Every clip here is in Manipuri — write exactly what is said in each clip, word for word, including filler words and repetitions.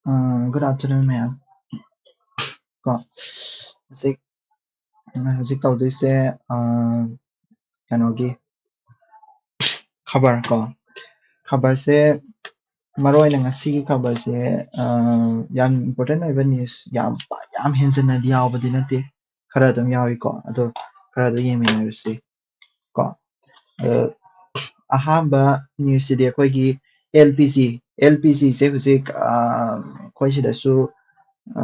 ꯑ, good afternoon, ꯃꯌꯥꯝ꯫ ꯀꯣ, ꯍꯧꯖꯤꯛ, ꯍꯧꯖꯤꯛ ꯇꯧꯗꯣꯏꯁꯦ, ꯑ, ꯀꯩꯅꯣꯒꯤ ꯈꯕꯔ ꯀꯣ, ꯈꯕꯔꯁꯦ, ꯃꯔꯨ ꯑꯣꯏꯅ ꯉꯁꯤꯒꯤ ꯈꯕꯔꯁꯦ, ꯑ, ꯌꯥꯝ important ꯑꯣꯏꯕ news, ꯌꯥꯝ ꯄꯥ-, ꯌꯥꯝ ꯍꯦꯟꯖꯟꯅꯗꯤ ꯌꯥꯎꯕꯗꯤ ꯅꯠꯇꯦ, ꯈꯔ ꯑꯗꯨꯝ ꯌꯥꯎꯏꯀꯣ, ꯑꯗꯣ ꯈꯔ ꯑꯗꯨꯝ ꯌꯦꯡꯃꯤꯟꯅꯔꯁꯤ ꯀꯣ꯫ ꯑ, ꯑꯍꯥꯟꯕ news ꯁꯤꯗꯤ ꯑꯩꯈꯣꯏꯒꯤ L P G, L P G ꯁꯦ ꯍꯧꯖꯤꯛ, ꯑ, ꯑꯩꯈꯣꯏ ꯁꯤꯗꯁꯨ, ꯑ,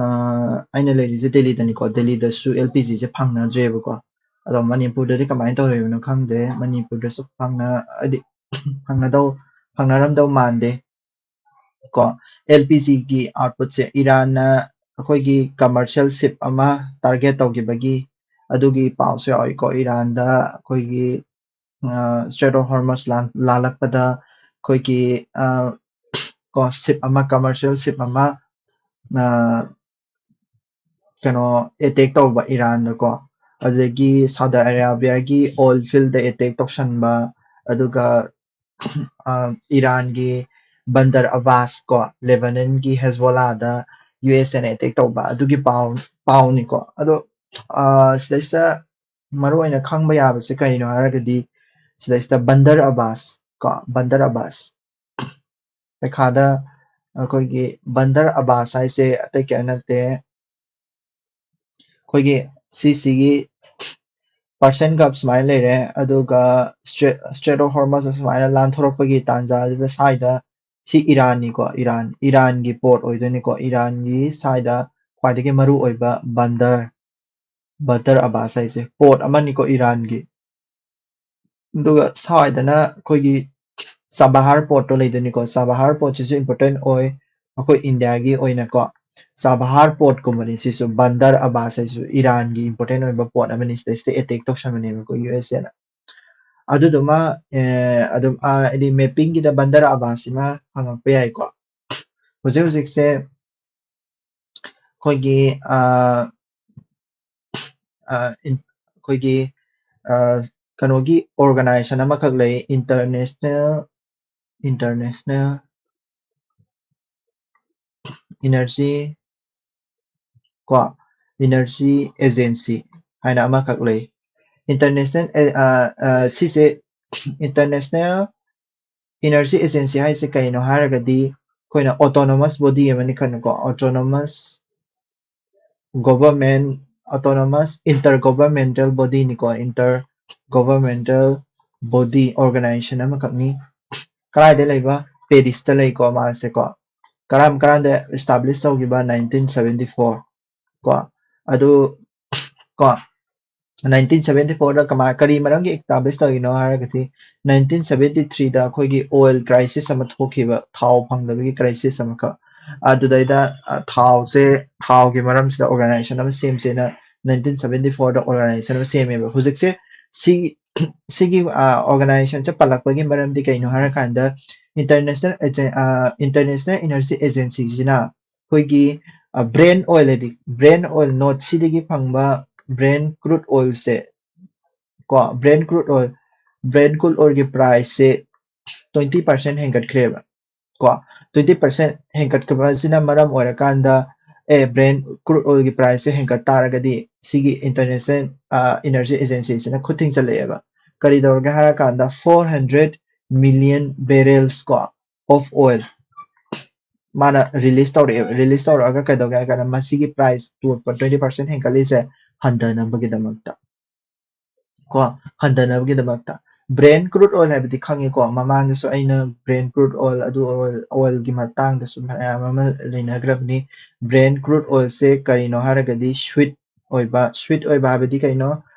ꯑꯩꯅ ꯂꯩꯔꯤꯁꯦ ꯗꯦꯜꯂꯤꯗꯅꯤꯀꯣ, ꯗꯦꯜꯂꯤꯗꯁꯨ L P G ꯁꯦ ꯐꯪꯅꯗ꯭ꯔꯦꯕꯀꯣ꯫ ꯑꯗꯣ ꯃꯅꯤꯄꯨꯔꯗꯗꯤ ꯀꯃꯥꯏꯅ ꯇꯧꯔꯤꯕꯅꯣ ꯈꯪꯗꯦ, ꯃꯅꯤꯄꯨꯔꯗꯁꯨ ꯐꯪꯅ-, ꯍꯥꯏꯗꯤ, ꯐꯪꯅꯗꯧ-, ꯐꯪꯅꯔꯝꯗꯧ ꯃꯥꯟꯗꯦ ꯀꯣ꯫ L P G ꯒꯤ output ꯁꯦ ꯏꯔꯥꯟꯅ ꯑꯩꯈꯣꯏꯒꯤ commercial ship ꯑꯃ target ꯇꯧꯈꯤꯕꯒꯤ ꯑꯗꯨꯒꯤ ꯄꯥꯎꯁꯨ ꯌꯥꯎꯏꯀꯣ꯫ ꯏꯔꯥꯟꯗ ꯑꯩꯈꯣꯏꯒꯤ, ꯑ, Strait of Hormuz ꯂꯥꯟ-, ꯂꯥꯜꯂꯛꯄꯗ ꯑꯩꯈꯣꯏꯒꯤ, ꯑ, ꯀꯣ, ship ꯑꯃ, commercial ship ꯑꯃ, ꯑ, ꯀꯩꯅꯣ, attack ꯇꯧꯕ ꯏꯔꯥꯟꯗꯀꯣ, ꯑꯗꯨꯗꯒꯤ ꯁꯥꯎꯗꯤ ꯑꯔꯥꯕꯤꯌꯥꯒꯤ oil field ꯗ attack ꯇꯧꯁꯟꯕ, ꯑꯗꯨꯒ, ꯑ, ꯏꯔꯥꯟꯒꯤ ꯕꯟꯗꯔ ꯑꯕꯥꯁ ꯀꯣ, ꯂꯦꯕꯅꯟꯒꯤ ꯍꯦꯖꯕꯣꯂꯥꯗ U S A ꯅ attack ꯇꯧꯕ, ꯑꯗꯨꯒꯤ ꯄꯥꯎ, ꯄꯥꯎꯅꯤꯀꯣ꯫ ꯑꯗꯣ, ꯑ, ꯁꯤꯗꯩꯁꯤꯗ ꯃꯔꯨ ꯑꯣꯏꯅ ꯈꯪꯕ ꯌꯥꯕꯁꯦ ꯀꯔꯤꯅꯣ ꯍꯥꯏꯔꯒꯗꯤ, ꯁꯤꯗꯩꯁꯤꯗ ꯕꯟꯗꯔ ꯑꯕꯥꯁ ꯀꯣ, ꯕꯟꯗꯔ ꯑꯕꯥꯁ, ꯄꯩꯈꯥꯗ ꯑꯩꯈꯣꯏꯒꯤ ꯕꯟꯗꯔ ꯑꯕꯥꯁ ꯍꯥꯏꯁꯦ ꯑꯇꯩ ꯀꯌꯥ ꯅꯠꯇꯦ, ꯑꯩꯈꯣꯏꯒꯤ ꯁꯤꯁꯤꯒꯤ Persian Gulf ꯁꯨꯃꯥꯏꯅ ꯂꯩꯔꯦ, ꯑꯗꯨꯒ Strait, Strait of Hormuz ꯁꯨꯃꯥꯏꯅ ꯂꯥꯟꯊꯣꯔꯛꯄꯒꯤ ꯇꯥꯟꯖꯥꯁꯤꯗ ꯁ꯭ꯋꯥꯏꯗ ꯁꯤ ꯏꯔꯥꯟꯅꯤꯀꯣ, ꯏꯔꯥꯟ, ꯏꯔꯥꯟꯒꯤ port ꯑꯣꯏꯗꯣꯏꯅꯤꯀꯣ, ꯏꯔꯥꯟꯒꯤ ꯁ꯭ꯋꯥꯏꯗ ꯈ꯭ꯋꯥꯏꯗꯒꯤ ꯃꯔꯨ ꯑꯣꯏꯕ ꯕꯟꯗꯔ, ꯕꯟꯗꯔ ꯑꯕꯥꯁ ꯍꯥꯏꯁꯦ port ꯑꯃꯅꯤꯀꯣ ꯏꯔꯥꯟꯒꯤ꯫ ꯑꯗꯨꯒ ꯁ꯭ꯋꯥꯏꯗꯅ ꯑꯩꯈꯣꯏꯒꯤ ꯆꯥꯕꯍꯥꯔ port ꯇꯣ ꯂꯩꯗꯣꯏꯅꯤꯀꯣ, ꯆꯥꯕꯍꯥꯔ port ꯁꯤꯁꯨ important ꯑꯣꯏ, ꯑꯩꯈꯣꯏ ꯏꯟꯗꯤꯌꯥꯒꯤ ꯑꯣꯏꯅꯀꯣ꯫ ꯆꯥꯕꯍꯥꯔ port ꯀꯨꯝꯕꯅꯤ ꯁꯤꯁꯨ, ꯕꯟꯗꯔ ꯑꯕꯥꯁ ꯍꯥꯏꯁꯤꯁꯨ ꯏꯔꯥꯟꯒꯤ important ꯑꯣꯏꯕ port ꯑꯃꯅꯤ, ꯁꯤꯗꯩꯁꯤꯗ attack ꯇꯧꯁꯟꯕꯅꯦꯕꯀꯣ U S A ꯅ꯫ ꯑꯗꯨꯗꯨꯃ, ꯑꯦ, ꯑꯗꯨꯝ, ꯑ, ꯍꯥꯏꯗꯤ mapping ꯒꯤꯗ ꯕꯟꯗꯔ ꯑꯕꯥꯁ ꯁꯤꯃ ꯍꯪꯉꯛꯄ ꯌꯥꯏꯀꯣ꯫ ꯍꯧꯖꯤꯛ ꯍꯧꯖꯤꯛꯁꯦ ꯑꯩꯈꯣꯏꯒꯤ, ꯑ, ꯑ, ꯏꯟ-, ꯑꯩꯈꯣꯏꯒꯤ, ꯑ, ꯀꯩꯅꯣꯒꯤ organization ꯑꯃꯈꯛ ꯂꯩ, International, International Energy ꯀꯣ, Energy Agency ꯍꯥꯏꯅ ꯑꯃꯈꯛ ꯂꯩ꯫ International, ꯑ, ꯑ, ꯑ, ꯁꯤꯁꯦ International Energy Agency ꯍꯥꯏꯁꯦ ꯀꯩꯅꯣ ꯍꯥꯏꯔꯒꯗꯤ, ꯑꯩꯈꯣꯏꯅ autonomous body ꯑꯃꯅꯤ ꯈꯟꯅꯀꯣ, autonomous government, autonomous intergovernmental body ꯅꯤꯀꯣ, intergovernmental body organization ꯑꯃꯈꯛꯅꯤ꯫ ꯀꯗꯥꯏꯗ ꯂꯩꯕ? ꯄꯦꯔꯤꯁꯇ ꯂꯩꯀꯣ ꯃꯥꯁꯦꯀꯣ꯫ ꯀꯔꯝ ꯀꯔꯝꯗ establish ꯇꯧꯈꯤꯕ? Nineteen seventy four ꯀꯣ꯫ ꯑꯗꯨ ꯀꯣ, nineteen seventy four ꯗ ꯀꯃꯥꯏ, ꯀꯔꯤ ꯃꯔꯝꯒꯤ establish ꯇꯧꯔꯤꯅꯣ ꯍꯥꯏꯔꯒꯗꯤ, nineteen seventy three ꯗ ꯑꯩꯈꯣꯏꯒꯤ oil crisis ꯑꯃ ꯊꯣꯛꯈꯤꯕ, ꯊꯥꯎ ꯐꯪꯗꯕꯒꯤ crisis ꯑꯃꯈꯛ꯫ ꯑꯗꯨꯗꯩꯗ, ꯑ, ꯊꯥꯎꯁꯦ, ꯊꯥꯎꯒꯤ ꯃꯔꯝꯁꯤꯗ organization ꯑꯃ ꯁꯦꯝꯁꯦꯅ nineteen seventy four ꯗ organization ꯑꯃ ꯁꯦꯝꯃꯦꯕ꯫ ꯍꯧꯖꯤꯛꯁꯦ ꯁꯤ, ꯁꯤꯒꯤ, ꯑ, organization ꯁꯦ ꯄꯜꯂꯛꯄꯒꯤ ꯃꯔꯝꯗꯤ ꯀꯩꯅꯣ ꯍꯥꯏꯔꯀꯥꯟꯗ, International Agen-, ꯑ, International Energy Agency ꯁꯤꯅ ꯑꯩꯈꯣꯏꯒꯤ, ꯑ, Brent oil ꯍꯥꯏꯗꯤ Brent oil, North Sea ꯗꯒꯤ ꯐꯪꯕ Brent crude oil ꯁꯦ ꯀꯣ, Brent crude oil, Brent crude oil ꯒꯤ price ꯁꯦ twenty percent ꯍꯦꯟꯒꯠꯈ꯭ꯔꯦꯕ ꯀꯣ꯫ Twenty percent ꯍꯦꯟꯒꯠꯈꯤꯕ ꯑꯁꯤꯅ ꯃꯔꯝ ꯑꯣꯏꯔꯀꯥꯟꯗ, ꯑꯦ, Brent crude oil ꯒꯤ price ꯁꯦ ꯍꯦꯟꯒꯠ ꯇꯥꯔꯒꯗꯤ ꯁꯤꯒꯤ International, ꯑ, Energy Agency ꯁꯤꯅ ꯈꯨꯠ ꯊꯤꯡꯖꯤꯜꯂꯛꯑꯦꯕ꯫ ꯀꯔꯤ ꯇꯧꯔꯒꯦ ꯍꯥꯏꯔꯀꯥꯟꯗ, four hundred million barrels ꯀꯣ, of oil ꯃꯥꯅ release ꯇꯧꯔꯛꯑꯦꯕ꯫ Release ꯇꯧꯔꯛꯑꯒ ꯀꯩꯗꯧꯒꯦ ꯍꯥꯏ ꯀꯥꯟꯗ, ꯃꯁꯤꯒꯤ price ꯇꯨ, twenty percent ꯍꯦꯟꯒꯠꯂꯤꯁꯦ ꯍꯟꯊꯅꯕꯒꯤꯗꯃꯛꯇ ꯀꯣ, ꯍꯟꯊꯅꯕꯒꯤꯗꯃꯛꯇ꯫ Brent crude oil ꯍꯥꯏꯕꯗꯤ ꯈꯪꯉꯤꯀꯣ, ꯃꯃꯥꯡꯗꯁꯨ ꯑꯩꯅ Brent crude oil, ꯑꯗꯨ oil, oil ꯒꯤ ꯃꯇꯥꯡꯗꯁꯨ ꯃꯌꯥꯝ ꯑꯃ ꯂꯩꯅꯈ꯭ꯔꯕꯅꯤ꯫ Brent crude oil ꯁꯦ ꯀꯔꯤꯅꯣ ꯍꯥꯏꯔꯒꯗꯤ, sweet ꯑꯣꯏꯕ, sweet ꯑꯣꯏꯕ ꯍꯥꯏꯕꯗꯤ ꯀꯩꯅꯣ?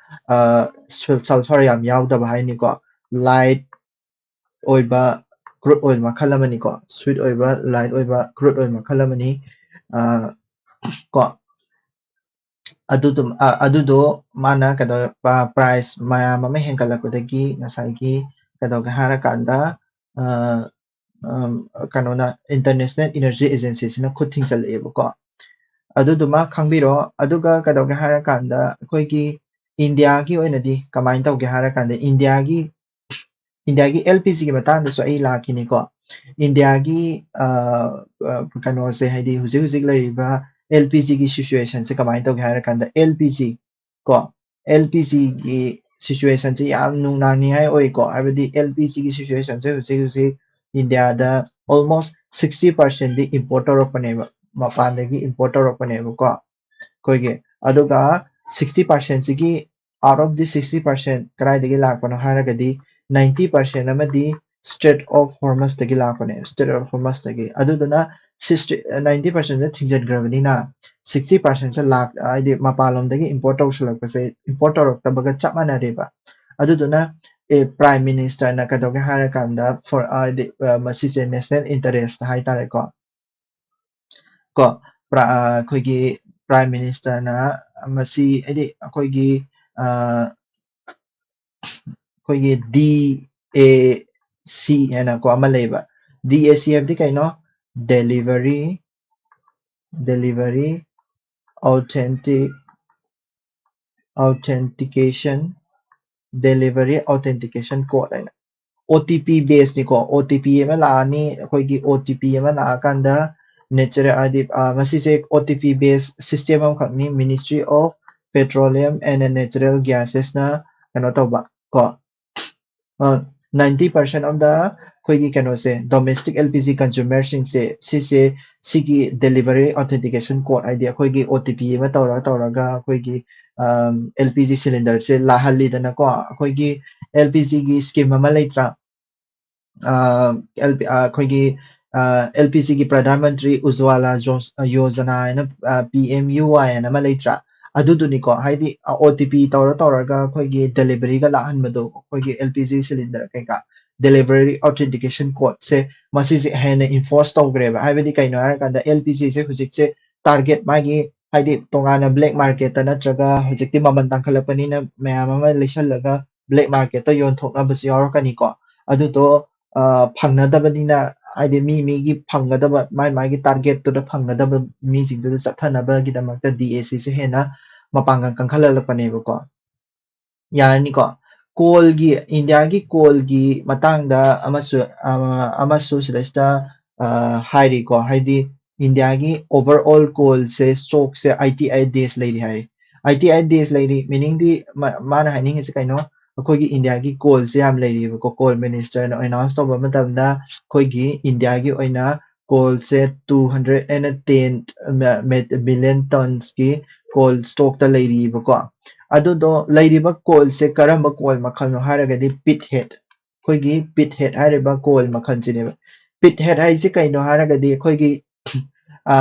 ꯑ, sul-, sulfur ꯌꯥꯝ ꯌꯥꯎꯗꯕ ꯍꯥꯏꯅꯤꯀꯣ꯫ Light ꯑꯣꯏꯕ crude oil ꯃꯈꯜ ꯑꯃꯅꯤꯀꯣ꯫ Sweet ꯑꯣꯏꯕ, light ꯑꯣꯏꯕ crude oil ꯃꯈꯜ ꯑꯃꯅꯤ꯫ ꯑ, ꯀꯣ, ꯑꯗꯨꯗꯨꯝ-, ꯑ, ꯑꯗꯨꯗꯣ ꯃꯥꯅ ꯀꯩꯗꯧ-, ꯄ-, price ꯃꯌꯥꯝ ꯑꯃ ꯍꯦꯟꯒꯠꯂꯛꯄꯗꯒꯤ ꯉꯁꯥꯏꯒꯤ ꯀꯩꯗꯧꯒꯦ ꯍꯥꯏꯔꯀꯥꯟꯗ, ꯑ, ꯎꯝ, ꯀꯩꯅꯣꯅ, International Energy Agency ꯁꯤꯅ ꯈꯨꯠ ꯊꯤꯡꯖꯤꯜꯂꯛꯑꯦꯕꯀꯣ꯫ ꯑꯗꯨꯗꯨꯃ ꯈꯪꯕꯤꯔꯣ꯫ ꯑꯗꯨꯒ ꯀꯩꯗꯧꯒꯦ ꯍꯥꯏꯔꯀꯥꯟꯗ, ꯑꯩꯈꯣꯏꯒꯤ ꯏꯟꯗꯤꯌꯥꯒꯤ ꯑꯣꯏꯅꯗꯤ ꯀꯃꯥꯏꯅ ꯇꯧꯒꯦ ꯍꯥꯏꯔꯀꯥꯟꯗ, ꯏꯟꯗꯤꯌꯥꯒꯤ ꯏꯟꯗꯤꯌꯥꯒꯤ ꯑꯦꯜ ꯄꯤ ꯖꯤꯒꯤ ꯃꯇꯥꯡꯗꯁꯨ ꯑꯩ ꯂꯥꯛꯈꯤꯅꯤꯀꯣ꯫ ꯏꯟꯗꯤꯌꯥꯒꯤ ꯑ, ꯑ, ꯀꯩꯅꯣꯁꯦ, ꯍꯥꯏꯗꯤ ꯍꯧꯖꯤꯛ ꯍꯧꯖꯤꯛ ꯂꯩꯔꯤꯕ ꯑꯦꯜ ꯄꯤ ꯖꯤꯒꯤ ꯁꯤꯆꯨꯋꯦꯁꯟꯁꯦ ꯀꯃꯥꯏꯅ ꯇꯧꯒꯦ ꯍꯥꯏꯔ ꯀꯥꯟꯗ, ꯑꯦꯜ ꯄꯤ ꯖꯤ ꯀꯣ, ꯑꯦꯜ ꯄꯤ ꯖꯤꯒꯤ ꯁꯤꯆꯨꯋꯦꯁꯟꯁꯦ ꯌꯥꯝ ꯅꯨꯡꯅꯥꯡꯅꯤꯡꯉꯥꯏ ꯑꯣꯏꯀꯣ꯫ ꯍꯥꯏꯕꯗꯤ ꯑꯦꯜ ꯄꯤ ꯖꯤꯒꯤ ꯁꯤꯆꯨꯋꯦꯁꯟꯁꯦ ꯍꯧꯖꯤꯛ ꯍꯧꯖꯤꯛ ꯏꯟꯗꯤꯌꯥꯗ almost sixty percent ꯗꯤ ꯏꯝꯄꯣꯔꯠ ꯇꯧꯔꯛꯄꯅꯦꯕ, ꯃꯄꯥꯟꯗꯒꯤ ꯏꯝꯄꯣꯔꯠ ꯇꯧꯔꯛꯄꯅꯦꯕꯀꯣ ꯑꯩꯈꯣꯏꯒꯤ꯫ ꯑꯗꯨꯒ sixty percent ꯁꯤꯒꯤ, out of the sixty percent ꯀꯗꯥꯏꯗꯒꯤ ꯂꯥꯛꯄꯅꯣ ꯍꯥꯏꯔꯒꯗꯤ, ninety percent ꯑꯃꯗꯤ Strait of Hormuz ꯇꯒꯤ ꯂꯥꯛꯄꯅꯦ, Strait of Hormuz ꯇꯒꯤ꯫ ꯑꯗꯨꯗꯨꯅ ninety percent ꯊꯤꯡꯖꯤꯟꯈ꯭ꯔꯕꯅꯤꯅ, sixty percent ꯁꯦ ꯂꯥꯛ-, ꯍꯥꯏꯗꯤ ꯃꯄꯥꯟꯂꯣꯝꯗꯒꯤ ꯏꯝꯄꯣꯔꯠ ꯇꯧꯁꯜꯂꯛꯄꯁꯦ, ꯏꯝꯄꯣꯔꯠ ꯇꯧꯔꯛꯇꯕꯒ ꯆꯞ ꯃꯥꯟꯅꯔꯦꯕ꯫ ꯑꯗꯨꯗꯨꯅ, ꯑꯦ, ꯄ꯭ꯔꯥꯏꯝ ꯃꯤꯅꯤꯁꯇꯔꯅ ꯀꯩꯗꯧꯒꯦ ꯍꯥꯏꯔꯀꯥꯟꯗ, for, ꯍꯥꯏꯗꯤ, ꯑ, ꯃꯁꯤꯁꯦ ꯅꯦꯁꯅꯦꯜ ꯏꯟꯇꯔꯦꯁ ꯍꯥꯏꯇꯥꯔꯦꯀꯣ꯫ ꯀꯣ, ꯄ꯭ꯔ-, ꯑ, ꯑꯩꯈꯣꯏꯒꯤ ꯄ꯭ꯔꯥꯏꯝ ꯃꯤꯅꯤꯁꯇꯔꯅ ꯃꯁꯤ, ꯍꯥꯏꯗꯤ ꯑꯩꯈꯣꯏꯒꯤ, ꯑ, ꯑꯩꯈꯣꯏꯒꯤ ꯗꯤ ꯑꯦ ꯁꯤ ꯍꯥꯏꯅꯀꯣ ꯑꯃ ꯂꯩꯕ꯫ ꯗꯤ ꯑꯦ ꯁꯤ ꯍꯥꯏꯕꯗꯤ ꯀꯩꯅꯣ? Delivery, Delivery Authentic, Authentication, Delivery Authentication Code ꯍꯥꯏꯅ꯫ O T P ꯕꯦꯁꯅꯤꯀꯣ, O T P ꯑꯃ ꯂꯥꯛꯑꯅꯤ, ꯑꯩꯈꯣꯏꯒꯤ ꯑꯣ ꯇꯤ ꯄꯤ ꯑꯃ ꯂꯥꯛꯑꯀꯥꯟꯗ, ꯅꯦꯆꯔꯦꯜ, ꯍꯥꯏꯗꯤ, ꯑ, ꯃꯁꯤꯁꯦ ꯑꯣ ꯇꯤ ꯄꯤ ꯕꯦꯁ ꯁꯤꯁꯇꯦꯝ ꯑꯃꯈꯛꯅꯤ, Ministry of Petroleum and Natural Gases ꯅ ꯀꯩꯅꯣ ꯇꯧꯕ ꯀꯣ꯫ ꯑ, ninety percent of the ꯑꯩꯈꯣꯏꯒꯤ ꯀꯩꯅꯣꯁꯦ, domestic L P G consumer ꯁꯤꯡꯁꯦ, ꯁꯤꯁꯦ, ꯁꯤꯒꯤ delivery authentication code, ꯍꯥꯏꯗꯤ ꯑꯩꯈꯣꯏꯒꯤ ꯑꯣ ꯇꯤ ꯄꯤ ꯑꯃ ꯇꯧꯔ ꯇꯧꯔꯒ ꯑꯩꯈꯣꯏꯒꯤ, ꯑꯝ, L P G cylinder ꯁꯦ ꯂꯥꯛꯍꯜꯂꯤꯗꯅꯀꯣ꯫ ꯑꯩꯈꯣꯏꯒꯤ L P G ꯒꯤ ꯁ꯭ꯀꯤꯝ ꯑꯃ ꯂꯩꯇ꯭ꯔꯥ? ꯑ, L P, ꯑ, ꯑꯩꯈꯣꯏꯒꯤ, ꯑ, L P G ꯒꯤ ꯄ꯭ꯔꯙꯥꯟ ꯃꯟꯇ꯭ꯔꯤ ꯎꯖ꯭ꯋꯥꯂꯥ ꯖꯣꯁ-, ꯑ, ꯌꯣꯖꯅꯥ ꯍꯥꯏꯅ, ꯑ, P M U Y ꯍꯥꯏꯅ ꯑꯃ ꯂꯩꯇ꯭ꯔꯥ? ꯑꯗꯨꯗꯨꯅꯤꯀꯣ, ꯍꯥꯏꯗꯤ, ꯑ, ꯑꯣ ꯇꯤ ꯄꯤ ꯇꯧꯔ ꯇꯧꯔꯒ ꯑꯩꯈꯣꯏꯒꯤ delivery ꯒ ꯂꯥꯛꯍꯟꯕꯗꯣ, ꯑꯩꯈꯣꯏꯒꯤ L P G cylinder ꯀꯩꯀꯥ, delivery authentication code ꯁꯦ, ꯃꯁꯤꯁꯦ ꯍꯦꯟꯅ enforce ꯇꯧꯈ꯭ꯔꯦꯕ꯫ ꯍꯥꯏꯕꯗꯤ ꯀꯩꯅꯣ ꯍꯥꯏꯔꯀꯥꯟꯗ, L P G ꯁꯦ ꯍꯧꯖꯤꯛꯁꯦ target ꯃꯥꯒꯤ, ꯍꯥꯏꯗꯤ ꯇꯣꯉꯥꯟꯅ black market ꯇ ꯅꯠꯇ꯭ꯔꯒ ꯍꯧꯖꯤꯛꯇꯤ ꯃꯃꯜ ꯇꯥꯡꯈꯠꯂꯛꯄꯅꯤꯅ ꯃꯌꯥꯝ ꯑꯃ ꯂꯩꯁꯜꯂꯒ black market ꯇ ꯌꯣꯟꯊꯣꯛꯅꯕꯁꯨ ꯌꯥꯎꯔꯛꯀꯅꯤꯀꯣ꯫ ꯑꯗꯨꯗꯣ, ꯑ, ꯐꯪꯅꯗꯕꯅꯤꯅ, ꯍꯥꯏꯗꯤ ꯃꯤ ꯃꯤꯒꯤ ꯐꯪꯒꯗꯕ, ꯃꯥꯏ ꯃꯥꯒꯤ target ꯇꯨꯗ ꯐꯪꯒꯗꯕ ꯃꯤꯁꯤꯡꯗꯨꯗ ꯆꯠꯊꯅꯕꯒꯤꯗꯃꯛꯇ D A C ꯁꯦ ꯍꯦꯟꯅ ꯃꯄꯥꯡꯒꯜ ꯀꯟꯈꯠꯍꯜꯂꯛꯄꯅꯦꯕꯀꯣ꯫ ꯌꯥꯔꯅꯤꯀꯣ? ꯀꯣꯜꯒꯤ, ꯏꯟꯗꯤꯌꯥꯒꯤ ꯀꯣꯜꯒꯤ ꯃꯇꯥꯡꯗ ꯑꯃꯁꯨ, ꯑ, ꯑꯃꯁꯨ ꯁꯤꯗꯩꯁꯤꯗ, ꯑ, ꯍꯥꯏꯔꯤꯀꯣ, ꯍꯥꯏꯗꯤ ꯏꯟꯗꯤꯌꯥꯒꯤ overall ꯀꯣꯜꯁꯦ, ꯁ꯭ꯇꯣꯛꯁꯦ eighty eight days ꯂꯩꯔꯤ ꯍꯥꯏ꯫ Eighty eight days ꯂꯩꯔꯤ, meaningꯗꯤ ꯃꯥ-, ꯃꯥꯅ ꯍꯥꯏꯅꯤꯡꯉꯤꯁꯦ ꯀꯩꯅꯣ? ꯑꯩꯈꯣꯏꯒꯤ ꯏꯟꯗꯤꯌꯥꯒꯤ ꯀꯣꯜꯁꯦ ꯌꯥꯝ ꯂꯩꯔꯤꯕꯀꯣ, ꯀꯣꯜ ꯃꯤꯅꯤꯁꯇꯔꯅ ꯑꯦꯅꯥꯎꯟꯁ ꯇꯧꯕ ꯃꯇꯝꯗ ꯑꯩꯈꯣꯏꯒꯤ ꯏꯟꯗꯤꯌꯥꯒꯤ ꯑꯣꯏꯅ ꯀꯣꯜꯁꯦ two hundred and ten million tonsꯀꯤ ꯀꯣꯜ ꯁ꯭ꯇꯣꯛꯇ ꯂꯩꯔꯤꯕꯀꯣ꯫ ꯑꯗꯨꯗꯣ ꯂꯩꯔꯤꯕ ꯀꯣꯜꯁꯦ ꯀꯔꯝꯕ ꯀꯣꯜ ꯃꯈꯜꯅꯣ ꯍꯥꯏꯔꯒꯗꯤ pit head, ꯑꯩꯈꯣꯏꯒꯤ pit head ꯍꯥꯏꯔꯤꯕ ꯀꯣꯜ ꯃꯈꯜꯁꯤꯅꯦꯕ꯫ Pit head ꯍꯥꯏꯁꯦ ꯀꯩꯅꯣ ꯍꯥꯏꯔꯒꯗꯤ ꯑꯩꯈꯣꯏꯒꯤ, ꯑ,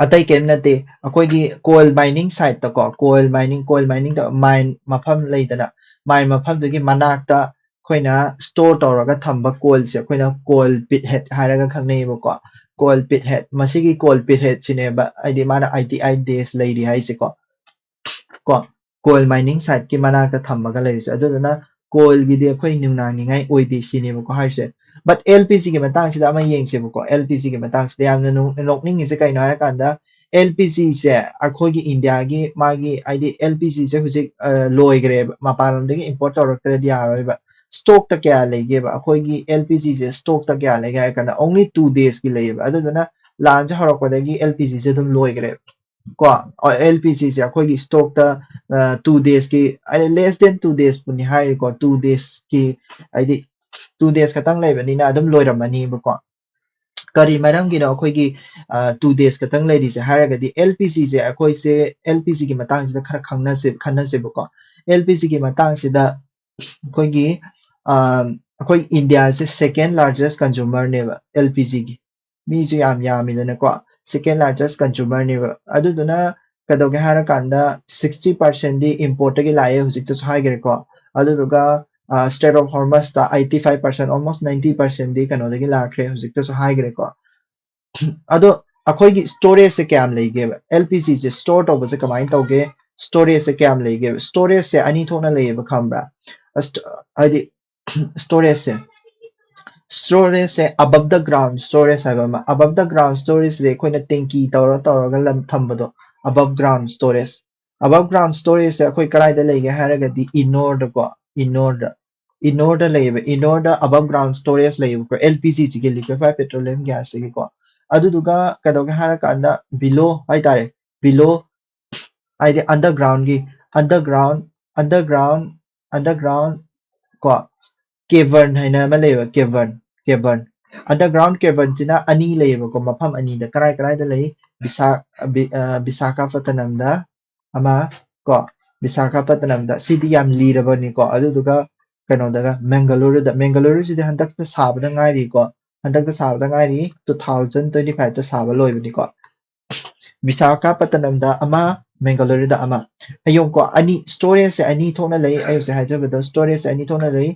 ꯑꯇꯩ ꯀꯔꯤꯝ ꯅꯠꯇꯦ, ꯑꯩꯈꯣꯏꯒꯤ ꯀꯣꯜ ꯃꯥꯏꯅꯤꯡ ꯁꯥꯏꯠꯇꯀꯣ, ꯀꯣꯜ ꯃꯥꯏꯅꯤꯡ, ꯀꯣꯜ ꯃꯥꯏꯅꯤꯡ ꯇꯧ-, ꯃꯥꯏꯟ ꯃꯐꯝ ꯂꯩꯗꯅ, ꯃꯥꯏꯟ ꯃꯐꯝꯗꯨꯒꯤ ꯃꯅꯥꯛꯇ ꯑꯩꯈꯣꯏꯅ ꯁ꯭ꯇꯣꯔ ꯇꯧꯔꯒ ꯊꯝꯕ ꯀꯣꯜꯁꯦ ꯑꯩꯈꯣꯏꯅ ꯀꯣꯜ pit head ꯍꯥꯏꯔꯒ ꯈꯪꯅꯩꯌꯦꯕꯀꯣ꯫ ꯀꯣꯜ pit head, ꯃꯁꯤꯒꯤ ꯀꯣꯜ pit headꯁꯤꯅꯦꯕ, ꯍꯥꯏꯗꯤ ꯃꯥꯅ eighty eight days ꯂꯩꯔꯤ ꯍꯥꯏꯁꯦꯀꯣ꯫ ꯀꯣ, ꯀꯣꯜ ꯃꯥꯏꯅꯤꯡ ꯁꯥꯏꯠꯀꯤ ꯃꯅꯥꯛꯇ ꯊꯝꯃꯒ ꯂꯩꯔꯤꯁꯦ꯫ ꯑꯗꯨꯗꯨꯅ ꯀꯣꯜꯒꯤꯗꯤ ꯑꯩꯈꯣꯏ ꯅꯨꯡꯅꯥꯡꯅꯤꯡꯉꯥꯏ ꯑꯣꯏꯗꯦ ꯁꯤꯅꯦꯕꯀꯣ ꯍꯥꯏꯔꯤꯁꯦ꯫ But LPGꯒꯤ ꯃꯇꯥꯡꯁꯤꯗ ꯑꯃ ꯌꯦꯡꯁꯦꯕꯀꯣ꯫ LPGꯒꯤ ꯃꯇꯥꯡꯁꯤꯗ ꯌꯥꯝꯅ ꯅꯣꯛ-, ꯅꯣꯛꯅꯤꯡꯉꯤꯁꯦ ꯀꯩꯅꯣ ꯍꯥꯏꯔꯀꯥꯟꯗ, LPGꯁꯦ ꯑꯩꯈꯣꯏꯒꯤ ꯏꯟꯗꯤꯌꯥꯒꯤ ꯃꯥꯒꯤ, ꯍꯥꯏꯗꯤ LPGꯁꯦ ꯍꯧꯖꯤꯛ, ꯑ, ꯂꯣꯏꯈ꯭ꯔꯦꯕ, ꯃꯄꯥꯟ ꯂꯝꯗꯒꯤ import ꯇꯧꯔꯛꯇ꯭ꯔꯗꯤ ꯌꯥꯔꯣꯏꯕ꯫ ꯁ꯭ꯇꯣꯛꯇ ꯀꯌꯥ ꯂꯩꯒꯦꯕ? ꯑꯩꯈꯣꯏꯒꯤ LPGꯁꯦ ꯁ꯭ꯇꯣꯛꯇ ꯀꯌꯥ ꯂꯩꯒꯦ ꯍꯥꯏꯔ ꯀꯥꯟꯗ only two daysꯀꯤ ꯂꯩꯌꯦꯕ꯫ ꯑꯗꯨꯗꯨꯅ ꯂꯥꯟꯁꯦ ꯍꯧꯔꯛꯄꯗꯒꯤ LPGꯁꯦ ꯑꯗꯨꯝ ꯂꯣꯏꯈ꯭ꯔꯦꯕ꯫ ꯀꯣ, ꯑ, LPGꯁꯦ ꯑꯩꯈꯣꯏꯒꯤ ꯁ꯭ꯇꯣꯛꯇ, ꯑ, two daysꯀꯤ, ꯑ, less than two daysꯄꯨꯅꯤ ꯍꯥꯏꯔꯤꯀꯣ, two daysꯀꯤ, ꯍꯥꯏꯗꯤ two days ꯈꯛꯇꯪ ꯂꯩꯕꯅꯤꯅ ꯑꯗꯨꯝ ꯂꯣꯏꯔꯝꯃꯅꯤꯕꯀꯣ꯫ ꯀꯔꯤ ꯃꯔꯝꯒꯤꯅꯣ ꯑꯩꯈꯣꯏꯒꯤ, ꯑ, two days ꯈꯛꯇꯪ ꯂꯩꯔꯤꯁꯦ ꯍꯥꯏꯔꯒꯗꯤ, LPGꯁꯦ ꯑꯩꯈꯣꯏꯁꯦ, LPGꯒꯤ ꯃꯇꯥꯡꯁꯤꯗ ꯈꯔ ꯈꯪꯅꯁꯦ, ꯈꯟꯅꯁꯦꯕꯀꯣ꯫ LPGꯒꯤ ꯃꯇꯥꯡꯁꯤꯗ ꯑꯩꯈꯣꯏꯒꯤ, ꯑ, ꯑꯩꯈꯣꯏ ꯏꯟꯗꯤꯌꯥꯁꯦ second largest consumerꯅꯦꯕ LPGꯒꯤ꯫ ꯃꯤꯁꯨ ꯌꯥꯝ ꯌꯥꯝꯃꯤꯗꯅꯀꯣ, second largest consumerꯅꯦꯕ꯫ ꯑꯗꯨꯗꯨꯅ ꯀꯩꯗꯧꯒꯦ ꯍꯥꯏꯔꯀꯥꯟꯗ, sixty percentꯗꯤ importꯇꯒꯤ ꯂꯥꯛꯑꯦ, ꯍꯧꯖꯤꯛꯇꯁꯨ ꯍꯥꯏꯈ꯭ꯔꯦꯀꯣ꯫ ꯑꯗꯨꯗꯨꯒ, ꯑ, Strait of Hormuzꯇ eighty five percent, almost ninety percentꯗꯤ ꯀꯩꯅꯣꯗꯒꯤ ꯂꯥꯛꯈ꯭ꯔꯦ, ꯍꯧꯖꯤꯛꯇꯁꯨ ꯍꯥꯏꯈ꯭ꯔꯦꯀꯣ꯫ ꯑꯗꯣ ꯑꯩꯈꯣꯏꯒꯤ storageꯁꯦ ꯀꯌꯥꯝ ꯂꯩꯒꯦꯕ? LPGꯁꯦ store ꯇꯧꯕꯁꯦ ꯀꯃꯥꯏꯅ ꯇꯧꯒꯦ? Storageꯁꯦ ꯀꯌꯥꯝ ꯂꯩꯒꯦꯕ? Storageꯁꯦ ꯑꯅꯤ ꯊꯣꯛꯅ ꯂꯩꯌꯦꯕ, ꯈꯪꯕ꯭ꯔꯥ? ꯑꯁ, ꯍꯥꯏꯗꯤ storageꯁꯦ, storageꯁꯦ above the ground storage ꯍꯥꯏꯕ ꯑꯃ, above the ground storageꯁꯦ ꯑꯩꯈꯣꯏꯅ tank ꯇꯧꯔ ꯇꯧꯔꯒ ꯂꯝ ꯊꯝꯕꯗꯣ, above ground storage꯫ Above ground storageꯁꯦ ꯑꯩꯈꯣꯏ ꯀꯗꯥꯏꯗ ꯂꯩꯒꯦ ꯍꯥꯏꯔꯒꯗꯤ ꯏꯅꯣꯔꯗꯀꯣ, ꯏꯅꯣꯔꯗ, ꯏꯅꯣꯔꯗ ꯂꯩꯌꯦꯕ꯫ ꯏꯅꯣꯔꯗ above ground storage ꯂꯩꯌꯦꯕꯀꯣ, LPG ꯁꯤꯒꯤ, liquefied petroleum gas ꯁꯤꯒꯤꯀꯣ꯫ ꯑꯗꯨꯗꯨꯒ ꯀꯩꯗꯧꯒꯦ ꯍꯥꯏꯔꯀꯥꯟꯗ below ꯍꯥꯏꯇꯥꯔꯦ, below ꯍꯥꯏꯗꯤ undergroundꯒꯤ, underground, underground, underground ꯀꯣ, cavern ꯍꯥꯏꯅ ꯑꯃ ꯂꯩꯌꯦꯕ, cavern, cavern꯫ Underground cavernꯁꯤꯅ ꯑꯅꯤ ꯂꯩꯌꯦꯕꯀꯣ, ꯃꯐꯝ ꯑꯅꯤꯗ꯫ ꯀꯔꯥꯏ ꯀꯔꯥꯏꯗ ꯂꯩ? ꯕꯤꯁꯥ-, ꯕꯤ-, ꯑ, ꯕꯤꯁꯥꯈꯥꯄꯠꯇꯅꯝꯗ ꯑꯃ ꯀꯣ, ꯕꯤꯁꯥꯈꯥꯄꯠꯇꯅꯝꯗ꯫ ꯁꯤꯗꯤ ꯌꯥꯝ ꯂꯤꯔꯕꯅꯤꯀꯣ꯫ ꯑꯗꯨꯗꯨꯒ ꯀꯩꯅꯣꯗꯒ ꯃꯦꯡꯒꯂꯨꯔꯨꯗ, ꯃꯦꯡꯒꯂꯨꯔꯨꯁꯤꯗꯤ ꯍꯟꯗꯛꯇ ꯁꯥꯕꯗ ꯉꯥꯏꯔꯤꯀꯣ, ꯍꯟꯗꯛꯇ ꯁꯥꯕꯗ ꯉꯥꯏꯔꯤ, two thousand twenty fiveꯇ ꯁꯥꯕ ꯂꯣꯏꯕꯅꯤꯀꯣ꯫ ꯕꯤꯁꯥꯈꯥꯄꯠꯇꯅꯝꯗ ꯑꯃ, ꯃꯦꯡꯒꯂꯨꯔꯨꯗ ꯑꯃ꯫ ꯍꯌꯦꯡꯀꯣ, ꯑꯅꯤ, storageꯁꯦ ꯑꯅꯤ ꯊꯣꯛꯅ ꯂꯩ꯫ ꯑꯩ ꯍꯧꯖꯤꯛ ꯍꯥꯏꯖꯕꯗꯣ, storageꯁꯦ ꯑꯅꯤ ꯊꯣꯛꯅ ꯂꯩ꯫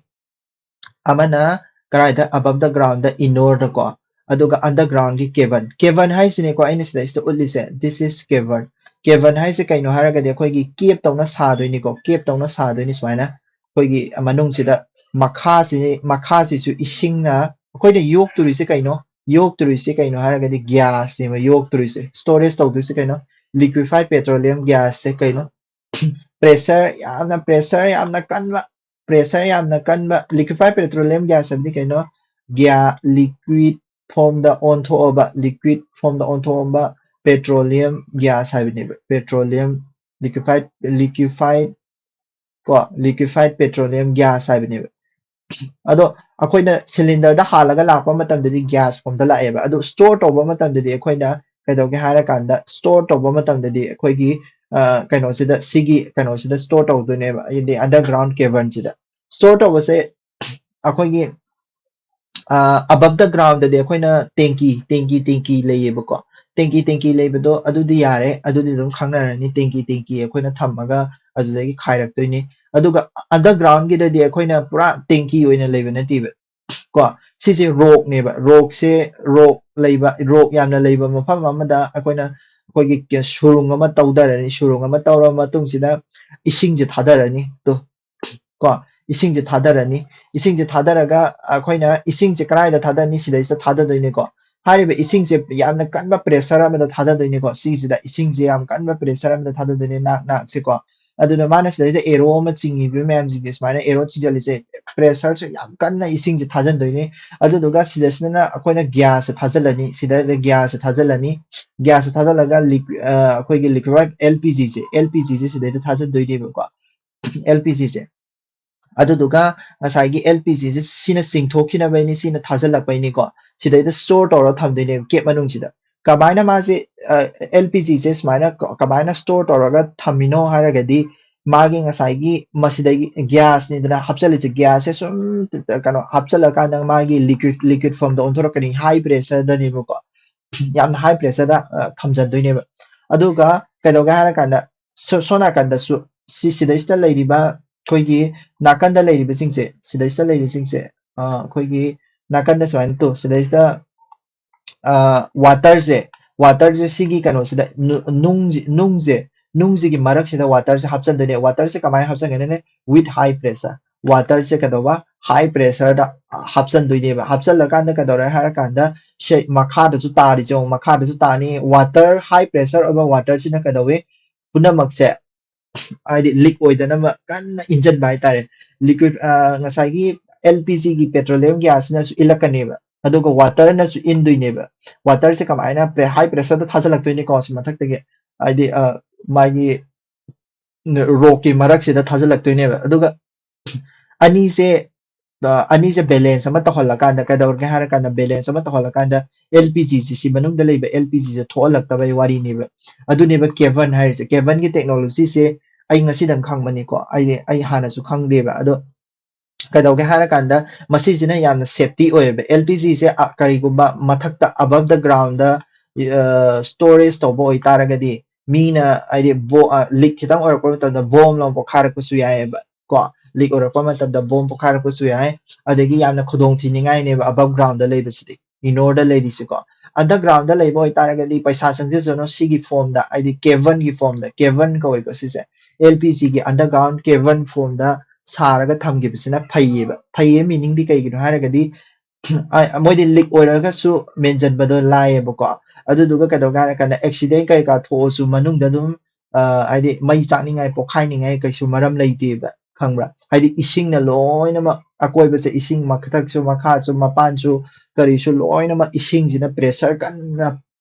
ꯑꯃꯅ ꯀꯗꯥꯏꯗ? Above the groundꯗ, ꯏꯅꯣꯔꯗꯀꯣ, ꯑꯗꯨꯒ undergroundꯒꯤ cavern꯫ Cavern ꯍꯥꯏꯁꯤꯅꯦꯀꯣ ꯑꯩꯅ ꯁꯤꯗꯩꯁꯤꯗ ꯎꯠꯂꯤꯁꯦ, this is cavern꯫ Cavern ꯍꯥꯏꯁꯦ ꯀꯩꯅꯣ ꯍꯥꯏꯔꯒꯗꯤ ꯑꯩꯈꯣꯏꯒꯤ cave ꯇꯧꯅ ꯁꯥꯗꯣꯏꯅꯤꯀꯣ, cave ꯇꯧꯅ ꯁꯥꯗꯣꯏꯅꯤ ꯁꯨꯃꯥꯏꯅ꯫ ꯑꯩꯈꯣꯏꯒꯤ ꯃꯅꯨꯡꯁꯤꯗ ꯃꯈꯥꯁꯤ, ꯃꯈꯥꯁꯤꯁꯨ ꯏꯁꯤꯡꯅ, ꯑꯩꯈꯣꯏꯅ ꯌꯣꯛꯇꯣꯔꯤꯁꯦ ꯀꯩꯅꯣ? ꯌꯣꯛꯇꯣꯔꯤꯁꯦ ꯀꯩꯅꯣ ꯍꯥꯏꯔꯒꯗꯤ gasꯅꯦꯕ ꯌꯣꯛꯇꯣꯔꯤꯁꯦ꯫ Storage ꯇꯧꯗꯣꯏꯁꯦ ꯀꯩꯅꯣ? Liquefied petroleum gasꯁꯦ ꯀꯩꯅꯣ? Pressure ꯌꯥꯝꯅ, pressure ꯌꯥꯝꯅ ꯀꯟꯕ, pressure ꯌꯥꯝꯅ ꯀꯟꯕ, liquefied petroleum gas ꯍꯥꯏꯕꯗꯤ ꯀꯩꯅꯣ? Ga-, liquid formꯗ ꯑꯣꯟꯊꯣꯛꯑꯕ, liquid formꯗ ꯑꯣꯟꯊꯣꯛꯑꯕ petroleum gas ꯍꯥꯏꯕꯅꯦꯕ꯫ Petroleum, liquefied, liquefied ꯀꯣ, liquefied petroleum gas ꯍꯥꯏꯕꯅꯦꯕ꯫ ꯑꯗꯣ ꯑꯩꯈꯣꯏꯅ cylinderꯗ ꯍꯥꯜꯂꯒ ꯂꯥꯛꯄ ꯃꯇꯝꯗꯗꯤ gas formꯗ ꯂꯥꯛꯑꯦꯕ꯫ ꯑꯗꯣ store ꯇꯧꯕ ꯃꯇꯝꯗꯗꯤ ꯑꯩꯈꯣꯏꯅ ꯀꯩꯗꯧꯒꯦ ꯍꯥꯏꯔꯀꯥꯟꯗ, store ꯇꯧꯕ ꯃꯇꯝꯗꯗꯤ ꯑꯩꯈꯣꯏꯒꯤ, ꯑ, ꯀꯩꯅꯣꯁꯤꯗ, ꯁꯤꯒꯤ ꯀꯩꯅꯣꯁꯤꯗ store ꯇꯧꯗꯣꯏꯅꯦꯕ, ꯍꯥꯏꯗꯤ underground cavernꯁꯤꯗ꯫ Store ꯇꯧꯕꯁꯦ ꯑꯩꯈꯣꯏꯒꯤ, ꯑ, above the groundꯗꯗꯤ ꯑꯩꯈꯣꯏꯅ tank, tank, tank ꯂꯩꯌꯦꯕꯀꯣ꯫ Tank, tank ꯂꯩꯕꯗꯣ ꯑꯗꯨꯗꯤ ꯌꯥꯔꯦ, ꯑꯗꯨꯗꯤ ꯑꯗꯨꯝ ꯈꯪꯅꯔꯅꯤ꯫ Tank, tank ꯑꯩꯈꯣꯏꯅ ꯊꯝꯃꯒ ꯑꯗꯨꯗꯒꯤ ꯈꯥꯏꯔꯛꯇꯣꯏꯅꯤ꯫ ꯑꯗꯨꯒ undergroundꯒꯤꯗꯗꯤ ꯑꯩꯈꯣꯏꯅ ꯄꯨꯔꯥ tank ꯑꯣꯏꯅ ꯂꯩꯕ ꯅꯠꯇꯦꯕ꯫ ꯀꯣ, ꯁꯤꯁꯦ rockꯅꯦꯕ꯫ Rockꯁꯦ, rock ꯂꯩꯕ, rock ꯌꯥꯝꯅ ꯂꯩꯕ ꯃꯐꯝ ꯑꯃꯗ ꯑꯩꯈꯣꯏꯅ, ꯑꯩꯈꯣꯏꯒꯤ ꯀ-, ꯁꯨꯔꯨꯡ ꯑꯃ ꯇꯧꯊꯔꯅꯤ꯫ ꯁꯨꯔꯨꯡ ꯑꯃ ꯇꯧꯔꯕ ꯃꯇꯨꯡꯁꯤꯗ ꯏꯁꯤꯡꯁꯦ ꯊꯥꯗꯔꯅꯤ꯫ ꯇꯣ, ꯀꯣ, ꯏꯁꯤꯡꯁꯦ ꯊꯥꯗꯔꯅꯤ꯫ ꯏꯁꯤꯡꯁꯦ ꯊꯥꯗꯔꯒ ꯑꯩꯈꯣꯏꯅ ꯏꯁꯤꯡꯁꯦ ꯀꯗꯥꯏꯗ ꯊꯥꯗꯔꯅꯤ? ꯁꯤꯗꯩꯁꯤꯗ ꯊꯥꯗꯗꯣꯏꯅꯤꯀꯣ꯫ ꯍꯥꯏꯔꯤꯕ ꯏꯁꯤꯡꯁꯦ ꯌꯥꯝꯅ ꯀꯟꯕ pressure ꯑꯃꯗ ꯊꯥꯗꯗꯣꯏꯅꯤꯀꯣ꯫ ꯁꯤꯁꯤꯗ ꯏꯁꯤꯡꯁꯦ ꯌꯥꯝ ꯀꯟꯕ pressure ꯑꯃꯗ ꯊꯥꯗꯗꯣꯏꯅꯤ, ꯅꯥꯛ ꯅꯥꯛꯁꯦꯀꯣ꯫ ꯑꯗꯨꯅ ꯃꯥꯅ ꯁꯤꯗꯩꯗ arrow ꯑꯃ ꯆꯤꯡꯉꯤꯕ ꯃꯌꯥꯝꯁꯤꯡꯁꯦ, ꯁꯨꯃꯥꯏꯅ arrow ꯆꯤꯡꯁꯤꯜꯂꯤꯁꯦ, pressureꯁꯦ ꯌꯥꯝ ꯀꯟꯅ ꯏꯁꯤꯡꯁꯦ ꯊꯥꯖꯤꯟꯗꯣꯏꯅꯤ꯫ ꯑꯗꯨꯗꯨꯒ ꯁꯤꯗꯁꯤꯅ ꯑꯩꯈꯣꯏꯅ gasꯁꯦ ꯊꯥꯖꯤꯜꯂꯅꯤ, ꯁꯤꯗ gasꯁꯦ ꯊꯥꯖꯤꯜꯂꯅꯤ꯫ Gasꯁꯦ ꯊꯥꯖꯤꯜꯂꯒ liq- ꯑ, ꯑꯩꯈꯣꯏꯒꯤ liquefied LPGꯁꯦ, LPGꯁꯦ ꯁꯤꯗꯩꯗ ꯊꯥꯖꯤꯟꯗꯣꯏꯅꯦꯕꯀꯣ, LPGꯁꯦ꯫ ꯑꯗꯨꯗꯨꯒ ꯉꯁꯥꯏꯒꯤ LPGꯁꯦ ꯁꯤꯅ ꯆꯤꯡꯊꯣꯛꯈꯤꯅꯕꯩꯅꯤ, ꯁꯤꯅ ꯊꯥꯖꯤꯜꯂꯛꯄꯩꯅꯤꯀꯣ꯫ ꯁꯤꯗꯩꯗ store ꯇꯧꯔꯒ ꯊꯝꯗꯣꯏꯅꯦꯕ cap ꯃꯅꯨꯡꯁꯤꯗ꯫ ꯀꯃꯥꯏꯅ ꯃꯥꯁꯦ, ꯑ, LPGꯁꯦ ꯁꯨꯃꯥꯏꯅ ꯀ-, ꯀꯃꯥꯏꯅ store ꯇꯧꯔꯒ ꯊꯝꯃꯤꯅꯣ ꯍꯥꯏꯔꯒꯗꯤ, ꯃꯥꯒꯤ ꯉꯁꯥꯏꯒꯤ ꯃꯁꯤꯗꯒꯤ gasꯅꯤꯗꯅ ꯍꯥꯞꯆꯜꯂꯤꯁꯦ, gasꯁꯦ ꯁꯨꯝ ꯀꯩꯅꯣ ꯍꯥꯞꯆꯜꯂꯀꯥꯟꯗ ꯃꯥꯒꯤ liquid, liquid formꯗ ꯑꯣꯟꯊꯣꯔꯛꯀꯅꯤ, high pressureꯗꯅꯦꯕꯀꯣ꯫ ꯌꯥꯝꯅ high pressureꯗ, ꯑ, ꯊꯝꯖꯟꯗꯣꯏꯅꯦꯕ꯫ ꯑꯗꯨꯒ ꯀꯩꯗꯧꯒꯦ ꯍꯥꯏꯔꯀꯥꯟꯗ, ꯁꯣ-, ꯁꯣꯝ ꯅꯥꯀꯟꯗꯁꯨ ꯁꯤ, ꯁꯤꯗꯩꯁꯤꯗ ꯂꯩꯔꯤꯕ ꯑꯩꯈꯣꯏꯒꯤ ꯅꯥꯀꯟꯗ ꯂꯩꯔꯤꯕꯁꯤꯡꯁꯦ, ꯁꯤꯗꯩꯁꯤꯗ ꯂꯩꯔꯤꯁꯤꯡꯁꯦ, ꯑ, ꯑꯩꯈꯣꯏꯒꯤ ꯅꯥꯀꯟꯗ ꯁꯨꯃꯥꯏꯅ ꯇꯨ, ꯁꯤꯗꯩꯁꯤꯗ, ꯑ, waterꯁꯦ, waterꯁꯦ ꯁꯤꯒꯤ ꯀꯩꯅꯣꯁꯤꯗ ꯅꯨ-, ꯅꯨꯡꯁꯤ-, ꯅꯨꯡꯁꯦ, ꯅꯨꯡꯁꯤꯒꯤ ꯃꯔꯛꯁꯤꯗ waterꯁꯦ ꯍꯥꯞꯆꯟꯗꯣꯏꯅꯦ꯫ Waterꯁꯦ ꯀꯃꯥꯏꯅ ꯍꯥꯞꯆꯟꯒꯅꯤ? With high pressure꯫ Waterꯁꯦ ꯀꯩꯗꯧꯕ? High pressureꯗ ꯍꯥꯞꯆꯟꯗꯣꯏꯅꯦꯕ꯫ ꯍꯥꯞꯆꯜꯂꯀꯥꯟꯗ ꯀꯩꯗꯧꯔꯦ ꯍꯥꯏꯔꯀꯥꯟꯗ, ꯁꯦ ꯃꯈꯥꯗꯁꯨ ꯇꯥꯔꯤꯁꯦ ꯌꯦꯡꯉꯨ, ꯃꯈꯥꯗꯁꯨ ꯇꯥꯅꯤ꯫ Water, high pressure ꯑꯣꯏꯕ waterꯁꯤꯅ ꯀꯩꯗꯧꯋꯤ? ꯄꯨꯝꯅꯃꯛꯁꯦ ꯍꯥꯏꯗꯤ leak ꯑꯣꯏꯗꯅꯕ ꯀꯟꯅ ꯏꯟꯖꯟꯕ ꯍꯥꯏꯇꯥꯔꯦ꯫ Liquid, ꯑ, ꯉꯁꯥꯏꯒꯤ LPGꯒꯤ petroleum gasꯁꯤꯅꯁꯨ ꯏꯜꯂꯛꯀꯅꯦꯕ, ꯑꯗꯨꯒ waterꯅꯁꯨ ꯏꯟꯗꯣꯏꯅꯦꯕ꯫ Waterꯁꯦ ꯀꯃꯥꯏꯅ pre-, high pressureꯗ ꯊꯥꯖꯤꯜꯂꯛꯇꯣꯏꯅꯤꯀꯣ, ꯁꯤ ꯃꯊꯛꯇꯒꯤ, ꯍꯥꯏꯗꯤ, ꯑ, ꯃꯥꯒꯤ rockꯀꯤ ꯃꯔꯛꯁꯤꯗ ꯊꯥꯖꯤꯜꯂꯛꯇꯣꯏꯅꯦꯕ꯫ ꯑꯗꯨꯒ ꯑꯅꯤꯁꯦ, ꯑ, ꯑꯅꯤꯁꯦ balance ꯑꯃ ꯇꯧꯍꯜꯂꯀꯥꯟꯗ, ꯀꯩꯗꯧꯔꯒꯦ ꯍꯥꯏꯔꯀꯥꯟꯗ, balance ꯑꯃ ꯇꯧꯍꯜꯂꯀꯥꯟꯗ LPGꯁꯦ, ꯁꯤ ꯃꯅꯨꯡꯗ ꯂꯩꯕ LPGꯁꯦ ꯊꯣꯛꯍꯜꯂꯛꯇꯕꯩ ꯋꯥꯔꯤꯅꯦꯕ꯫ ꯑꯗꯨꯅꯦꯕ cavern ꯍꯥꯏꯔꯤꯁꯦ꯫ Cavernꯒꯤ technologyꯁꯦ ꯑꯩ ꯉꯁꯤꯗꯪ ꯈꯪꯕꯅꯤꯀꯣ, ꯑꯩ, ꯑꯩ ꯍꯥꯟꯅꯁꯨ ꯈꯪꯗꯦꯕ꯫ ꯑꯗꯣ ꯀꯩꯗꯧꯒꯦ ꯍꯥꯏꯔꯀꯥꯟꯗ, ꯃꯁꯤꯁꯤꯅ ꯌꯥꯝꯅ safety ꯑꯣꯏꯌꯦꯕ꯫ LPGꯁꯦ, ꯑ, ꯀꯔꯤꯒꯨꯝꯕ ꯃꯊꯛꯇ, above the groundꯗ, ꯑ, storage ꯇꯧꯕ ꯑꯣꯏꯇꯥꯔꯒꯗꯤ, ꯃꯤꯅ ꯍꯥꯏꯗꯤ ꯕꯣ-, ꯑ, leak ꯈꯤꯇꯪ ꯑꯣꯏꯔꯛꯄ ꯃꯇꯝꯗ bomb ꯂꯥꯎ ꯄꯣꯈꯥꯏꯔꯛꯄꯁꯨ ꯌꯥꯏꯑꯕ ꯀꯣ꯫ Leak ꯑꯣꯏꯔꯛꯄ ꯃꯇꯝꯗ bomb ꯄꯣꯈꯥꯏꯔꯛꯄꯁꯨ ꯌꯥꯏ꯫ ꯑꯗꯒꯤ ꯌꯥꯝꯅ ꯈꯨꯗꯣꯡ ꯊꯤꯅꯤꯡꯉꯥꯏꯅꯦꯕ above groundꯗ ꯂꯩꯕꯁꯤꯗꯤ, ignoreꯗ ꯂꯩꯔꯤꯁꯤꯀꯣ꯫ Undergroundꯗ ꯂꯩꯕ ꯑꯣꯏꯇꯥꯔꯒꯗꯤ ꯄꯩꯁꯥ ꯆꯪꯖꯁꯅꯨ, ꯁꯤꯒꯤ formꯗ, ꯍꯥꯏꯗꯤ cavernꯒꯤ formꯗ, cavern ꯀꯧꯋꯦꯕ ꯁꯤꯁꯦ꯫ LPGꯒꯤ underground cavern formꯗ ꯁꯥꯔꯒ ꯊꯝꯈꯤꯕꯁꯤꯅ ꯐꯩꯌꯦꯕ꯫ ꯐꯩꯌꯦ meaningꯗꯤ ꯀꯩꯒꯤꯅꯣ ꯍꯥꯏꯔꯒꯗꯤ, ꯃꯣꯏꯗꯤ ꯂꯤꯛ ꯑꯣꯏꯔꯒꯁꯨ ꯃꯦꯟꯁꯤꯟꯕꯗꯣ ꯂꯥꯏꯌꯦꯕꯀꯣ꯫ ꯑꯗꯨꯗꯨꯒ ꯀꯩꯗꯧꯒꯦ ꯍꯥꯏꯔ ꯀꯥꯟꯗ ꯑꯦꯛꯁꯤꯗꯦꯟ ꯀꯩꯀꯥ ꯊꯣꯛꯑꯁꯨ ꯃꯅꯨꯡꯗ ꯑꯗꯨꯝ ꯍꯥꯏꯗꯤ ꯃꯩ ꯆꯥꯛꯅꯤꯡꯉꯥꯏ ꯄꯣꯛꯈꯥꯏꯅꯤꯡꯉꯥꯏ ꯀꯩꯁꯨ ꯃꯔꯝ ꯂꯩꯇꯦꯕ, ꯈꯪꯕ꯭ꯔꯥ? ꯍꯥꯏꯗꯤ ꯏꯁꯤꯡꯅ ꯂꯣꯏꯅꯃꯛ ꯑꯀꯣꯏꯕꯁꯦ, ꯏꯁꯤꯡ ꯃꯊꯛꯁꯨ ꯃꯈꯥꯁꯨ ꯃꯄꯥꯟꯁꯨ ꯀꯔꯤꯁꯨ ꯂꯣꯏꯅꯃꯛ ꯏꯁꯤꯡꯁꯤꯅ ꯄ꯭ꯔꯦꯁꯔ ꯀꯟꯅ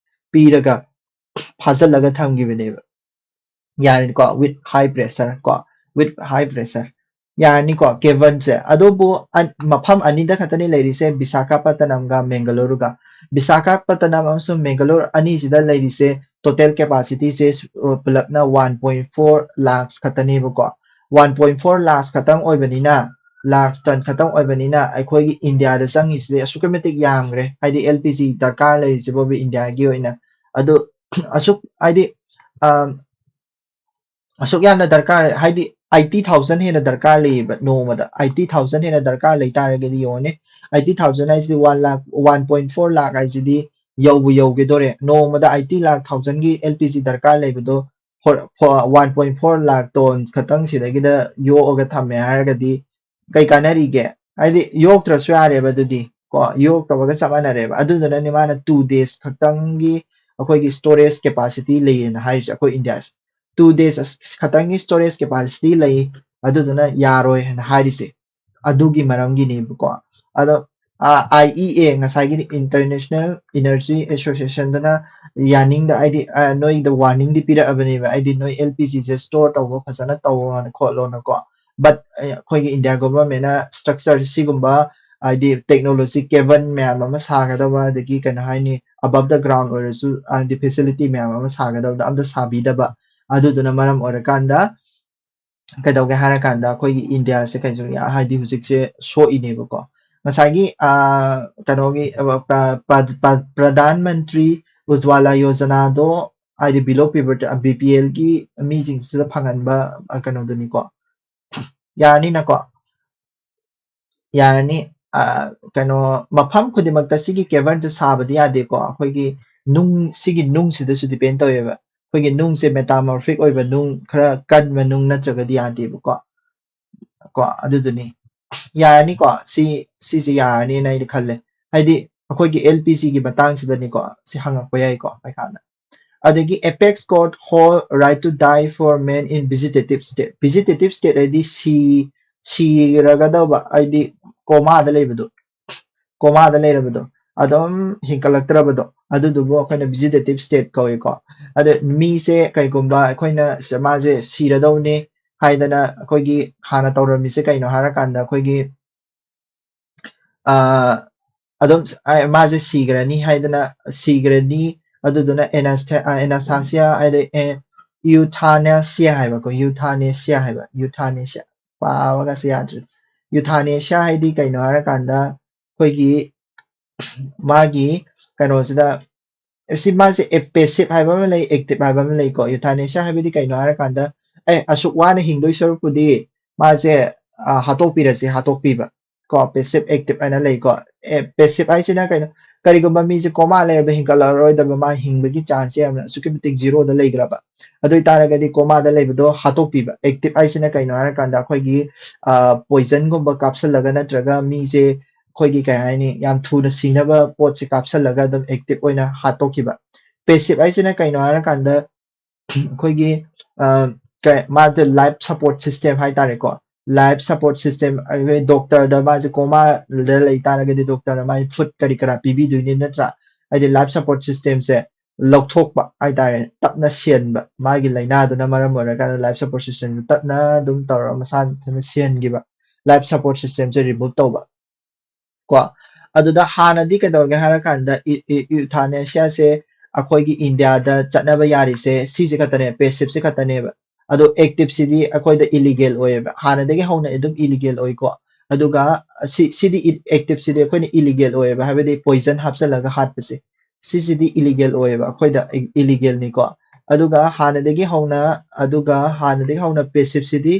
ꯄꯤꯔꯒ ꯐꯥꯖꯤꯜꯂꯒ ꯊꯝꯈꯤꯕꯅꯦꯕ꯫ ꯌꯥꯔꯦꯀꯣ, with high pressure ꯀꯣ, with high pressure꯫ ꯌꯥꯔꯅꯤꯀꯣ, ꯀꯦꯚꯟꯁꯦ꯫ ꯑꯗꯨꯕꯨ ꯃꯐꯝ ꯑꯅꯤꯗ ꯈꯛꯇꯅꯤ ꯂꯩꯔꯤꯁꯦ, ꯕꯤꯁꯥꯈꯥꯄꯠꯇꯅꯝꯒ ꯃꯦꯡꯒꯂꯨꯔꯨꯒ꯫ ꯕꯤꯁꯥꯈꯥꯄꯠꯇꯅꯝ ꯑꯃꯁꯨꯡ ꯃꯦꯡꯒꯂꯨꯔ ꯑꯅꯤꯁꯤꯗ ꯂꯩꯔꯤꯁꯦ ꯇꯣꯇꯦꯜ ꯀꯦꯄꯥꯁꯤꯇꯤꯁꯦ ꯄꯨꯂꯞꯅ ꯋꯥꯟ ꯄꯣꯏꯟ ꯐꯣꯔ ꯂꯥꯛꯁ ꯈꯛꯇꯅꯦꯕꯀꯣ꯫ ꯋꯥꯟ ꯄꯣꯏꯟ ꯐꯣꯔ ꯂꯥꯛꯁ ꯈꯛꯇꯪ ꯑꯣꯏꯕꯅꯤꯅ, ꯂꯥꯛꯁ ꯇꯟ ꯈꯛꯇꯪ ꯑꯣꯏꯕꯅꯤꯅ ꯑꯩꯈꯣꯏꯒꯤ ꯏꯟꯗꯤꯌꯥꯗ ꯆꯪꯉꯤꯁꯤꯗꯤ ꯑꯁꯨꯛꯀꯤ ꯃꯇꯤꯛ ꯌꯥꯝꯈ꯭ꯔꯦ꯫ ꯍꯥꯏꯗꯤ ꯑꯦꯜ ꯄꯤ ꯖꯤ ꯗꯔꯀꯥꯔ ꯂꯩꯔꯤꯁꯤꯕꯨ ꯏꯟꯗꯤꯌꯥꯒꯤ ꯑꯣꯏꯅ꯫ ꯑꯗꯨ ꯑꯁꯨꯛ ꯍꯥꯏꯗꯤ ꯑ, ꯑꯁꯨꯛ ꯌꯥꯝꯅ ꯗꯔꯀꯥꯔ, ꯍꯥꯏꯗꯤ ꯑꯩꯠꯇꯤ ꯊꯥꯎꯖꯟ ꯍꯦꯟꯅ ꯗꯔꯀꯥꯔ ꯂꯩꯌꯦꯕ ꯅꯣꯡꯃꯗ꯫ ꯑꯩꯠꯇꯤ ꯊꯥꯎꯖꯟ ꯍꯦꯟꯅ ꯗꯔꯀꯥꯔ ꯂꯩ ꯇꯥꯔꯒꯗꯤ ꯌꯦꯡꯉꯣꯅꯦ, ꯑꯩꯠꯇꯤ ꯊꯥꯎꯖꯟ ꯍꯥꯏꯁꯤꯗꯤ ꯋꯥꯟ ꯂꯥꯛ, ꯋꯥꯟ ꯄꯣꯏꯟ ꯐꯣꯔ ꯂꯥꯛ ꯍꯥꯏꯁꯤꯗꯤ ꯌꯧꯕ ꯌꯧꯒꯗꯣꯔꯦ꯫ ꯅꯣꯡꯃꯗ ꯑꯩꯠꯇꯤ ꯂꯥꯛ ꯊꯥꯎꯖꯟꯒꯤ ꯑꯦꯜ ꯄꯤ ꯖꯤ ꯗꯔꯀꯥꯔ ꯂꯩꯕꯗꯣ ꯋꯥꯟ ꯄꯣꯏꯟ ꯐꯣꯔ ꯂꯥꯛ ꯇꯣꯟꯁ ꯈꯛꯇꯪ ꯁꯤꯗꯒꯤꯗ ꯌꯣꯛꯑꯒ ꯊꯝꯃꯦ ꯍꯥꯏꯔꯒꯗꯤ ꯀꯩ ꯀꯥꯟꯅꯔꯤꯒꯦ? ꯍꯥꯏꯗꯤ ꯌꯣꯛꯇ꯭ꯔꯁꯨ ꯌꯥꯔꯦꯕ ꯑꯗꯨꯗꯤ, ꯀꯣ, ꯌꯣꯛꯇꯕꯒ ꯆꯞ ꯃꯥꯟꯅꯔꯦꯕ꯫ ꯑꯗꯨꯗꯨꯅꯅꯦ ꯃꯥꯅ ꯇꯨ ꯗꯦꯖ ꯈꯛꯇꯪꯒꯤ ꯑꯩꯈꯣꯏꯒꯤ ꯁ꯭ꯇꯣꯔꯦꯖ ꯀꯦꯄꯥꯁꯤꯇꯤ ꯂꯩꯌꯦꯅ ꯍꯥꯏꯔꯤꯁꯦ ꯑꯩꯈꯣꯏ ꯏꯟꯗꯤꯌꯥꯁꯦ꯫ ꯇꯨ ꯗꯦꯖ ꯈꯛꯇꯪꯒꯤ ꯁ꯭ꯇꯣꯔꯦꯖ ꯀꯦꯄꯥꯁꯤꯇꯤ ꯂꯩ, ꯑꯗꯨꯗꯨꯅ ꯌꯥꯔꯣꯏ ꯍꯥꯏꯅ ꯍꯥꯏꯔꯤꯁꯦ ꯑꯗꯨꯒꯤ ꯃꯔꯝꯒꯤꯅꯦꯕꯀꯣ꯫ ꯑꯗꯣ ꯑꯥꯏ ꯏ ꯑꯦ, ꯉꯁꯥꯏꯒꯤ ꯏꯟꯇꯔꯅꯦꯁꯅꯦꯜ ꯏꯅꯔꯖꯤ ꯑꯦꯁꯣꯁꯤꯌꯦꯁꯟꯗꯨꯅ ꯌꯥꯅꯤꯡꯗ, ꯍꯥꯏꯗꯤ ꯅꯣꯏꯗ ꯋꯥꯔꯅꯤꯡꯗꯤ ꯄꯤꯔꯛꯑꯕꯅꯦꯕ, ꯍꯥꯏꯗꯤ ꯅꯣꯏ ꯑꯦꯜ ꯄꯤ ꯖꯤꯁꯦ ꯁ꯭ꯇꯣꯔ ꯇꯧꯕ ꯐꯖꯅ ꯇꯧꯔꯣꯅ ꯈꯣꯠꯂꯣꯅꯀꯣ꯫ ꯕꯠ ꯑꯩꯈꯣꯏꯒꯤ ꯏꯟꯗꯤꯌꯥ ꯒꯣꯚꯔꯟꯃꯦꯟꯅ ꯁ꯭ꯇ꯭ꯔꯛꯆꯔ ꯁꯤꯒꯨꯝꯕ, ꯍꯥꯏꯗꯤ ꯇꯦꯛꯅꯣꯂꯣꯖꯤ ꯀꯦꯕꯟ ꯃꯌꯥꯝ ꯑꯃ ꯁꯥꯒꯗꯕ, ꯑꯗꯒꯤ ꯀꯩꯅꯣ ꯍꯥꯏꯅꯤ, ꯑꯕꯞ ꯗ ꯒ꯭ꯔꯥꯎꯟ ꯑꯣꯏꯔꯁꯨ ꯍꯥꯏꯗꯤ ꯐꯦꯁꯤꯂꯤꯇꯤ ꯃꯌꯥꯝ ꯑꯃ ꯁꯥꯒꯗꯕꯗ ꯑꯝꯇ ꯁꯥꯕꯤꯗꯕ꯫ ꯑꯗꯨꯗꯨꯅ ꯃꯔꯝ ꯑꯣꯏꯔꯀꯥꯟꯗ ꯀꯩꯗꯧꯒꯦ ꯍꯥꯏꯔꯀꯥꯟꯗ ꯑꯩꯈꯣꯏꯒꯤ ꯏꯟꯗꯤꯌꯥꯁꯦ ꯀꯩꯁꯨ ꯌꯥ-, ꯍꯥꯏꯗꯤ ꯍꯧꯖꯤꯛꯁꯦ ꯁꯣꯛꯏꯅꯦꯕꯀꯣ꯫ ꯉꯁꯥꯏꯒꯤ, ꯑꯥ, ꯀꯩꯅꯣꯒꯤ, ꯑ, ꯄ-, ꯄ-, ꯄ-, ꯄ꯭ꯔꯙꯥꯟ ꯃꯟꯇ꯭ꯔꯤ ꯎꯖ꯭ꯋꯥꯂꯥ ꯌꯣꯖꯅꯥꯗꯣ, ꯍꯥꯏꯗꯤ below poverty, ꯕꯤ ꯄꯤ ꯑꯦꯜꯒꯤ ꯃꯤꯁꯤꯡꯁꯤꯗ ꯐꯪꯍꯟꯕ, ꯑ, ꯀꯩꯅꯣꯗꯨꯅꯤꯀꯣ꯫ ꯌꯥꯔꯅꯤꯅꯀꯣ? ꯌꯥꯔꯅꯤ꯫ ꯑ, ꯀꯩꯅꯣ, ꯃꯐꯝ ꯈꯨꯗꯤꯡꯃꯛꯇ ꯁꯤꯒꯤ ꯀꯦꯕꯟꯁꯦ ꯁꯥꯕꯗꯤ ꯌꯥꯗꯦꯀꯣ꯫ ꯑꯩꯈꯣꯏꯒꯤ ꯅꯨꯡ, ꯁꯤꯒꯤ ꯅꯨꯡꯁꯤꯗꯁꯨ ꯗꯤꯄꯦꯟ ꯇꯧꯋꯦꯕ꯫ ꯑꯩꯈꯣꯏꯒꯤ ꯅꯨꯡꯁꯦ ꯃꯦꯇꯥꯃꯣꯔꯐꯤꯛ ꯑꯣꯏꯕ ꯅꯨꯡ, ꯈꯔ ꯀꯟꯕ ꯅꯨꯡ ꯅꯠꯇ꯭ꯔꯒꯗꯤ ꯌꯥꯗꯦꯕꯀꯣ꯫ ꯀꯣ, ꯑꯗꯨꯗꯨꯅꯤ꯫ ꯌꯥꯔꯅꯤꯀꯣ꯫ ꯁꯤ ꯁꯤꯁꯦ ꯌꯥꯔꯅꯤꯅ ꯑꯩꯗꯤ ꯈꯜꯂꯦ꯫ ꯍꯥꯏꯗꯤ ꯑꯩꯈꯣꯏꯒꯤ L P G ꯒꯤ ꯃꯇꯥꯡꯁꯤꯗꯅꯤꯀꯣ, ꯁꯤ ꯍꯪꯉꯛꯄ ꯌꯥꯏꯀꯣ ꯄꯩꯈꯥꯗ꯫ ꯑꯗꯒꯤ apex court hold right to die for man in vegetative state. Vegetative state ꯍꯥꯏꯗꯤ ꯁꯤ ꯁꯤꯔꯒꯗꯧꯕ, ꯍꯥꯏꯗꯤ ꯀꯣꯃꯥꯗ ꯂꯩꯕꯗꯣ, ꯀꯣꯃꯥꯗ ꯂꯩꯔꯕꯗꯣ, ꯑꯗꯨꯝ ꯍꯤꯡꯀꯠꯂꯛꯇ꯭ꯔꯕꯗꯣ, ꯑꯗꯨꯗꯨꯕꯨ ꯑꯩꯈꯣꯏꯅ vegetative state ꯀꯧꯏꯀꯣ꯫ ꯑꯗ ꯃꯤꯁꯦ ꯀꯩꯒꯨꯝꯕ ꯑꯩꯈꯣꯏꯅ ꯁ- ꯃꯥꯁꯦ ꯁꯤꯔꯗꯧꯅꯤ ꯍꯥꯏꯗꯅ ꯑꯩꯈꯣꯏꯒꯤ ꯍꯥꯟꯅ ꯇꯧꯔꯝꯃꯤꯁꯦ ꯀꯩꯅꯣ ꯍꯥꯏꯔꯀꯥꯟꯗ ꯑꯩꯈꯣꯏꯒꯤ ꯑ, ꯑꯗꯨꯝ ꯑ, ꯃꯥꯁꯦ ꯁꯤꯈ꯭ꯔꯅꯤ ꯍꯥꯏꯗꯅ, ꯁꯤꯈ꯭ꯔꯅꯤ, ꯑꯗꯨꯗꯨꯅ anaesthe- ꯑ, anaesthesia ꯍꯥꯏꯗꯤ euthanasia ꯍꯥꯏꯕꯀꯣ, euthanasia ꯍꯥꯏꯕ, euthanasia꯫ ꯄꯥꯕꯒꯁꯦ ꯌꯥꯗ꯭ꯔꯦ꯫ Euthanasia ꯍꯥꯏꯗꯤ ꯀꯩꯅꯣ ꯍꯥꯏꯔꯀꯥꯟꯗ ꯑꯩꯈꯣꯏꯒꯤ ꯃꯥꯒꯤ ꯀꯩꯅꯣꯁꯤꯗ, ꯁꯤ ꯃꯥꯁꯦ passive ꯍꯥꯏꯕ ꯑꯃ ꯂꯩ, active ꯍꯥꯏꯕ ꯑꯃ ꯂꯩꯀꯣ꯫ Euthanasia ꯍꯥꯏꯕꯗꯤ ꯀꯩꯅꯣ ꯍꯥꯏꯔꯀꯥꯟꯗ, ꯑꯦ, ꯑꯁꯨꯛ ꯋꯥꯅ ꯍꯤꯡꯗꯣꯏ ꯁꯔꯨꯛꯄꯨꯗꯤ ꯃꯥꯁꯦ ꯑ, ꯍꯥꯠꯇꯣꯛꯄꯤꯔꯁꯤ, ꯍꯥꯠꯇꯣꯛꯄꯤꯕ ꯀꯣ, passive active ꯍꯥꯏꯅ ꯂꯩꯀꯣ꯫ ꯑꯦ, passive ꯍꯥꯏꯁꯤꯅ ꯀꯩꯅꯣ? ꯀꯔꯤꯒꯨꯝꯕ ꯃꯤꯁꯦ ꯀꯣꯃꯥ ꯂꯩꯔꯕ, ꯍꯤꯡꯒꯠꯂꯛꯑꯔꯣꯏꯗꯕ, ꯃꯥ ꯍꯤꯡꯕꯒꯤ ꯆꯥꯟꯁꯁꯦ ꯌꯥꯝꯅ ꯑꯁꯨꯛꯀꯤ ꯃꯇꯤꯛ ꯖꯤꯔꯣꯗ ꯂꯩꯈ꯭ꯔꯕ, ꯑꯗꯨ ꯑꯣꯏꯇꯥꯔꯒꯗꯤ ꯀꯣꯃꯥꯗ ꯂꯩꯕꯗꯣ ꯍꯥꯠꯇꯣꯛꯄꯤꯕ꯫ Active ꯍꯥꯏꯁꯤꯅ ꯀꯩꯅꯣ ꯍꯥꯏꯔꯀꯥꯟꯗ ꯑꯩꯈꯣꯏꯒꯤ ꯄꯣꯏꯖꯟꯒꯨꯝꯕ ꯀꯥꯞꯁꯜꯂꯒ ꯅꯠꯇ꯭ꯔꯒ ꯃꯤꯁꯦ ꯑꯩꯈꯣꯏꯒꯤ ꯀꯩ ꯍꯥꯏꯅꯤ, ꯌꯥꯝ ꯊꯨꯅ ꯁꯤꯅꯕ ꯄꯣꯠꯁꯦ ꯀꯥꯞꯁꯜꯂꯒ ꯑꯗꯨꯝ active ꯑꯣꯏꯅ ꯍꯥꯠꯇꯣꯛꯈꯤꯕ꯫ Passive ꯍꯥꯏꯁꯤꯅ ꯀꯩꯅꯣ ꯍꯥꯏꯔꯀꯥꯟꯗ ꯑꯩꯈꯣꯏꯒꯤ ꯃꯥꯁꯦ life support system ꯍꯥꯏꯇꯥꯔꯦꯀꯣ꯫ Life support system ꯑꯩꯈꯣꯏ doctorꯗ ꯃꯥꯁꯦ ꯀꯣꯃꯥꯗ ꯂꯩ ꯇꯥꯔꯒꯗꯤ doctorꯅ ꯃꯥꯒꯤ food ꯀꯔꯤ ꯀꯔꯥ ꯄꯤꯕꯤꯗꯣꯏꯅꯤ ꯅꯠꯇ꯭ꯔꯥ? ꯍꯥꯏꯗꯤ life support systemꯁꯦ ꯂꯧꯊꯣꯛꯄ ꯍꯥꯏꯇꯥꯔꯦ, ꯇꯞꯅ ꯁꯦꯟꯕ, ꯃꯥꯒꯤ ꯂꯥꯏꯅꯥꯗꯨꯅ ꯃꯔꯝ ꯑꯣꯏꯔꯀꯥꯟꯗ life support systemꯗꯨ ꯇꯞꯅ ꯑꯗꯨꯝ ꯇꯧꯔꯒ ꯃꯁꯥ ꯃꯊꯟꯇ ꯁꯦꯟꯈꯤꯕ, life support systemꯁꯦ remove ꯇꯧꯕ꯫ ꯀꯣ ꯑꯗꯨꯗ ꯍꯥꯟꯅꯗꯤ ꯀꯩꯗꯧꯔꯒꯦ ꯍꯥꯏꯔꯀꯥꯟꯗ euthanasia ꯁꯦ ꯑꯩꯈꯣꯏꯒꯤ ꯏꯟꯗꯤꯌꯥꯗ ꯆꯠꯅꯕ ꯌꯥꯔꯤꯁꯦ ꯁꯤꯁꯦ ꯈꯛꯇꯅꯦ, passive ꯁꯦ ꯈꯛꯇꯅꯦꯕ꯫ ꯑꯗꯣ active ꯁꯤꯗꯤ ꯑꯩꯈꯣꯏꯗ illegal ꯑꯣꯏꯌꯦꯕ, ꯍꯥꯟꯅꯗꯒꯤ ꯍꯧꯅ ꯑꯗꯨꯝ illegal ꯑꯣꯏꯀꯣ꯫ ꯑꯗꯨꯒ ꯁꯤ ꯁꯤꯗꯤ active ꯁꯤꯗꯤ ꯑꯩꯈꯣꯏꯅ illegal ꯑꯣꯏꯌꯦꯕ, ꯍꯥꯏꯕꯗꯤ poison ꯍꯥꯞꯆꯤꯜꯂꯒ ꯍꯥꯠꯄꯁꯦ, ꯁꯤꯁꯤꯗꯤ illegal ꯑꯣꯏꯌꯦꯕ, ꯑꯩꯈꯣꯏꯗ illegal ꯅꯤꯀꯣ꯫ ꯑꯗꯨꯒ ꯍꯥꯟꯅꯗꯒꯤ ꯍꯧꯅ ꯑꯗꯨꯒ ꯍꯥꯟꯅꯗꯒꯤ ꯍꯧꯅ passive ꯁꯤꯗꯤ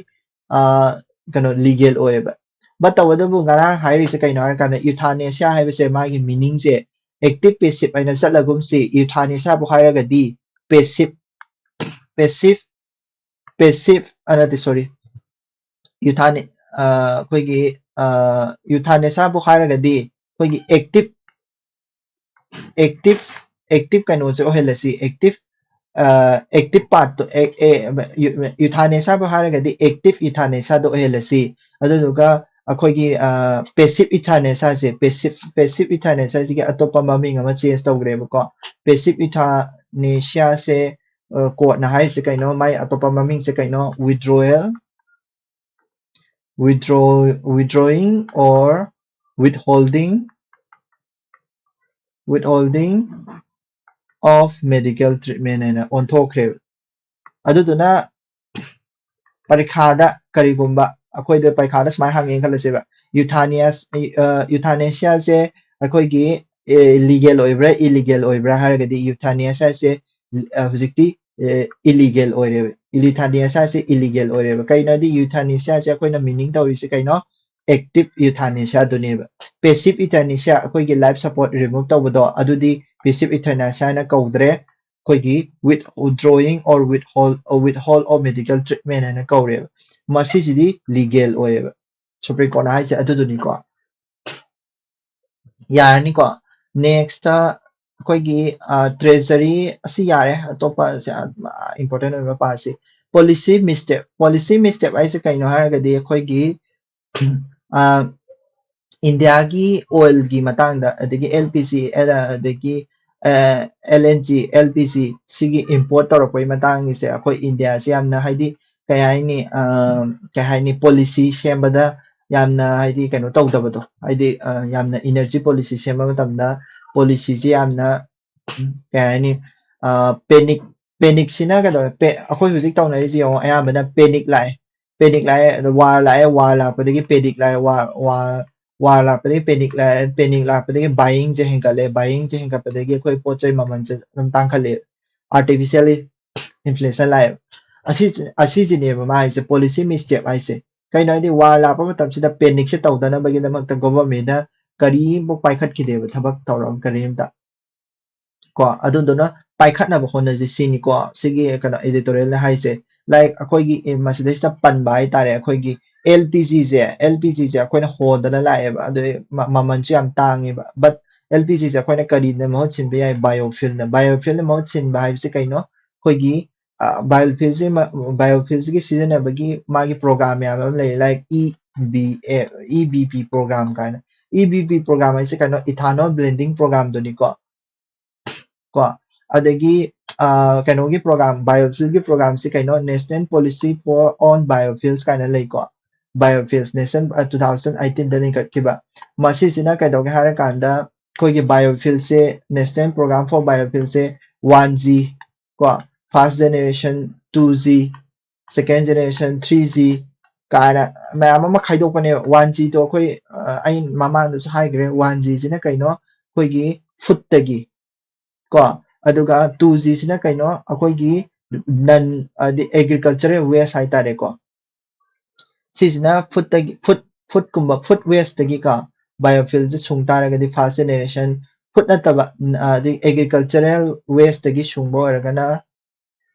ꯀꯩꯅꯣ legal ꯑꯣꯏꯌꯦꯕ꯫ But ꯇꯧꯕꯇꯕꯨ ꯉꯔꯥꯡ ꯍꯥꯏꯔꯤꯁꯦ ꯀꯩꯅꯣ ꯍꯥꯏꯔꯀꯥꯟꯗ euthanasia ꯍꯥꯏꯕꯁꯦ ꯃꯥꯒꯤ meaning ꯁꯦ active passive ꯍꯥꯏꯅ ꯆꯠꯂꯒꯨꯝꯁꯤ, euthanasia ꯕꯨ ꯍꯥꯏꯔꯒꯗꯤ passive passive passive ꯑ ꯅꯠꯇꯦ sorry euthani ꯑꯩꯈꯣꯏꯒꯤ ꯌꯨꯊꯥꯅꯦꯁꯥꯕꯨ ꯍꯥꯏꯔꯒꯗꯤ ꯑꯩꯈꯣꯏꯒꯤ active active active ꯀꯩꯅꯣꯁꯦ ꯑꯣꯏꯍꯜꯂꯁꯤ, active active part ꯇꯣ, ꯌꯨꯊꯥꯅꯦꯁꯥꯕꯨ ꯍꯥꯏꯔꯒꯗꯤ active euthanasia ꯗꯣ ꯑꯣꯏꯍꯜꯂꯁꯤ꯫ ꯑꯗꯨꯗꯨꯒ ꯑꯩꯈꯣꯏꯒꯤ passive euthanasia ꯁꯦ, passive passive euthanasia ꯁꯤꯒꯤ ꯑꯇꯣꯞꯄ ꯃꯃꯤꯡ ꯑꯃ change ꯇꯧꯈ꯭ꯔꯦꯕꯀꯣ꯫ Passive euthanasia ꯁꯦ court ꯅ ꯍꯥꯏꯔꯤꯁꯦ ꯀꯩꯅꯣ, ꯃꯥꯏ ꯑꯇꯣꯞꯄ ꯃꯃꯤꯡꯁꯦ ꯀꯩꯅꯣ, withdrawal withdraw withdrawing or withholding withholding of medical treatment ꯍꯥꯏꯅ ꯑꯣꯟꯊꯣꯛꯈ꯭ꯔꯦꯕ꯫ ꯑꯗꯨꯗꯨꯅ ꯄꯔꯤꯈꯥꯗ ꯀꯔꯤꯒꯨꯝꯕ ꯑꯩꯈꯣꯏꯗ ꯄꯔꯤꯈꯥꯗ ꯁꯨꯃꯥꯏꯅ ꯍꯪꯉꯦꯅ ꯈꯜꯂꯁꯦꯕ, ꯌꯨꯊꯥꯅꯤꯌꯥꯁ ꯌꯨꯊꯥꯅꯦꯁꯤꯌꯥꯁꯦ ꯑꯩꯈꯣꯏꯒꯤ ꯂꯤꯒꯦꯜ ꯑꯣꯏꯕ꯭ꯔꯥ ꯏꯂꯤꯒꯦꯜ ꯑꯣꯏꯕ꯭ꯔꯥ ꯍꯥꯏꯔꯒꯗꯤ ꯌꯨꯊꯥꯅꯤꯌꯥꯁꯤꯌꯥꯁꯦ ꯍꯧꯖꯤꯛꯇꯤ ꯏꯂꯤꯒꯦꯜ ꯑꯣꯏꯔꯦꯕ꯫ ꯌꯨꯊꯥꯅꯤꯌꯥꯁꯤꯌꯥꯁꯦ ꯏꯂꯤꯒꯦꯜ ꯑꯣꯏꯔꯦꯕ꯫ ꯀꯩꯅꯣꯗꯤ ꯌꯨꯊꯥꯅꯤꯌꯥꯁꯤꯌꯥꯁꯦ ꯑꯩꯈꯣꯏꯅ meaning ꯇꯧꯔꯤꯁꯦ ꯀꯩꯅꯣ? Active euthanasia ꯗꯨꯅꯦꯕ꯫ Passive euthanasia ꯑꯩꯈꯣꯏꯒꯤ life support remove ꯇꯧꯕꯗꯣ, ꯑꯗꯨꯗꯤ passive euthanasia ꯍꯥꯏꯅ ꯀꯧꯗ꯭ꯔꯦ, ꯑꯩꯈꯣꯏꯒꯤ withdrawing or withhold withhold of medical treatment ꯍꯥꯏꯅ ꯀꯧꯔꯦꯕ꯫ ꯃꯁꯤꯁꯤꯗꯤ ꯂꯤꯒꯦꯜ ꯑꯣꯏꯌꯦꯕ꯫ ꯁꯨꯄ꯭ꯔꯤꯝ ꯀꯣꯔꯠꯅ ꯍꯥꯏꯁꯦ ꯑꯗꯨꯗꯨꯅꯤꯀꯣ꯫ ꯌꯥꯔꯅꯤꯀꯣ꯫ ꯅꯦꯛꯁꯇ ꯑꯩꯈꯣꯏꯒꯤ ꯇ꯭ꯔꯦꯖꯔꯤ ꯑꯁꯤ ꯌꯥꯔꯦ, ꯑꯇꯣꯞꯄ ꯏꯝꯄꯣꯔꯇꯦꯟ ꯑꯣꯏꯕ ꯄꯥꯁꯤ꯫ ꯄꯣꯂꯤꯁꯤ ꯃꯤꯁꯇꯦꯞ ꯄꯣꯂꯤꯁꯤ ꯃꯤꯁꯇꯦꯞ ꯍꯥꯏꯁꯦ ꯀꯩꯅꯣ ꯍꯥꯏꯔꯒꯗꯤ ꯑꯩꯈꯣꯏꯒꯤ ꯏꯟꯗꯤꯌꯥꯒꯤ ꯑꯣꯏꯜꯒꯤ ꯃꯇꯥꯡꯗ, ꯑꯗꯒꯤ ꯑꯦꯜ ꯄꯤ ꯖꯤ ꯑꯗꯒꯤ L N G L P G ꯁꯤꯒꯤ ꯏꯝꯄꯣꯔꯠ ꯇꯧꯔꯛꯄꯒꯤ ꯃꯇꯥꯡꯒꯤꯁꯦ ꯑꯩꯈꯣꯏ ꯏꯟꯗꯤꯌꯥꯁꯦ ꯌꯥꯝꯅ ꯍꯥꯏꯗꯤ ꯀꯩ ꯍꯥꯏꯅꯤ ꯀꯩ ꯍꯥꯏꯅꯤ ꯄꯣꯂꯤꯁꯤ ꯁꯦꯝꯕꯗ ꯌꯥꯝꯅ ꯍꯥꯏꯗꯤ ꯀꯩꯅꯣ ꯇꯧꯗꯕꯗꯣ, ꯍꯥꯏꯗꯤ ꯌꯥꯝꯅ ꯏꯅꯔꯖꯤ ꯄꯣꯂꯤꯁꯤ ꯁꯦꯝꯕ ꯃꯇꯝꯗ ꯄꯣꯂꯤꯁꯤꯁꯤ ꯌꯥꯝꯅ ꯀꯩ ꯍꯥꯏꯅꯤ ꯄꯦꯅꯤꯛ ꯄꯦꯅꯤꯛꯁꯤꯅ ꯀꯩꯗꯧꯋꯦ? ꯑꯩꯈꯣꯏ ꯍꯧꯖꯤꯛ ꯇꯧꯅꯔꯤꯁꯤ ꯌꯦꯡꯉꯣ, ꯑꯌꯥꯝꯕꯅ ꯄꯦꯅꯤꯛ ꯂꯥꯛꯑꯦ꯫ ꯄꯦꯅꯤꯛ ꯂꯥꯛꯑꯦ, ꯑꯗꯣ ꯋꯥꯔ ꯂꯥꯛꯑꯦ, ꯋꯥꯔ ꯂꯥꯛꯄꯗꯒꯤ ꯄꯦꯅꯤꯛ ꯂꯥꯛꯑꯦ, ꯋꯥꯔ ꯋꯥꯔ ꯋꯥꯔ ꯂꯥꯛꯄꯗꯒꯤ ꯄꯦꯅꯤꯛ ꯂꯥꯛꯑꯦ, ꯄꯦꯅꯤꯛ ꯂꯥꯛꯄꯗꯒꯤ ꯕꯥꯏꯌꯤꯡꯁꯦ ꯍꯦꯟꯒꯠꯂꯦ, ꯕꯥꯏꯌꯤꯡꯁꯦ ꯍꯦꯟꯒꯠꯄꯗꯒꯤ ꯑꯩꯈꯣꯏ ꯄꯣꯠ ꯆꯩ ꯃꯃꯜꯁꯦ ꯑꯗꯨꯝ ꯇꯥꯡꯈꯠꯂꯛꯑꯦ, artificially inflation ꯂꯥꯛꯑꯦꯕ꯫ ꯑꯁꯤ ꯑꯁꯤꯁꯤꯅꯦꯕ ꯃꯥ ꯍꯥꯏꯁꯦ ꯄꯣꯂꯤꯁꯤ ꯃꯤꯁꯇꯦꯞ ꯍꯥꯏꯁꯦ꯫ ꯀꯩꯅꯣ ꯍꯥꯏꯗꯤ ꯋꯥꯔ ꯂꯥꯛꯄ ꯃꯇꯝꯁꯤꯗ ꯄꯦꯅꯤꯛꯁꯦ ꯇꯧꯗꯅꯕꯒꯤꯗꯃꯛꯇ ꯒꯣꯚꯔꯟꯃꯦꯟꯠꯅ ꯀꯔꯤꯝꯐꯥꯎ ꯄꯥꯏꯈꯠꯈꯤꯗꯦꯕ, ꯊꯕꯛ ꯊꯧꯔꯝ ꯀꯔꯤꯝꯇ꯫ ꯀꯣ ꯑꯗꯨꯗꯨꯅ ꯄꯥꯏꯈꯠꯅꯕ ꯍꯣꯠꯅꯁꯤ ꯁꯤꯅꯤꯀꯣ ꯁꯤꯒꯤ ꯀꯩꯅꯣ editorial ꯅ ꯍꯥꯏꯁꯦ꯫ ꯂꯥꯏꯛ ꯑꯩꯈꯣꯏꯒꯤ ꯃꯁꯤꯗꯩꯁꯤꯗ ꯄꯟꯕ ꯍꯥꯏꯇꯥꯔꯦ, ꯑꯩꯈꯣꯏꯒꯤ ꯑꯦꯜ ꯄꯤ ꯖꯤꯁꯦ ꯑꯦꯜ ꯄꯤ ꯖꯤꯁꯦ ꯑꯩꯈꯣꯏꯅ ꯍꯣꯟꯗꯅ ꯂꯥꯛꯑꯦꯕ, ꯑꯗꯨ ꯃꯃꯜꯁꯨ ꯌꯥꯝ ꯇꯥꯡꯉꯦꯕ꯫ But ꯑꯦꯜ ꯄꯤ ꯖꯤꯁꯦ ꯑꯩꯈꯣꯏꯅ ꯀꯔꯤꯅ ꯃꯍꯨꯠ ꯁꯤꯟꯕ ꯌꯥꯏ? Biofuelꯅ꯫ Biofuelꯅ ꯃꯍꯨꯠ ꯁꯤꯟꯕ ꯍꯥꯏꯕꯁꯤ ꯀꯩꯅꯣ? ꯑꯩꯈꯣꯏꯒꯤ biofuelꯁꯤ biofuelꯁꯤꯒꯤ ꯁꯤꯖꯤꯟꯅꯕꯒꯤ ꯃꯥꯒꯤ program ꯃꯌꯥꯝ ꯑꯃ ꯂꯩ, like E B A, E B P program ꯀꯥꯏꯅ꯫ E B P program ꯍꯥꯏꯁꯦ ꯀꯩꯅꯣ? Ethanol blending programꯗꯨꯅꯤꯀꯣ꯫ ꯀꯣ ꯑꯗꯒꯤ ꯀꯩꯅꯣꯒꯤ program, biofuelꯒꯤ programꯁꯤ ꯀꯩꯅꯣ? National Policy for on Biofuels ꯀꯥꯏꯅ ꯂꯩꯀꯣ꯫ Biofuels Nation two thousand eighteenꯗ ꯂꯤꯡꯈꯠꯈꯤꯕ꯫ ꯃꯁꯤꯁꯤꯅ ꯀꯩꯗꯧꯒꯦ ꯍꯥꯏꯔꯀꯥꯟꯗ, ꯑꯩꯈꯣꯏꯒꯤ biofuelꯁꯦ, National Program for Biofuelꯁꯦ one G ꯀꯣ, first generation, two G, second generation, three G ꯀꯥꯏꯅ ꯃꯌꯥꯝ ꯑꯃ ꯈꯥꯏꯗꯣꯛꯄꯅꯦꯕ꯫ One Gꯗꯣ ꯑꯩꯈꯣꯏ, ꯑꯩ ꯃꯃꯥꯡꯗꯁꯨ ꯍꯥꯏꯈ꯭ꯔꯦ, one Gꯁꯤꯅ ꯀꯩꯅꯣ? ꯑꯩꯈꯣꯏꯒꯤ foodꯇꯒꯤ ꯀꯣ, ꯑꯗꯨꯒ two Gꯁꯤꯅ ꯀꯩꯅꯣ? ꯑꯩꯈꯣꯏꯒꯤ non, ꯍꯥꯏꯗꯤ agricultural waste ꯍꯥꯏꯇꯥꯔꯦꯀꯣ꯫ ꯁꯤꯁꯤꯅ foodꯇꯒꯤ, food, foodꯀꯨꯝꯕ, food wasteꯇꯒꯤ ꯀꯣ, biofuelꯁꯦ ꯁꯨꯡ ꯇꯥꯔꯒꯗꯤ first generation, food ꯅꯠꯇꯕ, ꯑꯗꯩ agricultural wasteꯇꯒꯤ ꯁꯨꯡꯕ ꯑꯣꯏꯔꯒꯅ,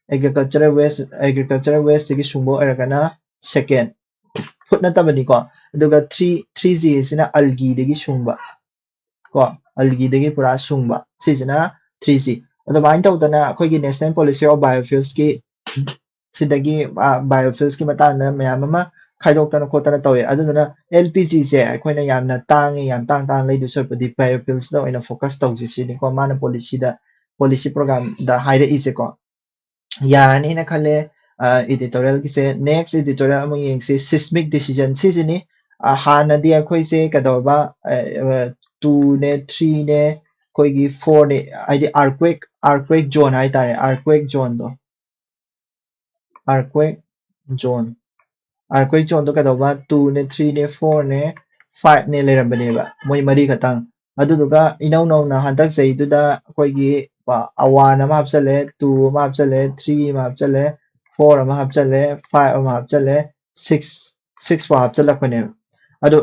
agricultural waste, agricultural wasteꯇꯒꯤ ꯁꯨꯡꯕ ꯑꯣꯏꯔꯒꯅ second, food ꯅꯠꯇꯕꯅꯤꯀꯣ꯫ ꯑꯗꯨꯒ three, three Gꯁꯤꯅ algaeꯗꯒꯤ ꯁꯨꯡꯕ ꯀꯣ, algaeꯗꯒꯤ ꯄꯨꯔꯥ ꯁꯨꯡꯕ, ꯁꯤꯁꯤꯅ three G꯫ ꯑꯗꯨꯃꯥꯏꯅ ꯇꯧꯗꯅ ꯑꯩꯈꯣꯏꯒꯤ National Policy of Biofuelsꯀꯤ ꯁꯤꯗꯒꯤ biofuelsꯀꯤ ꯃꯇꯥꯡꯗ ꯃꯌꯥꯝ ꯑꯃ ꯈꯥꯏꯗꯣꯛꯇꯅ ꯈꯣꯠꯇꯅ ꯇꯧꯋꯦ꯫ ꯑꯗꯨꯗꯨꯅ ꯑꯦꯜ ꯄꯤ ꯖꯤꯁꯦ ꯑꯩꯈꯣꯏꯅ ꯌꯥꯝꯅ ꯇꯥꯡꯉꯤ, ꯌꯥꯝ ꯇꯥꯡ ꯇꯥꯡꯅ ꯂꯩꯗꯣꯏ ꯁꯔꯨꯛꯄꯨꯗꯤ biofuelsꯇ ꯑꯣꯏꯅ focus ꯇꯧꯁꯤ ꯁꯤꯅꯤꯀꯣ ꯃꯥꯅ policyꯗ, policy programꯗ ꯍꯥꯏꯔꯛꯏꯁꯦꯀꯣ꯫ ꯌꯥꯔꯅꯤꯅ ꯈꯜꯂꯦ editorialꯒꯤꯁꯦ꯫ Next editorial ꯑꯃꯨꯛ ꯌꯦꯡꯁꯤ, seismic decision ꯁꯤꯁꯤꯅꯤ꯫ ꯍꯥꯟꯅꯗꯤ ꯑꯩꯈꯣꯏꯁꯦ ꯀꯩꯗꯧꯕ, twoꯅꯦ, threeꯅꯦ, ꯑꯩꯈꯣꯏꯒꯤ fourꯅꯦ, ꯍꯥꯏꯗꯤ earthquake, earthquake zone ꯍꯥꯏꯇꯥꯔꯦ, earthquake zoneꯗꯣ, earthquake zone, earthquake zoneꯗꯣ ꯀꯩꯗꯧꯕ, twoꯅꯦ, threeꯅꯦ, fourꯅꯦ, fiveꯅꯦ ꯂꯩꯔꯝꯕꯅꯦꯕ, ꯃꯣꯏ ꯃꯔꯤ ꯈꯛꯇꯪ꯫ ꯑꯗꯨꯗꯨꯒ ꯏꯅꯧ ꯅꯧꯅ ꯍꯟꯗꯛ ꯆꯍꯤꯗꯨꯗ ꯑꯩꯈꯣꯏꯒꯤ one ꯑꯃ ꯍꯥꯞꯆꯜꯂꯦ, two ꯑꯃ ꯍꯥꯞꯆꯜꯂꯦ, three ꯑꯃ ꯍꯥꯞꯆꯜꯂꯦ, four ꯑꯃ ꯍꯥꯞꯆꯜꯂꯦ, five ꯑꯃ ꯍꯥꯞꯆꯜꯂꯦ, six, six ꯐꯥꯎ ꯍꯥꯞꯆꯜꯂꯛꯄꯅꯦꯕ꯫ ꯑꯗꯣ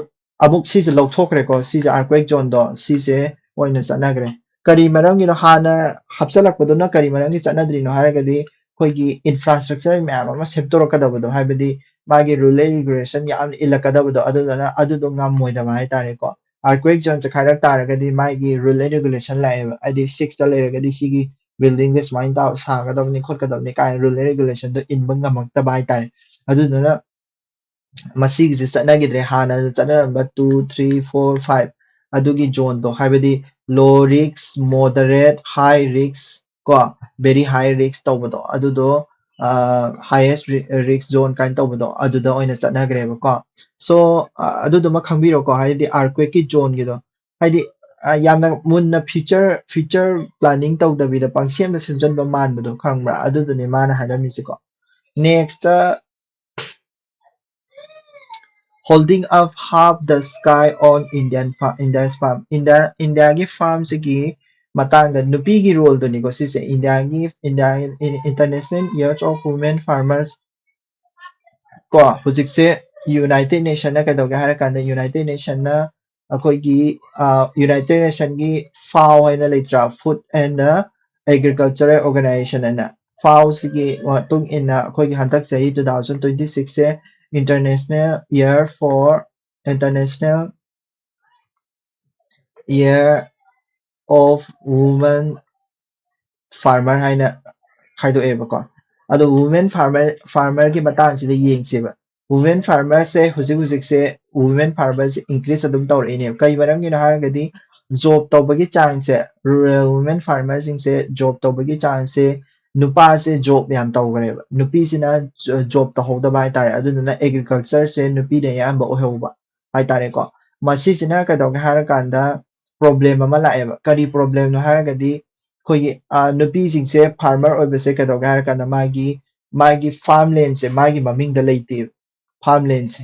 ꯑꯃꯨꯛ ꯁꯤꯁꯦ ꯂꯧꯊꯣꯛꯈ꯭ꯔꯦꯀꯣ, ꯁꯤꯁꯦ earthquake zoneꯗꯣ ꯁꯤꯁꯦ ꯑꯣꯏꯅ ꯆꯠꯅꯈ꯭ꯔꯦ꯫ ꯀꯔꯤ ꯃꯔꯝꯒꯤꯅꯣ ꯍꯥꯟꯅ ꯍꯥꯞꯆꯜꯂꯛꯄꯗꯨꯅ, ꯀꯔꯤ ꯃꯔꯝꯒꯤ ꯆꯠꯅꯗ꯭ꯔꯤꯅꯣ ꯍꯥꯏꯔꯒꯗꯤ, ꯑꯩꯈꯣꯏꯒꯤ infrastructure ꯃꯌꯥꯝ ꯑꯃ ꯁꯦꯝꯗꯣꯔꯛꯀꯗꯕꯗꯣ, ꯍꯥꯏꯕꯗꯤ ꯃꯥꯒꯤ rule and regulation ꯌꯥꯝꯅ ꯏꯜꯂꯛꯀꯗꯕꯗꯣ, ꯑꯗꯨꯗꯨꯅ ꯑꯗꯨꯗꯣ ꯉꯝꯃꯣꯏꯗꯕ ꯍꯥꯏꯇꯥꯔꯦꯀꯣ꯫ Earthquake zone ꯆꯈꯥꯏꯔꯛ ꯇꯥꯔꯒꯗꯤ ꯃꯥꯒꯤ rule and regulation ꯂꯥꯛꯑꯦꯕ, ꯍꯥꯏꯗꯤ six ꯇ ꯂꯩꯔꯒꯗꯤ ꯁꯤꯒꯤ building ꯁꯦ ꯁꯨꯃꯥꯏꯅ ꯇꯧ ꯁꯥꯒꯗꯕꯅꯤ ꯈꯣꯠꯀꯗꯕꯅꯤ ꯀꯥꯏꯅ rule and regulation ꯗꯣ ꯏꯟꯕ ꯉꯝꯃꯛꯇꯕ ꯍꯥꯏꯇꯥꯔꯦ꯫ ꯑꯗꯨꯗꯨꯅ ꯃꯁꯤꯒꯤꯁꯦ ꯆꯠꯅꯈꯤꯗ꯭ꯔꯦ꯫ ꯍꯥꯟꯅ ꯆꯠꯅꯔꯝꯕ two, three, four, five ꯑꯗꯨꯒꯤ zone ꯗꯣ, ꯍꯥꯏꯕꯗꯤ low risk, moderate, high risk ꯀꯣ, very high risk ꯇꯧꯕꯗꯣ, ꯑꯗꯨꯗꯣ highest risk zone ꯀꯥꯏꯅ ꯇꯧꯕꯗꯣ, ꯑꯗꯨꯗ ꯑꯣꯏꯅ ꯆꯠꯅꯈ꯭ꯔꯦꯕꯀꯣ꯫ So ꯑꯗꯨꯗꯨꯃ ꯈꯪꯕꯤꯔꯣꯀꯣ, ꯍꯥꯏꯗꯤ earthquake ꯀꯤ zone ꯒꯤꯗꯣ, ꯍꯥꯏꯗꯤ ꯌꯥꯝꯅ ꯃꯨꯟꯅ future future planning ꯇꯧꯗꯕꯤꯗ ꯄꯪꯁꯦꯝꯗ ꯁꯦꯝꯖꯤꯟꯕ ꯃꯥꯟꯕꯗꯣ, ꯈꯪꯕ꯭ꯔꯥ? ꯑꯗꯨꯗꯨꯅꯦ ꯃꯥꯅ ꯍꯥꯏꯔꯝꯃꯤꯁꯦꯀꯣ꯫ Next, holding up half the sky on Indian farm, India's farm, India, India ꯒꯤ farm ꯁꯤꯒꯤ ꯃꯇꯥꯡꯗ ꯅꯨꯄꯤꯒꯤ role ꯗꯨꯅꯤꯀꯣ ꯁꯤꯁꯦ꯫ India ꯒꯤ, India, International Year of Women Farmers ꯀꯣ, ꯍꯧꯖꯤꯛꯁꯦ United Nation ꯅ ꯀꯩꯗꯧꯒꯦ ꯍꯥꯏꯔ ꯀꯥꯟꯗ, United Nation ꯅ ꯑꯩꯈꯣꯏꯒꯤ United Nation ꯒꯤ FAO ꯍꯥꯏꯅ ꯂꯩꯇ꯭ꯔꯥ, Food and Agriculture Organization ꯍꯥꯏꯅ, FAO ꯁꯤꯒꯤ ꯃꯇꯨꯡ ꯏꯟꯅ ꯑꯩꯈꯣꯏꯒꯤ ꯍꯟꯗꯛ ꯆꯍꯤ two thousand twenty six say International Year for, International Year of Women Farmer ꯍꯥꯏꯅ ꯈꯥꯏꯗꯣꯛꯑꯦꯕꯀꯣ꯫ ꯑꯗꯣ women farmer, farmer ꯒꯤ ꯃꯇꯥꯡꯁꯤꯗ ꯌꯦꯡꯁꯦꯕ꯫ Women farmer ꯁꯦ ꯍꯧꯖꯤꯛ ꯍꯧꯖꯤꯛꯁꯦ women farmer ꯁꯦ increase ꯑꯗꯨꯝ ꯇꯧꯔꯛꯏꯅꯦꯕ꯫ ꯀꯩ ꯃꯔꯝꯒꯤꯅꯣ ꯍꯥꯏꯔꯒꯗꯤ job ꯇꯧꯕꯒꯤ ꯆꯥꯡꯁꯦ, rural women farmer ꯁꯤꯡꯁꯦ job ꯇꯧꯕꯒꯤ ꯆꯥꯡꯁꯦ, ꯅꯨꯄꯥꯁꯦ job ꯌꯥꯝ ꯇꯧꯈ꯭ꯔꯦꯕ, ꯅꯨꯄꯤꯁꯤꯅ job ꯇꯧꯍꯧꯗꯕ ꯍꯥꯏꯇꯥꯔꯦ꯫ ꯑꯗꯨꯗꯨꯅ agriculture ꯁꯦ ꯅꯨꯄꯤꯅ ꯑꯌꯥꯝꯕ ꯑꯣꯏꯍꯧꯕ ꯍꯥꯏꯇꯥꯔꯦꯀꯣ꯫ ꯃꯁꯤꯁꯤꯅ ꯀꯩꯗꯧꯒꯦ ꯍꯥꯏꯔꯀꯥꯟꯗ problem ꯑꯃ ꯂꯥꯛꯑꯦꯕ꯫ ꯀꯔꯤ problem ꯅꯣ ꯍꯥꯏꯔꯒꯗꯤ, ꯑꯩꯈꯣꯏꯒꯤ ꯅꯨꯄꯤꯁꯤꯡꯁꯦ farmer ꯑꯣꯏꯕꯁꯦ ꯀꯩꯗꯧꯒꯦ ꯍꯥꯏꯔꯀꯥꯟꯗ ꯃꯥꯒꯤ, ꯃꯥꯒꯤ farmland ꯁꯦ ꯃꯥꯒꯤ ꯃꯃꯤꯡꯗ ꯂꯩꯇꯦꯕ, farmland ꯁꯦ꯫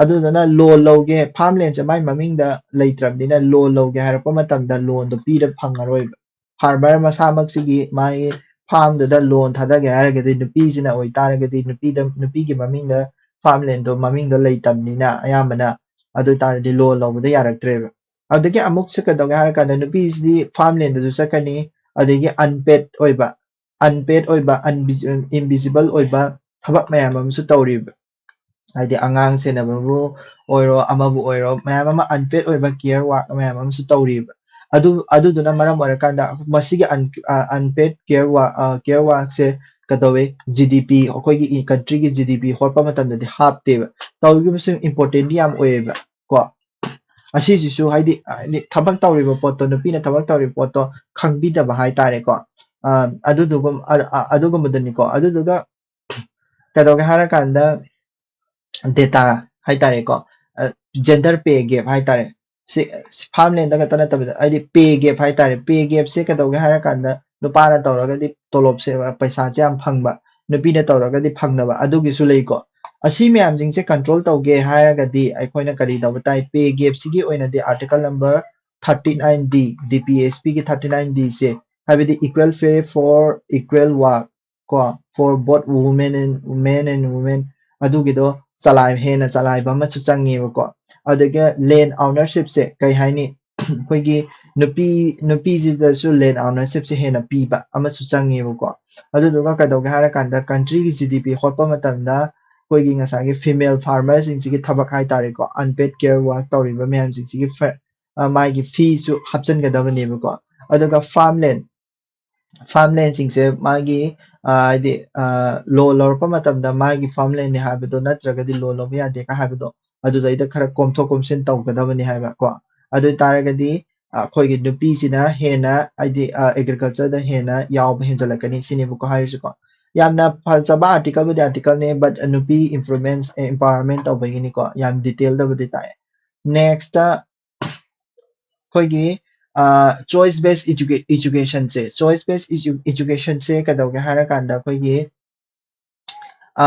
ꯑꯗꯨꯗꯨꯅ loan ꯂꯧꯒꯦ, farmland ꯁꯦ ꯃꯥꯒꯤ ꯃꯃꯤꯡꯗ ꯂꯩꯇ꯭ꯔꯕꯅꯤꯅ loan ꯂꯧꯒꯦ ꯍꯥꯏꯔꯛꯄ ꯃꯇꯝꯗ loan ꯗꯣ ꯄꯤꯔ ꯐꯪꯉꯔꯣꯏꯕ꯫ Farmer ꯃꯁꯥꯃꯛꯁꯤꯒꯤ ꯃꯥꯒꯤ farm ꯗꯨꯗ loan ꯊꯥꯗꯒꯦ ꯍꯥꯏꯔꯒꯗꯤ ꯅꯨꯄꯤꯁꯤꯅ ꯑꯣꯏꯇꯥꯔꯒꯗꯤ ꯅꯨꯄꯤꯗ, ꯅꯨꯄꯤꯒꯤ ꯃꯃꯤꯡꯗ farmland ꯗꯣ ꯃꯃꯤꯡꯗ ꯂꯩꯇꯕꯅꯤꯅ ꯑꯌꯥꯝꯕꯅ, ꯑꯗꯨ ꯑꯣꯏꯇꯥꯔꯗꯤ loan ꯂꯧꯕꯗ ꯌꯥꯔꯛꯇ꯭ꯔꯦꯕ꯫ ꯑꯗꯒꯤ ꯑꯃꯨꯛꯁꯨ ꯀꯩꯗꯧꯒꯦ ꯍꯥꯏꯔ ꯀꯥꯟꯗ ꯅꯨꯄꯤꯁꯤꯗꯤ farmland ꯗꯁꯨ ꯆꯠꯀꯅꯤ, ꯑꯗꯒꯤ unpaid ꯑꯣꯏꯕ, unpaid ꯑꯣꯏꯕ, unvisi-, invisible ꯑꯣꯏꯕ ꯊꯕꯛ ꯃꯌꯥꯝ ꯑꯃꯁꯨ ꯇꯧꯔꯤꯕ꯫ ꯍꯥꯏꯗꯤ ꯑꯉꯥꯡ ꯁꯦꯟꯅꯕꯕꯨ ꯑꯣꯏꯔꯣ, ꯑꯃꯕꯨ ꯑꯣꯏꯔꯣ, ꯃꯌꯥꯝ ꯑꯃ unpaid ꯑꯣꯏꯕ care work ꯃꯌꯥꯝ ꯑꯃꯁꯨ ꯇꯧꯔꯤꯕ꯫ ꯑꯗꯨ ꯑꯗꯨꯗꯨꯅ ꯃꯔꯝ ꯑꯣꯏꯔꯀꯥꯟꯗ ꯃꯁꯤꯒꯤ ꯑꯟ ꯑ, unpaid care work ꯑ, care workꯁꯦ ꯀꯩꯗꯧꯋꯦ? GDP, ꯑꯩꯈꯣꯏꯒꯤ ꯏ countryꯒꯤ GDP ꯍꯣꯠꯄ ꯃꯇꯝꯗꯗꯤ ꯍꯥꯞꯇꯦꯕ꯫ ꯇꯧꯔꯤꯕꯁꯤ importantꯗꯤ ꯌꯥꯝ ꯑꯣꯏꯌꯦꯕ ꯀꯣ꯫ ꯑꯁꯤꯁꯤꯁꯨ ꯍꯥꯏꯗꯤ ꯍꯥꯏꯗꯤ ꯊꯕꯛ ꯇꯧꯔꯤꯕ ꯄꯣꯠꯇꯣ, ꯅꯨꯄꯤꯅ ꯊꯕꯛ ꯇꯧꯔꯤꯕ ꯄꯣꯠꯇꯣ ꯈꯪꯕꯤꯗꯕ ꯍꯥꯏꯇꯥꯔꯦꯀꯣ꯫ ꯑ, ꯑꯗꯨꯗꯨꯒꯨꯝ ꯑ, ꯑ, ꯑꯗꯨꯒꯨꯝꯕꯗꯨꯅꯤꯀꯣ꯫ ꯑꯗꯨꯗꯨꯒ ꯀꯩꯗꯧꯒꯦ ꯍꯥꯏꯔꯀꯥꯟꯗ data ꯍꯥꯏꯇꯥꯔꯦꯀꯣ꯫ ꯑ, gender pay gap ꯍꯥꯏꯇꯥꯔꯦ꯫ ꯁꯤ farmlandꯗ ꯈꯛꯇ ꯅꯠꯇꯕꯤꯗ ꯍꯥꯏꯗꯤ pay gap ꯍꯥꯏꯇꯥꯔꯦ꯫ Pay gapꯁꯦ ꯀꯩꯗꯧꯒꯦ ꯍꯥꯏꯔꯀꯥꯟꯗ ꯅꯨꯄꯥꯅ ꯇꯧꯔꯒꯗꯤ ꯇꯣꯂꯣꯞꯁꯦ, ꯄꯩꯁꯥꯁꯦ ꯌꯥꯝ ꯐꯪꯕ, ꯅꯨꯄꯤꯅ ꯇꯧꯔꯒꯗꯤ ꯐꯪꯗꯕ, ꯑꯗꯨꯒꯤꯁꯨ ꯂꯩꯀꯣ꯫ ꯑꯁꯤ ꯃꯌꯥꯝꯁꯤꯡꯁꯦ control ꯇꯧꯒꯦ ꯍꯥꯏꯔꯒꯗꯤ ꯑꯩꯈꯣꯏꯅ ꯀꯔꯤ ꯇꯧꯕ ꯇꯥꯏ? Pay gapꯁꯤꯒꯤ ꯑꯣꯏꯅꯗꯤ article number thirty nine D, DPSPꯒꯤ thirty nine Dꯁꯦ, ꯍꯥꯏꯕꯗꯤ equal pay for equal work ꯀꯣ, for both women and men and women, ꯑꯗꯨꯒꯤꯗꯣ ꯆꯂꯥꯏ ꯍꯦꯟꯅ ꯆꯂꯥꯏꯕ ꯑꯃꯁꯨ ꯆꯪꯉꯦꯕꯀꯣ꯫ ꯑꯗꯨꯒ land ownershipꯁꯦ ꯀꯩ ꯍꯥꯏꯅꯤ? ꯑꯩꯈꯣꯏꯒꯤ ꯅꯨꯄꯤ ꯅꯨꯄꯤꯁꯤꯗꯁꯨ land ownershipꯁꯦ ꯍꯦꯟꯅ ꯄꯤꯕ ꯑꯃꯁꯨ ꯆꯪꯉꯦꯕꯀꯣ꯫ ꯑꯗꯨꯗꯨꯒ ꯀꯩꯗꯧꯒꯦ ꯍꯥꯏꯔꯀꯥꯟꯗ countryꯒꯤ GDP ꯍꯣꯠꯄ ꯃꯇꯝꯗ ꯑꯩꯈꯣꯏꯒꯤ ꯉꯁꯥꯏꯒꯤ female farmerꯁꯤꯡꯁꯤꯒꯤ ꯊꯕꯛ ꯍꯥꯏꯇꯥꯔꯦꯀꯣ, unpaid care work ꯇꯧꯔꯤꯕ ꯃꯌꯥꯝꯁꯤꯡꯁꯤꯒꯤ ꯐ- ꯑ, ꯃꯥꯒꯤ feeꯁꯨ ꯍꯥꯞꯆꯤꯟꯒꯗꯕꯅꯦꯕꯀꯣ꯫ ꯑꯗꯨꯒ farmland farmlandꯁꯤꯡꯁꯦ ꯃꯥꯒꯤ ꯑ, ꯍꯥꯏꯗꯤ ꯑ, loan ꯂꯧꯔꯛꯄ ꯃꯇꯝꯗ ꯃꯥꯒꯤ farmlandꯅꯤ ꯍꯥꯏꯕꯗꯣ ꯅꯠꯇ꯭ꯔꯒꯗꯤ loan ꯂꯧꯕ ꯌꯥꯗꯦꯒ ꯍꯥꯏꯕꯗꯣ ꯑꯗꯨꯗꯩꯗ ꯈꯔ ꯀꯣꯝꯊꯣꯛ ꯀꯣꯝꯁꯤꯟ ꯇꯧꯒꯗꯕꯅꯤ ꯍꯥꯏꯕ ꯀꯣ꯫ ꯑꯗꯨ ꯑꯣꯏ ꯇꯥꯔꯒꯗꯤ ꯑ, ꯑꯩꯈꯣꯏꯒꯤ ꯅꯨꯄꯤꯁꯤꯅ ꯍꯦꯟꯅ ꯍꯥꯏꯗꯤ ꯑ, agricultureꯗ ꯍꯦꯟꯅ ꯌꯥꯎꯕ ꯍꯦꯟꯖꯜꯂꯛꯀꯅꯤ ꯁꯤꯅꯦꯕꯀꯣ ꯍꯥꯏꯔꯤꯁꯤꯀꯣ꯫ ꯌꯥꯝꯅ ꯐꯖꯕ articleꯕꯨꯗꯤ articleꯅꯦ, but ꯅꯨꯄꯤ influence empowerment ꯇꯧꯕꯒꯤꯅꯤꯀꯣ, ꯌꯥꯝ detailꯗꯕꯨꯗꯤ ꯇꯥꯛꯑꯦ꯫ Nextꯇ ꯑꯩꯈꯣꯏꯒꯤ choice based educationꯁꯦ, choice based educationꯁꯦ ꯀꯩꯗꯧꯒꯦ ꯍꯥꯏꯔꯀꯥꯟꯗ ꯑꯩꯈꯣꯏꯒꯤ ꯑ,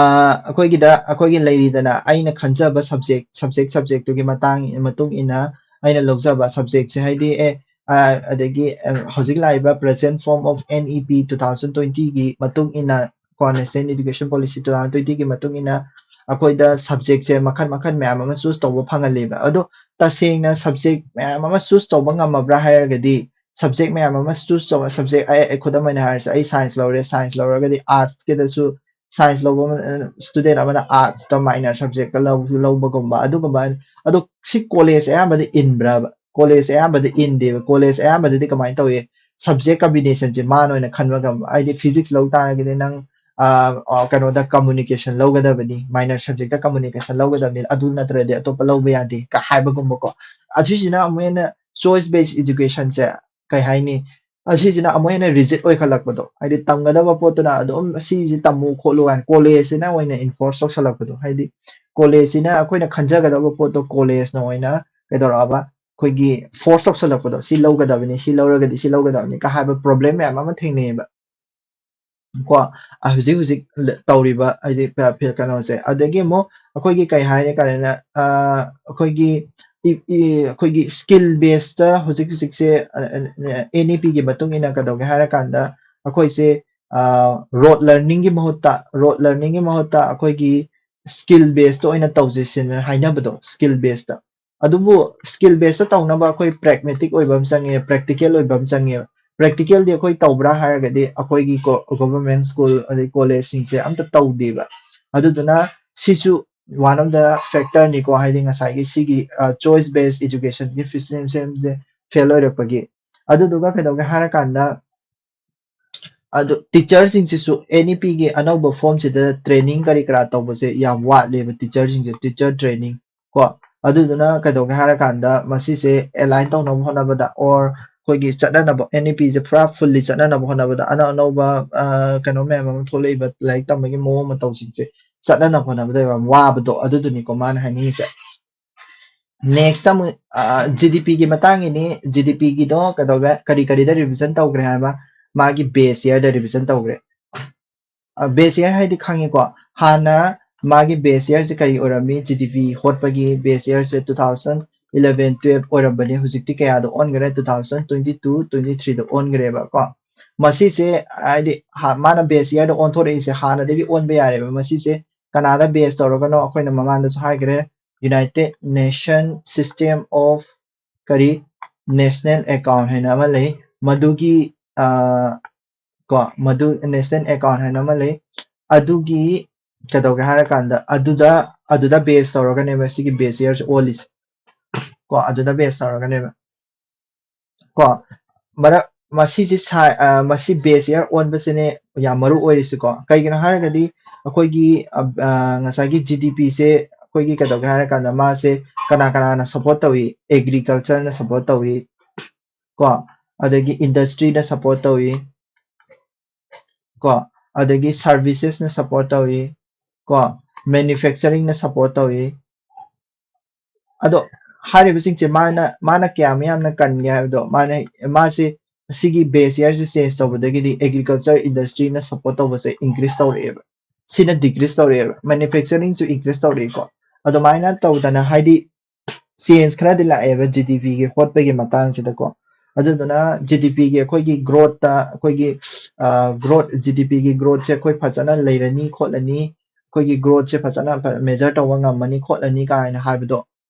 ꯑꯩꯈꯣꯏꯒꯤꯗ ꯑꯩꯈꯣꯏꯒꯤ ꯂꯩꯔꯤꯗꯅ ꯑꯩꯅ ꯈꯟꯖꯕ subject subject subjectꯇꯨꯒꯤ ꯃꯇꯥꯡ ꯃꯇꯨꯡ ꯏꯟꯅ ꯑꯩꯅ ꯂꯧꯖꯕ subjectꯁꯦ ꯍꯥꯏꯗꯤ ꯑꯦ ꯑ, ꯑꯗꯒꯤ ꯑ, ꯍꯧꯖꯤꯛ ꯂꯥꯛꯏꯕ present form of NEP two thousand twentyꯒꯤ ꯃꯇꯨꯡ ꯏꯟꯅ ꯀꯣ, National Education Policy two thousand twentyꯒꯤ ꯃꯇꯨꯡ ꯏꯟꯅ ꯑꯩꯈꯣꯏꯗ subjectꯁꯦ ꯃꯈꯜ ꯃꯈꯜ ꯃꯌꯥꯝ ꯑꯃ choose ꯇꯧꯕ ꯐꯪꯍꯜꯂꯦꯕ꯫ ꯑꯗꯣ ꯇꯁꯦꯡꯅ subject ꯃꯌꯥꯝ ꯑꯃ choose ꯇꯧꯕ ꯉꯝꯃꯕ꯭ꯔꯥ ꯍꯥꯏꯔꯒꯗꯤ subject ꯃꯌꯥꯝ ꯑꯃ choose ꯇꯧꯕ subject ꯑꯩ ꯑꯩ ꯈꯨꯗꯝ ꯑꯣꯏꯅ ꯍꯥꯏꯔꯁꯦ, ꯑꯩ science ꯂꯧꯔꯦ, science ꯂꯧꯔꯒꯗꯤ artsꯀꯤꯗꯁꯨ science ꯂꯧꯕ student ꯑꯃꯅ arts ꯇ minor subject ꯇ ꯂꯧꯕꯒꯨꯝꯕ ꯑꯗꯨꯒꯨꯝꯕ꯫ ꯑꯗꯣ ꯁꯤ college ꯑꯌꯥꯝꯕꯗ ꯏꯟꯕ꯭ꯔꯕ? College ꯑꯌꯥꯝꯕꯗ ꯏꯟꯗꯦꯕ꯫ College ꯑꯌꯥꯝꯕꯗꯗꯤ ꯀꯃꯥꯏꯅ ꯇꯧꯏ? Subject combination ꯁꯦ ꯃꯥꯅ ꯑꯣꯏꯅ ꯈꯟꯕ ꯉꯝꯕ꯫ ꯍꯥꯏꯗꯤ physics ꯂꯧ ꯇꯥꯔꯒꯗꯤ ꯅꯪ ꯑ, ꯑ, ꯀꯩꯅꯣꯗ communication ꯂꯧꯒꯗꯕꯅꯤ, minor subject ꯇ communication ꯂꯧꯒꯗꯕꯅꯤ, ꯑꯗꯨ ꯅꯠꯇ꯭ꯔꯗꯤ ꯑꯇꯣꯞꯄ ꯂꯧꯕ ꯌꯥꯗꯦ ꯀ ꯍꯥꯏꯕꯒꯨꯝꯕꯀꯣ꯫ ꯑꯁꯤꯁꯤꯅ ꯑꯃꯨꯛ ꯍꯦꯟꯅ choice based education ꯁꯦ ꯀꯩ ꯍꯥꯏꯅꯤ? ꯑꯁꯤꯁꯤꯅ ꯑꯃꯨꯛ ꯍꯦꯟꯅ rigid ꯑꯣꯏꯈꯠꯂꯛꯄꯗꯣ, ꯍꯥꯏꯗꯤ ꯇꯝꯒꯗꯕ ꯄꯣꯠꯇꯨꯅ ꯑꯗꯨꯝ ꯁꯤꯁꯤ ꯇꯝꯃꯨ ꯈꯣꯠꯂꯨ ꯀꯥꯏꯅ college ꯁꯤꯅ ꯑꯣꯏꯅ enforce ꯇꯧꯁꯜꯂꯛꯄꯗꯣ, ꯍꯥꯏꯗꯤ college ꯁꯤꯅ ꯑꯩꯈꯣꯏꯅ ꯈꯟꯖꯒꯗꯕ ꯄꯣꯠꯇꯣ college ꯅ ꯑꯣꯏꯅ ꯀꯩꯗꯧꯔꯛꯑꯕ? ꯑꯩꯈꯣꯏꯒꯤ force ꯇꯧꯁꯜꯂꯛꯄꯗꯣ, ꯁꯤ ꯂꯧꯒꯗꯕꯅꯤ, ꯁꯤ ꯂꯧꯔꯒꯗꯤ ꯁꯤ ꯂꯧꯒꯗꯕꯅꯤ ꯀ ꯍꯥꯏꯕ problem ꯃꯌꯥꯝ ꯑꯃ ꯊꯦꯡꯅꯩꯌꯦꯕ꯫ ꯀꯣ, ꯑ, ꯍꯧꯖꯤꯛ ꯍꯧꯖꯤꯛ ꯂ-, ꯇꯧꯔꯤꯕ ꯍꯥꯏꯗꯤ ꯐ-, ꯐ-, ꯀꯩꯅꯣꯁꯦ꯫ ꯑꯗꯒꯤ ꯑꯃꯨꯛ ꯑꯩꯈꯣꯏꯒꯤ ꯀꯩ ꯍꯥꯏꯔꯦ ꯀꯥꯏꯅ, ꯑ, ꯑꯩꯈꯣꯏꯒꯤ ꯏ-, ꯏ-, ꯑꯩꯈꯣꯏꯒꯤ skill base ꯇ ꯍꯧꯖꯤꯛ ꯍꯧꯖꯤꯛꯁꯦ, ꯑ, ꯑ, N E P ꯒꯤ ꯃꯇꯨꯡ ꯏꯟꯅ ꯀꯩꯗꯧꯒꯦ ꯍꯥꯏꯔꯀꯥꯟꯗ ꯑꯩꯈꯣꯏꯁꯦ, ꯑ, rote learning ꯒꯤ ꯃꯍꯨꯠꯇ, rote learning ꯒꯤ ꯃꯍꯨꯠꯇ ꯑꯩꯈꯣꯏꯒꯤ skill base ꯇ ꯑꯣꯏꯅ ꯇꯧꯁꯦ ꯁꯤꯅ ꯍꯥꯏꯅꯕꯗꯣ, skill base ꯇ꯫ ꯑꯗꯨꯕꯨ skill base ꯇ ꯇꯧꯅꯕ ꯑꯩꯈꯣꯏ pragmatic ꯑꯣꯏꯕ ꯑꯃ ꯆꯪꯉꯦ, practical ꯑꯣꯏꯕ ꯑꯃ ꯆꯪꯉꯦꯕ꯫ Practical ꯗꯤ ꯑꯩꯈꯣꯏ ꯇꯧꯕ꯭ꯔꯥ ꯍꯥꯏꯔꯒꯗꯤ ꯑꯩꯈꯣꯏꯒꯤ ꯀꯣ-, government school ꯑꯗꯩ college ꯁꯤꯡꯁꯦ ꯑꯝꯇ ꯇꯧꯗꯦꯕ꯫ ꯑꯗꯨꯗꯨꯅ ꯁꯤꯁꯨ one of the factor ꯅꯤꯀꯣ, ꯍꯥꯏꯗꯤ ꯉꯁꯥꯏꯒꯤ ꯁꯤꯒꯤ, ꯑ, choice based education ꯒꯤ system ꯁꯦ fail ꯑꯣꯏꯔꯛꯄꯒꯤ꯫ ꯑꯗꯨꯗꯨꯒ ꯀꯩꯗꯧꯒꯦ ꯍꯥꯏꯔꯀꯥꯟꯗ, ꯑꯗꯨ teacher ꯁꯤꯡꯁꯤꯁꯨ N E P ꯒꯤ ꯑꯅꯧꯕ form ꯁꯤꯗ training ꯀꯔꯤ ꯀꯔꯥ ꯇꯧꯕꯁꯦ ꯌꯥꯝ ꯋꯥꯠꯂꯦꯕ, teacher ꯁꯤꯡꯁꯦ, teacher training ꯀꯣ꯫ ꯑꯗꯨꯗꯨꯅ ꯀꯩꯗꯧꯒꯦ ꯍꯥꯏꯔꯀꯥꯟꯗ ꯃꯁꯤꯁꯦ align ꯇꯧꯅꯕ ꯍꯣꯠꯅꯕꯗ, or ꯑꯩꯈꯣꯏꯒꯤ ꯆꯠꯅꯅꯕ, N E P ꯁꯦ ꯄꯨꯔꯥ fully ꯆꯠꯅꯅꯕ ꯍꯣꯠꯅꯕꯗ ꯑꯅꯧ ꯑꯅꯧꯕ, ꯑ, ꯀꯩꯅꯣ ꯃꯌꯥꯝ ꯑꯃ ꯊꯣꯛꯂꯛꯏꯕ, ꯂꯥꯏꯔꯤꯛ ꯇꯝꯕꯒꯤ ꯃꯑꯣꯡ ꯃꯇꯧꯁꯤꯡꯁꯦ ꯆꯠꯅꯅꯕ ꯍꯣꯠꯅꯕꯗ ꯌꯥꯝ ꯋꯥꯕꯗꯣ, ꯑꯗꯨꯗꯨꯅꯤꯀꯣ ꯃꯥꯅ ꯍꯥꯏꯅꯤꯡꯉꯤꯁꯦ꯫ Next ꯑꯃꯨꯛ, ꯑ, G D P ꯒꯤ ꯃꯇꯥꯡꯒꯤꯅꯤ꯫ G D P ꯒꯤꯗꯣ ꯀꯩꯗꯧꯕ, ꯀꯔꯤ ꯀꯔꯤꯗ revision ꯇꯧꯈ꯭ꯔꯦ ꯍꯥꯏꯕ? ꯃꯥꯒꯤ base year ꯗ revision ꯇꯧꯈ꯭ꯔꯦ꯫ ꯑ, base year ꯍꯥꯏꯗꯤ ꯈꯪꯉꯤꯀꯣ, ꯍꯥꯟꯅ ꯃꯥꯒꯤ base year ꯁꯦ ꯀꯔꯤ ꯑꯣꯏꯔꯝꯃꯤ? G D P ꯍꯣꯠꯄꯒꯤ base year ꯁꯦ two thousand eleven twelve ꯑꯣꯏꯔꯝꯕꯅꯤ, ꯍꯧꯖꯤꯛꯇꯤ ꯀꯌꯥꯗ ꯑꯣꯟꯈ꯭ꯔꯦ? Two thousand twenty two twenty three ꯗ ꯑꯣꯟꯈ꯭ꯔꯦꯕ ꯀꯣ꯫ ꯃꯁꯤꯁꯦ ꯍꯥꯏꯗꯤ ꯍꯥ-, ꯃꯥꯅ base year ꯗ ꯑꯣꯟꯊꯣꯔꯛꯏꯁꯦ ꯍꯥꯟꯅꯗꯒꯤ ꯑꯣꯟꯕ ꯌꯥꯔꯦꯕ꯫ ꯃꯁꯤꯁꯦ ꯀꯅꯥꯗ base ꯇꯧꯔꯒꯅꯣ? ꯑꯩꯈꯣꯏꯅ ꯃꯃꯥꯡꯗꯁꯨ ꯍꯥꯏꯈ꯭ꯔꯦ, United Nation System of ꯀꯔꯤ, national account ꯍꯥꯏꯅ ꯑꯃ ꯂꯩ꯫ ꯃꯗꯨꯒꯤ, ꯑ, ꯀꯣ, ꯃꯗꯨ national account ꯍꯥꯏꯅ ꯑꯃ ꯂꯩ꯫ ꯑꯗꯨꯒꯤ ꯀꯩꯗꯧꯒꯦ ꯍꯥꯏꯔꯀꯥꯟꯗ ꯑꯗꯨꯗ ꯑꯗꯨꯗ ꯕꯦꯁ ꯇꯧꯔꯒꯅꯦꯕ ꯁꯤꯒꯤ ꯕꯦꯁ ꯌꯔꯁꯦ ꯑꯣꯜꯂꯤꯁꯦ꯫ ꯀꯣ, ꯑꯗꯨꯗ ꯕꯦꯁ ꯇꯧꯔꯒꯅꯦꯕ꯫ ꯀꯣ, ꯃꯔꯛ ꯃꯁꯤꯁꯦ ꯁꯥꯏ-, ꯑ, ꯃꯁꯤ ꯕꯦꯁ ꯌꯔ ꯑꯣꯟꯕꯁꯤꯅꯦ ꯌꯥꯝ ꯃꯔꯨ ꯑꯣꯏꯔꯤꯁꯤꯀꯣ꯫ ꯀꯩꯒꯤꯅꯣ ꯍꯥꯏꯔꯒꯗꯤ ꯑꯩꯈꯣꯏꯒꯤ, ꯑ, ꯑ, ꯉꯁꯥꯏꯒꯤ ꯖꯤ ꯗꯤ ꯄꯤꯁꯦ ꯑꯩꯈꯣꯏꯒꯤ ꯀꯩꯗꯧꯒꯦ ꯍꯥꯏꯔꯀꯥꯟꯗ ꯃꯥꯁꯦ ꯀꯅꯥ ꯀꯅꯥꯅ ꯁꯞꯄꯣꯔꯠ ꯇꯧꯏ? ꯑꯦꯒ꯭ꯔꯤꯀꯜꯆꯔꯅ ꯁꯞꯄꯣꯔꯠ ꯇꯧꯏ꯫ ꯀꯣ, ꯑꯗꯒꯤ ꯏꯟꯗꯁꯇ꯭ꯔꯤꯅ ꯁꯞꯄꯣꯔꯠ ꯇꯧꯏ꯫ ꯀꯣ, ꯑꯗꯒꯤ ꯁꯥꯔꯚꯤꯁꯦꯁꯅ ꯁꯞꯄꯣꯔꯠ ꯇꯧꯏ꯫ ꯀꯣ, ꯃꯦꯅ꯭ꯌꯨꯐꯦꯛꯆꯔꯤꯡꯅ ꯁꯞꯄꯣꯔꯠ ꯇꯧꯏ꯫ ꯑꯗꯣ ꯍꯥꯏꯔꯤꯕꯁꯤꯡꯁꯦ ꯃꯥꯅ, ꯃꯥꯅ ꯀꯌꯥꯝ ꯌꯥꯝꯅ ꯀꯟꯒꯦ ꯍꯥꯏꯕꯗꯣ, ꯃꯥꯅ, ꯃꯥꯁꯦ ꯁꯤꯒꯤ ꯕꯦꯁ ꯌꯔꯁꯦ ꯆꯦꯟꯖ ꯇꯧꯕꯗꯒꯤꯗꯤ ꯑꯦꯒ꯭ꯔꯤꯀꯜꯆꯔ ꯏꯟꯗꯁꯇ꯭ꯔꯤꯅ ꯁꯞꯄꯣꯔꯠ ꯇꯧꯕꯁꯦ ꯏꯟꯀ꯭ꯔꯤꯁ ꯇꯧꯔꯛꯑꯦꯕ, ꯁꯤꯅ ꯗꯤꯀ꯭ꯔꯤꯁ ꯇꯧꯔꯛꯑꯦꯕ, ꯃꯦꯅ꯭ꯌꯨꯐꯦꯛꯆꯔꯤꯡꯁꯨ ꯏꯟꯀ꯭ꯔꯤꯁ ꯇꯧꯔꯛꯏꯀꯣ꯫ ꯑꯗꯨꯃꯥꯏꯅ ꯇꯧꯗꯅ ꯍꯥꯏꯗꯤ ꯆꯦꯟꯖ ꯈꯔꯗꯤ ꯂꯥꯛꯑꯦꯕ ꯖꯤ ꯗꯤ ꯄꯤꯒꯤ ꯍꯣꯠꯄꯒꯤ ꯃꯇꯥꯡꯁꯤꯗꯀꯣ꯫ ꯑꯗꯨꯗꯨꯅ ꯖꯤ ꯗꯤ ꯄꯤꯒꯤ ꯑꯩꯈꯣꯏꯒꯤ ꯒ꯭ꯔꯣꯠꯇ ꯑꯩꯈꯣꯏꯒꯤ ꯒ꯭ꯔꯣꯠ, ꯖꯤ ꯗꯤ ꯄꯤꯒꯤ ꯒ꯭ꯔꯣꯠꯁꯦ ꯑꯩꯈꯣꯏ ꯐꯖꯅ ꯂꯩꯔꯅꯤ ꯈꯣꯠꯂꯅꯤ, ꯑꯩꯈꯣꯏꯒꯤ ꯒ꯭ꯔꯣꯠꯁꯦ ꯐꯖꯅ ꯃꯦꯖꯔ ꯇꯧꯕ ꯉꯝꯃꯅꯤ ꯈꯣꯠꯂꯅꯤ ꯀꯥꯏꯅ ꯍꯥꯏꯕꯗꯣ,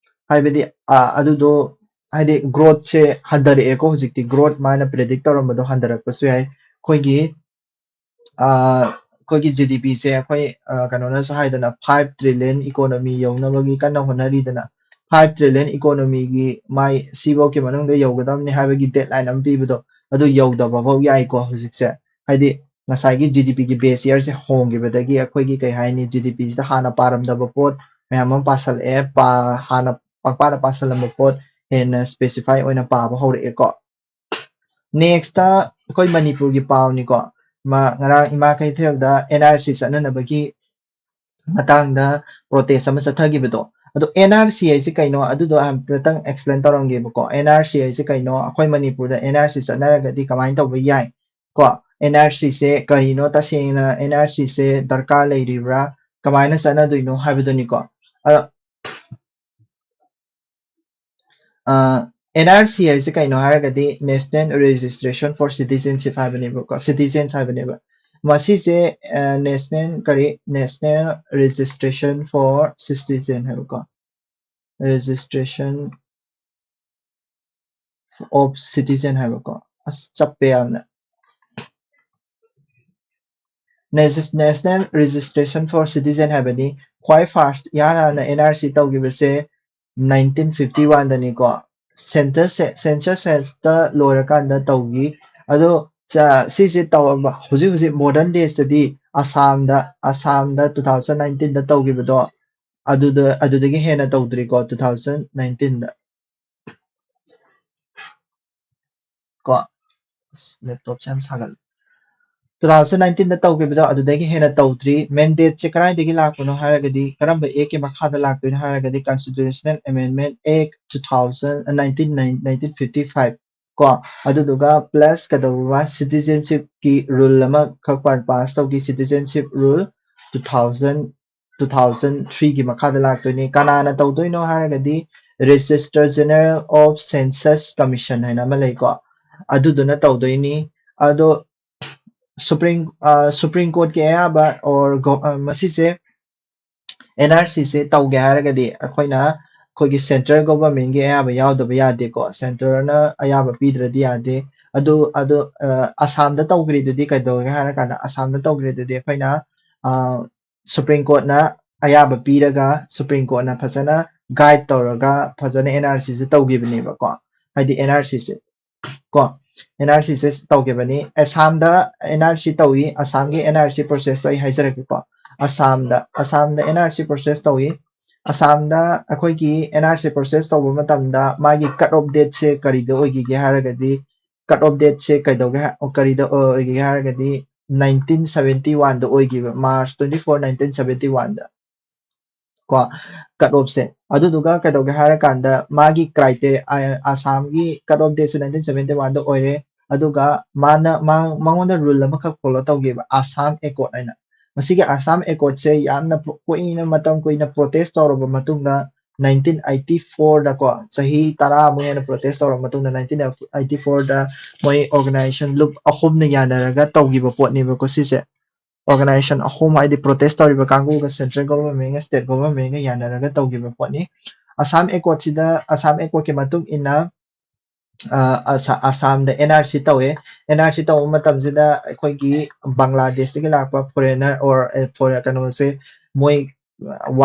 ꯍꯥꯏꯕꯗꯤ ꯑꯗꯨꯗꯣ ꯍꯥꯏꯗꯤ ꯒ꯭ꯔꯣꯠꯁꯦ ꯍꯟꯊꯔꯛꯑꯦꯀꯣ ꯍꯧꯖꯤꯛꯇꯤ꯫ ꯒ꯭ꯔꯣꯠ ꯃꯥꯏꯅ ꯄ꯭ꯔꯦꯗꯤꯛ ꯇꯧꯔꯝꯕꯗꯣ ꯍꯟꯊꯔꯛꯄꯁꯨ ꯌꯥꯏ꯫ ꯑꯩꯈꯣꯏꯒꯤ ꯑꯩꯈꯣꯏꯒꯤ ꯖꯤ ꯗꯤ ꯄꯤꯁꯦ ꯑꯩꯈꯣꯏ ꯀꯩꯅꯣꯅꯁꯨ ꯍꯥꯏꯗꯅ five trillion economy ꯌꯧꯅꯕꯒꯤ ꯀꯟꯅ ꯍꯣꯠꯅꯔꯤꯗꯅ, five trillion economyꯒꯤ ꯃꯥꯏ ꯁꯤꯐꯧꯒꯤ ꯃꯅꯨꯡꯗ ꯌꯧꯒꯗꯕꯅꯤ ꯍꯥꯏꯕꯒꯤ ꯗꯦꯠꯂꯥꯏꯟ ꯑꯃ ꯄꯤꯕꯗꯣ, ꯑꯗꯨ ꯌꯧꯗꯕꯐꯧ ꯌꯥꯏꯀꯣ ꯍꯧꯖꯤꯛꯁꯦ꯫ ꯍꯥꯏꯗꯤ ꯉꯁꯥꯏꯒꯤ ꯖꯤ ꯗꯤ ꯄꯤꯒꯤ ꯕꯦꯁ ꯌꯔꯁꯦ ꯍꯣꯡꯈꯤꯕꯗꯒꯤ ꯑꯩꯈꯣꯏꯒꯤ ꯀꯩ ꯍꯥꯏꯅꯤ, ꯖꯤ ꯗꯤ ꯄꯤꯁꯤꯗ ꯍꯥꯟꯅ ꯄꯥꯔꯝꯗꯕ ꯄꯣꯠ ꯃꯌꯥꯝ ꯑꯃ ꯄꯥꯁꯜꯂꯛꯑꯦ꯫ ꯄꯥ-, ꯍꯥꯟꯅ ꯄꯪꯄꯥꯗ ꯄꯥꯁꯜꯂꯝꯕ ꯄꯣꯠ ꯍꯦꯟꯅ ꯁ꯭ꯄꯦꯁꯤꯐꯥꯏ ꯑꯣꯏꯅ ꯄꯥꯕ ꯍꯧꯔꯛꯑꯦꯀꯣ꯫ ꯅꯦꯛꯁꯇ ꯑꯩꯈꯣꯏ ꯃꯅꯤꯄꯨꯔꯒꯤ ꯄꯥꯎꯅꯤꯀꯣ꯫ ꯃꯥ-, ꯉꯔꯥꯡ ꯏꯃꯥ ꯀꯩꯊꯦꯜꯗ ꯑꯦꯟ ꯑꯥꯔ ꯁꯤ ꯆꯠꯅꯅꯕꯒꯤ ꯃꯇꯥꯡꯗ ꯄ꯭ꯔꯣꯇꯦꯁ ꯑꯃ ꯆꯠꯊꯈꯤꯕꯗꯣ꯫ ꯑꯗꯣ ꯑꯦꯟ ꯑꯥꯔ ꯁꯤ ꯍꯥꯏꯁꯦ ꯀꯩꯅꯣ? ꯑꯗꯨꯗꯣ ꯍꯥꯏꯐꯦꯠꯇꯪ ꯑꯦꯛꯁꯄ꯭ꯂꯦꯟ ꯇꯧꯔꯝꯒꯦꯕꯀꯣ꯫ ꯑꯦꯟ ꯑꯥꯔ ꯁꯤ ꯍꯥꯏꯁꯦ ꯀꯩꯅꯣ? ꯑꯩꯈꯣꯏ ꯃꯅꯤꯄꯨꯔꯗ ꯑꯦꯟ ꯑꯥꯔ ꯁꯤ ꯆꯠꯅꯔꯒꯗꯤ ꯀꯃꯥꯏꯅ ꯇꯧꯕ ꯌꯥꯏ? ꯀꯣ, ꯑꯦꯟ ꯑꯥꯔ ꯁꯤꯁꯦ ꯀꯔꯤꯅꯣ? ꯇꯁꯦꯡꯅ ꯑꯦꯟ ꯑꯥꯔ ꯁꯤꯁꯦ ꯗꯔꯀꯥꯔ ꯂꯩꯔꯤꯕ꯭ꯔꯥ? ꯀꯃꯥꯏꯅ ꯆꯠꯅꯗꯣꯏꯅꯣ ꯍꯥꯏꯕꯗꯨꯅꯤꯀꯣ꯫ ꯑꯗꯣ ꯑ, ꯑꯦꯟ ꯑꯥꯔ ꯁꯤ ꯍꯥꯏꯁꯦ ꯀꯩꯅꯣ ꯍꯥꯏꯔꯒꯗꯤ National Registration for Citizenship ꯍꯥꯏꯕꯅꯦꯕꯀꯣ, Citizens ꯍꯥꯏꯕꯅꯦꯕ꯫ ꯃꯁꯤꯁꯦ, ꯑ, National ꯀꯔꯤ, National Registration for Citizen ꯍꯥꯏꯕꯀꯣ, Registration of Citizen ꯍꯥꯏꯕꯀꯣ꯫ ꯑꯁ, ꯆꯞꯄꯦ ꯌꯥꯝꯅ꯫ National Registration for Citizen ꯍꯥꯏꯕꯅꯤ꯫ ꯈ꯭ꯋꯥꯏ first ꯏꯍꯥꯟ ꯍꯥꯟꯅ N R C ꯇꯧꯈꯤꯕꯁꯦ nineteen fifty one ꯗꯅꯤꯀꯣ꯫ Census census ꯇ ꯂꯣꯏꯔꯀꯥꯟꯗ ꯇꯧꯈꯤ꯫ ꯑꯗꯣ ꯁꯤꯁꯦ ꯇꯧꯔꯕ ꯍꯧꯖꯤꯛ ꯍꯧꯖꯤꯛ modern days ꯇꯗꯤ ꯑꯁꯥꯝꯗ ꯑꯁꯥꯝꯗ two thousand nineteen ꯗ ꯇꯧꯈꯤꯕꯗꯣ ꯑꯗꯨꯗ ꯑꯗꯨꯗꯒꯤ ꯍꯦꯟꯅ ꯇꯧꯗ꯭ꯔꯤꯀꯣ two thousand nineteen ꯗ꯫ ꯀꯣ laptop ꯁꯦ ꯌꯥꯝ ꯁꯥꯒꯠꯂꯦ꯫ Two thousand nineteen ꯗ ꯇꯧꯈꯤꯕꯗꯣ ꯑꯗꯨꯗꯒꯤ ꯍꯦꯟꯅ ꯇꯧꯗ꯭ꯔꯤ꯫ Mandate ꯁꯦ ꯀꯗꯥꯏꯗꯒꯤ ꯂꯥꯛꯄꯅꯣ ꯍꯥꯏꯔꯒꯗꯤ, ꯀꯔꯝꯕ Act ꯀꯤ ꯃꯈꯥꯗ ꯂꯥꯛꯇꯣꯏꯅꯣ ꯍꯥꯏꯔꯒꯗꯤ, Constitutional Amendment Act two thousand, nineteen, nineteen fifty five ꯀꯣ꯫ ꯑꯗꯨꯗꯨꯒ plus ꯀꯩꯗꯧꯕ, citizenship ꯀꯤ rule ꯑꯃꯈꯛ pass ꯇꯧꯈꯤ, Citizenship Rule two thousand two thousand three ꯒꯤ ꯃꯈꯥꯗ ꯂꯥꯛꯇꯣꯏꯅꯤ꯫ ꯀꯅꯥꯅ ꯇꯧꯗꯣꯏꯅꯣ ꯍꯥꯏꯔꯒꯗꯤ Registrar General of Census Commission ꯍꯥꯏꯅ ꯑꯃ ꯂꯩꯀꯣ, ꯑꯗꯨꯗꯨꯅ ꯇꯧꯗꯣꯏꯅꯤ꯫ ꯑꯗꯣ Supreme Supreme Court ꯀꯤ ꯑꯌꯥꯕ or ꯃꯁꯤꯁꯦ N R C ꯁꯦ ꯇꯧꯒꯦ ꯍꯥꯏꯔꯒꯗꯤ ꯑꯩꯈꯣꯏꯅ ꯑꯩꯈꯣꯏꯒꯤ central government ꯀꯤ ꯑꯌꯥꯕ ꯌꯥꯎꯗꯕ ꯌꯥꯗꯦꯀꯣ꯫ Central ꯅ ꯑꯌꯥꯕ ꯄꯤꯗ꯭ꯔꯗꯤ ꯌꯥꯗꯦ꯫ ꯑꯗꯨ ꯑꯗꯨ ꯑꯁꯥꯝꯗ ꯇꯧꯈ꯭ꯔꯤꯗꯨꯗꯤ ꯀꯩꯗꯧꯔꯒꯦ ꯍꯥꯏꯔꯀꯥꯟꯗ, ꯑꯁꯥꯝꯗ ꯇꯧꯈ꯭ꯔꯤꯗꯨꯗꯤ ꯑꯩꯈꯣꯏꯅ Supreme Court ꯅ ꯑꯌꯥꯕ ꯄꯤꯔꯒ Supreme Court ꯅ ꯐꯖꯅ guide ꯇꯧꯔꯒ ꯐꯖꯅ N R C ꯁꯦ ꯇꯧꯈꯤꯕꯅꯦꯕꯀꯣ꯫ ꯍꯥꯏꯗꯤ N R C ꯁꯦ ꯀꯣ N R C ꯁꯦ ꯇꯧꯈꯤꯕꯅꯤ꯫ ꯑꯁꯥꯝꯗ N R C ꯇꯧꯏ, ꯑꯁꯥꯝꯒꯤ N R C process ꯇꯣ ꯑꯩ ꯍꯥꯏꯖꯔꯛꯀꯦꯀꯣ꯫ ꯑꯁꯥꯝꯗ ꯑꯁꯥꯝꯗ N R C process ꯇꯧꯏ꯫ ꯑꯁꯥꯝꯗ ꯑꯩꯈꯣꯏꯒꯤ N R C process ꯇꯧꯕ ꯃꯇꯝꯗ ꯃꯥꯒꯤ cut off date ꯁꯦ ꯀꯔꯤꯗ ꯑꯣꯏꯈꯤꯒꯦ ꯍꯥꯏꯔꯒꯗꯤ, cut off date ꯁꯦ ꯀꯩꯗꯧꯒꯦ ꯍꯥꯏ- ꯀꯔꯤꯗ ꯑꯣꯏꯒꯦ ꯍꯥꯏꯔꯒꯗꯤ nineteen seventy one ꯗ ꯑꯣꯏꯈꯤꯕ, March twenty four, nineteen seventy one ꯗ ꯀꯣ cut off ꯁꯦ꯫ ꯑꯗꯨꯗꯨꯒ ꯀꯩꯗꯧꯒꯦ ꯍꯥꯏꯔꯀꯥꯟꯗ ꯃꯥꯒꯤ criteria, ꯑ- ꯑꯁꯥꯝꯒꯤ cut off date ꯁꯦ nineteen seventy one ꯗ ꯑꯣꯏꯔꯦ꯫ ꯑꯗꯨꯒ ꯃꯥꯅ ꯃꯥ- ꯃꯉꯣꯟꯗ rule ꯑꯃꯈꯛ follow ꯇꯧꯈꯤꯕ, Assam Accord ꯍꯥꯏꯅ꯫ ꯃꯁꯤꯒꯤ Assam Accord ꯁꯦ ꯌꯥꯝꯅ ꯄ꯭ꯔꯣ- ꯀꯨꯏꯅ, ꯃꯇꯝ ꯀꯨꯏꯅ protest ꯇꯧꯔꯕ ꯃꯇꯨꯡꯗ nineteen eighty four ꯗꯀꯣ, ꯆꯍꯤ ꯇꯔꯥꯃꯨꯛ ꯍꯦꯟꯅ protest ꯇꯧꯔꯕ ꯃꯇꯨꯡꯗ nineteen eighty four ꯗ ꯃꯣꯏ organization ꯂꯨꯞ ꯑꯍꯨꯝꯅ ꯌꯥꯅꯔꯒ ꯇꯧꯈꯤꯕ ꯄꯣꯠꯅꯦꯕꯀꯣ ꯁꯤꯁꯦ꯫ Organization ꯑꯍꯨꯝ ꯍꯥꯏꯗꯤ protest ꯇꯧꯔꯤꯕ ꯀꯥꯡꯕꯨꯒ central government ꯒ state government ꯒ ꯌꯥꯅꯔꯒ ꯇꯧꯈꯤꯕ ꯄꯣꯠꯅꯤ꯫ Assam Accord ꯁꯤꯗ, Assam Accord ꯀꯤ ꯃꯇꯨꯡ ꯏꯟꯅ ꯑ, ꯑꯁꯥ-, ꯑꯁꯥꯝꯗ ꯑꯦꯟ ꯑꯥꯔ ꯁꯤ ꯇꯧꯋꯦ꯫ ꯑꯦꯟ ꯑꯥꯔ ꯁꯤ ꯇꯧꯕ ꯃꯇꯝꯁꯤꯗ ꯑꯩꯈꯣꯏꯒꯤ ꯕꯪꯒ꯭ꯂꯥꯗꯦꯁꯇꯒꯤ ꯂꯥꯛꯄ foreigner or, ꯑ, foreign ꯀꯩꯅꯣꯁꯦ ꯃꯣꯏ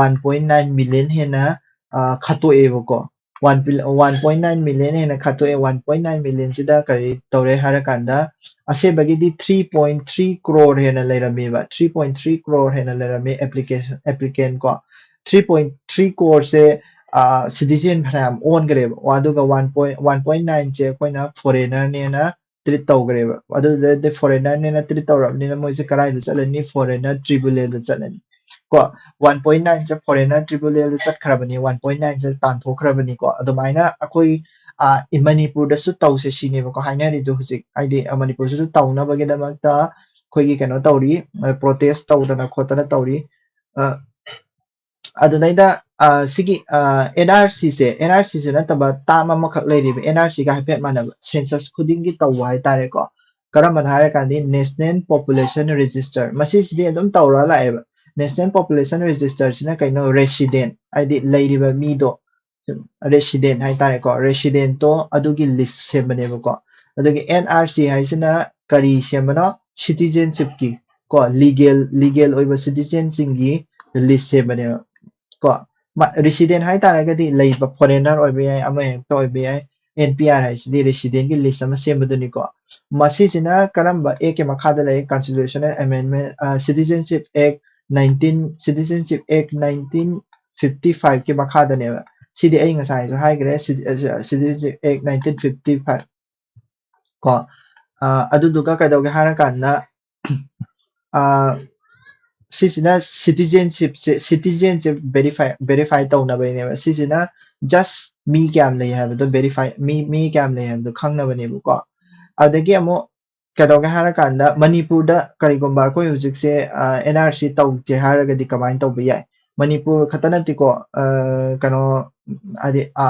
one point nine million ꯍꯦꯟꯅ, ꯑ, ꯈꯠꯇꯣꯛꯑꯦꯕꯀꯣ꯫ One pil-, one point nine million ꯍꯦꯟꯅ ꯈꯠꯇꯣꯛꯑꯦ꯫ One point nine million ꯁꯤꯗ ꯀꯔꯤ ꯇꯧꯔꯦ ꯍꯥꯏꯔꯀꯥꯟꯗ, ꯑꯁꯦꯡꯕꯒꯤꯗꯤ three point three crore ꯍꯦꯟꯅ ꯂꯩꯔꯝꯃꯦꯕ꯫ Three point three crore ꯍꯦꯟꯅ ꯂꯩꯔꯝꯃꯦ application, applicant ꯀꯣ꯫ Three point three crore ꯁꯦ, ꯑ, citizen ꯐꯅꯌꯥꯝ ꯑꯣꯟꯈ꯭ꯔꯦꯕ꯫ ꯑꯗꯨꯒ one point, one point nine ꯁꯦ ꯑꯩꯈꯣꯏꯅ foreigner ꯅꯦꯅ treat ꯇꯧꯈ꯭ꯔꯦꯕ꯫ ꯑꯗꯨꯗꯩꯗꯤ foreigner ꯅꯦꯅ treat ꯇꯧꯔꯕꯅꯤꯅ ꯃꯣꯏꯁꯦ ꯀꯗꯥꯏꯗ ꯆꯠꯂꯅꯤ? Foreigner tribunal ꯗ ꯆꯠꯂꯅꯤ꯫ ꯀꯣ, one point nine ꯁꯦ foreigner tribunal ꯗ ꯆꯠꯈ꯭ꯔꯕꯅꯤ, one point nine ꯁꯦ ꯇꯥꯟꯊꯣꯛꯈ꯭ꯔꯕꯅꯤꯀꯣ꯫ ꯑꯗꯨꯃꯥꯏꯅ ꯑꯩꯈꯣꯏ, ꯑ, ꯏ-, ꯃꯅꯤꯄꯨꯔꯗꯁꯨ ꯇꯧꯁꯦ ꯁꯤꯅꯦꯕꯀꯣ ꯍꯥꯏꯅꯔꯤꯗꯣ ꯍꯧꯖꯤꯛ꯫ ꯍꯥꯏꯗꯤ, ꯑ, ꯃꯅꯤꯄꯨꯔꯁꯤꯁꯨ ꯇꯧꯅꯕꯒꯤꯗꯃꯛꯇ ꯑꯩꯈꯣꯏꯒꯤ ꯀꯩꯅꯣ ꯇꯧꯔꯤ, ꯑ, protest ꯇꯧꯗꯅ ꯈꯣꯠꯇꯅ ꯇꯧꯔꯤ꯫ ꯑ, ꯑꯗꯨꯗꯩꯗ, ꯑ, ꯁꯤꯒꯤ, ꯑ, ꯑꯦꯟ ꯑꯥꯔ ꯁꯤꯁꯦ, ꯑꯦꯟ ꯑꯥꯔ ꯁꯤꯁꯦ ꯅꯠꯇꯕ term ꯑꯃꯈꯛ ꯂꯩꯔꯤꯕ, ꯑꯦꯟ ꯑꯥꯔ ꯁꯤꯒ ꯍꯥꯏꯐꯦꯠ ꯃꯥꯟꯅꯕ, census ꯈꯨꯗꯤꯡꯒꯤ ꯇꯧꯕ ꯍꯥꯏꯇꯥꯔꯦꯀꯣ꯫ ꯀꯔꯝꯕꯅꯣ ꯍꯥꯏꯔꯀꯥꯟꯗꯤ National Population Register, ꯃꯁꯤꯁꯤꯗꯤ ꯑꯗꯨꯝ ꯇꯧꯔ ꯂꯥꯛꯑꯦꯕ꯫ National Population Register ꯁꯤꯅ ꯀꯩꯅꯣ? Resident, ꯍꯥꯏꯗꯤ ꯂꯩꯔꯤꯕ ꯃꯤꯗꯣ, resident ꯍꯥꯏꯇꯥꯔꯦꯀꯣ, resident ꯇꯣ ꯑꯗꯨꯒꯤ list ꯁꯦꯝꯕꯅꯦꯕꯀꯣ꯫ ꯑꯗꯨꯒꯤ ꯑꯦꯟ ꯑꯥꯔ ꯁꯤ ꯍꯥꯏꯁꯤꯅ ꯀꯔꯤ ꯁꯦꯝꯕꯅꯣ? Citizenship ꯀꯤ, ꯀꯣ, legal, legal ꯑꯣꯏꯕ citizen ꯁꯤꯡꯒꯤ list ꯁꯦꯝꯕꯅꯦꯕ꯫ ꯀꯣ, ꯃꯥ-, resident ꯍꯥꯏꯇꯥꯔꯒꯗꯤ ꯂꯩꯕ, foreigner ꯑꯣꯏꯕ ꯌꯥꯏ, ꯑꯃ ꯍꯦꯛꯇ ꯑꯣꯏꯕ ꯌꯥꯏ꯫ ꯑꯦꯟ ꯄꯤ ꯑꯥꯔ ꯍꯥꯏꯁꯤꯗꯤ resident ꯀꯤ list ꯑꯃ ꯁꯦꯝꯕꯗꯨꯅꯤꯀꯣ꯫ ꯃꯁꯤꯁꯤꯅ ꯀꯔꯝꯕ act ꯀꯤ ꯃꯈꯥꯗ ꯂꯩ? Constitutional Amendment, ꯑ, Citizenship Act nineteen, Citizenship Act nineteen fifty five ꯀꯤ ꯃꯈꯥꯗꯅꯦꯕ꯫ ꯁꯤꯗꯤ ꯑꯩ ꯉꯁꯥꯏꯁꯨ ꯍꯥꯏꯈ꯭ꯔꯦ, Citi-, ꯑ, Citizenship Act nineteen fifty five꯫ ꯀꯣ, ꯑ, ꯑꯗꯨꯗꯨꯒ ꯀꯩꯗꯧꯒꯦ ꯍꯥꯏꯔꯀꯥꯟꯗ, ꯑ, ꯁꯤꯁꯤꯅ citizenship ꯁꯦ, citizen ꯁꯦ verify, verify ꯇꯧꯅꯕꯩꯅꯦꯕ꯫ ꯁꯤꯁꯤꯅ just ꯃꯤ ꯀꯌꯥꯝ ꯂꯩ ꯍꯥꯏꯕꯗꯣ verify, ꯃꯤ, ꯃꯤ ꯀꯌꯥꯝ ꯂꯩ ꯍꯥꯏꯕꯗꯣ ꯈꯪꯅꯕꯅꯦꯕꯀꯣ꯫ ꯑꯗꯒꯤ ꯑꯃꯨꯛ ꯀꯩꯗꯧꯒꯦ ꯍꯥꯏꯔꯀꯥꯟꯗ, ꯃꯅꯤꯄꯨꯔꯗ ꯀꯔꯤꯒꯨꯝꯕ ꯑꯩꯈꯣꯏ ꯍꯧꯖꯤꯛꯁꯦ, ꯑ, ꯑꯦꯟ ꯑꯥꯔ ꯁꯤ ꯇꯧꯁꯦ ꯍꯥꯏꯔꯒꯗꯤ ꯀꯃꯥꯏꯅ ꯇꯧꯕ ꯌꯥꯏ? ꯃꯅꯤꯄꯨꯔ ꯈꯛꯇ ꯅꯠꯇꯦꯀꯣ, ꯑ, ꯀꯩꯅꯣ, ꯍꯥꯏꯗꯤ, ꯑ,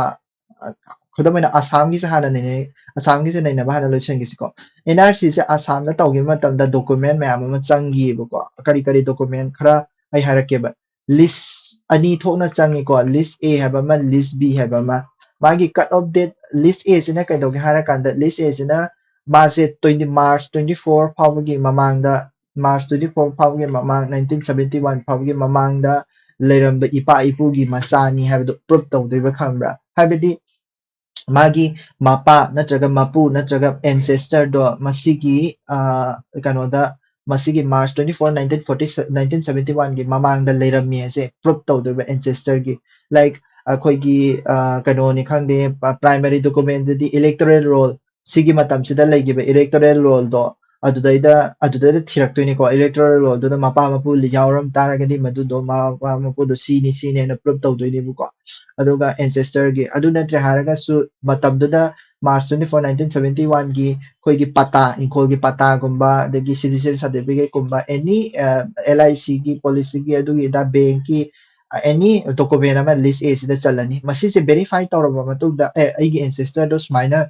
ꯈꯨꯗꯝ ꯑꯣꯏꯅ ꯑꯁꯥꯝꯒꯤꯁꯦ ꯍꯥꯟꯅ ꯅꯩꯅꯩ-, ꯑꯁꯥꯝꯒꯤꯁꯦ ꯅꯩꯅꯕ ꯍꯥꯟꯅ ꯂꯣꯏꯁꯤꯟꯈꯤꯁꯤꯀꯣ꯫ ꯑꯦꯟ ꯑꯥꯔ ꯁꯤꯁꯦ ꯑꯁꯥꯝꯗ ꯇꯧꯈꯤꯕ ꯃꯇꯝꯗ document ꯃꯌꯥꯝ ꯑꯃ ꯆꯪꯈꯤꯌꯦꯕꯀꯣ꯫ ꯀꯔꯤ ꯀꯔꯤ document ꯈꯔ ꯑꯩ ꯍꯥꯏꯔꯛꯀꯦꯕ꯫ List ꯑꯅꯤ ꯊꯣꯛꯅ ꯆꯪꯉꯤꯀꯣ, list A ꯍꯥꯏꯕ ꯑꯃ, list B ꯍꯥꯏꯕ ꯑꯃ꯫ ꯃꯥꯒꯤ cut off date list A ꯁꯤꯅ ꯀꯩꯗꯧꯒꯦ ꯍꯥꯏꯔꯀꯥꯟꯗ, list A ꯁꯤꯅ ꯃꯥꯁꯦ twenty March twenty four ꯐꯥꯎꯕꯒꯤ ꯃꯃꯥꯡꯗ, March twenty four ꯐꯥꯎꯕꯒꯤ ꯃꯃꯥꯡ, nineteen seventy one ꯐꯥꯎꯕꯒꯤ ꯃꯃꯥꯡꯗ ꯂꯩꯔꯝꯕ ꯏꯄꯥ ꯏꯄꯨꯒꯤ ꯃꯆꯥꯅꯤ ꯍꯥꯏꯕꯗꯣ prove ꯇꯧꯗꯣꯏꯕ, ꯈꯪꯕ꯭ꯔꯥ? ꯍꯥꯏꯕꯗꯤ ꯃꯥꯒꯤ ꯃꯄꯥ ꯅꯠꯇ꯭ꯔꯒ ꯃꯄꯨ ꯅꯠꯇ꯭ꯔꯒ ancestor ꯗꯣ ꯃꯁꯤꯒꯤ, ꯑ, ꯀꯩꯅꯣꯗ, ꯃꯁꯤꯒꯤ March twenty four, nineteen forty, nineteen seventy one ꯒꯤ ꯃꯃꯥꯡꯗ ꯂꯩꯔꯝꯃꯤ ꯍꯥꯏꯁꯦ prove ꯇꯧꯗꯣꯏꯕ ancestor ꯒꯤ꯫ Like, ꯑꯩꯈꯣꯏꯒꯤ, ꯑ, ꯀꯩꯅꯣꯅꯤ ꯈꯪꯗꯦ, ꯄ-, primary document ꯗꯗꯤ electoral roll, ꯁꯤꯒꯤ ꯃꯇꯝꯁꯤꯗ ꯂꯩꯈꯤꯕ electoral roll ꯗꯣ ꯑꯗꯨꯗꯩꯗ, ꯑꯗꯨꯗꯩꯗ ꯊꯤꯔꯛꯇꯣꯏꯅꯤꯀꯣ꯫ Electoral roll ꯗꯨꯗ ꯃꯄꯥ ꯃꯄꯨ ꯌꯥꯎꯔꯝ ꯇꯥꯔꯒꯗꯤ ꯃꯗꯨꯗꯣ ꯃꯄꯥ ꯃꯄꯨꯗꯣ ꯁꯤꯅꯤ, ꯁꯤꯅꯤ ꯍꯥꯏꯅ prove ꯇꯧꯗꯣꯏꯅꯦꯕꯀꯣ꯫ ꯑꯗꯨꯒ ancestor ꯒꯤ, ꯑꯗꯨ ꯅꯠꯇ꯭ꯔꯦ ꯍꯥꯏꯔꯒꯁꯨ ꯃꯇꯝꯗꯨꯗ March twenty four, nineteen seventy one ꯒꯤ ꯑꯩꯈꯣꯏꯒꯤ ꯄꯇꯥ, ꯏꯪꯈꯣꯜꯒꯤ ꯄꯇꯥꯒꯨꯝꯕ, ꯑꯗꯒꯤ citizen certificate ꯀꯨꯝꯕ, any, ꯑ, L I C ꯒꯤ policy ꯒꯤ, ꯑꯗꯨꯒꯤ ꯑꯗꯥ bank ꯀꯤ, ꯑ, any document ꯑꯃ list A ꯁꯤꯗ ꯆꯜꯂꯅꯤ꯫ ꯃꯁꯤꯁꯦ verify ꯇꯧꯔꯕ ꯃꯇꯨꯡꯗ, "ꯑꯦ, ꯑꯩꯒꯤ ancestor ꯗꯣ ꯁꯨꯃꯥꯏꯅ,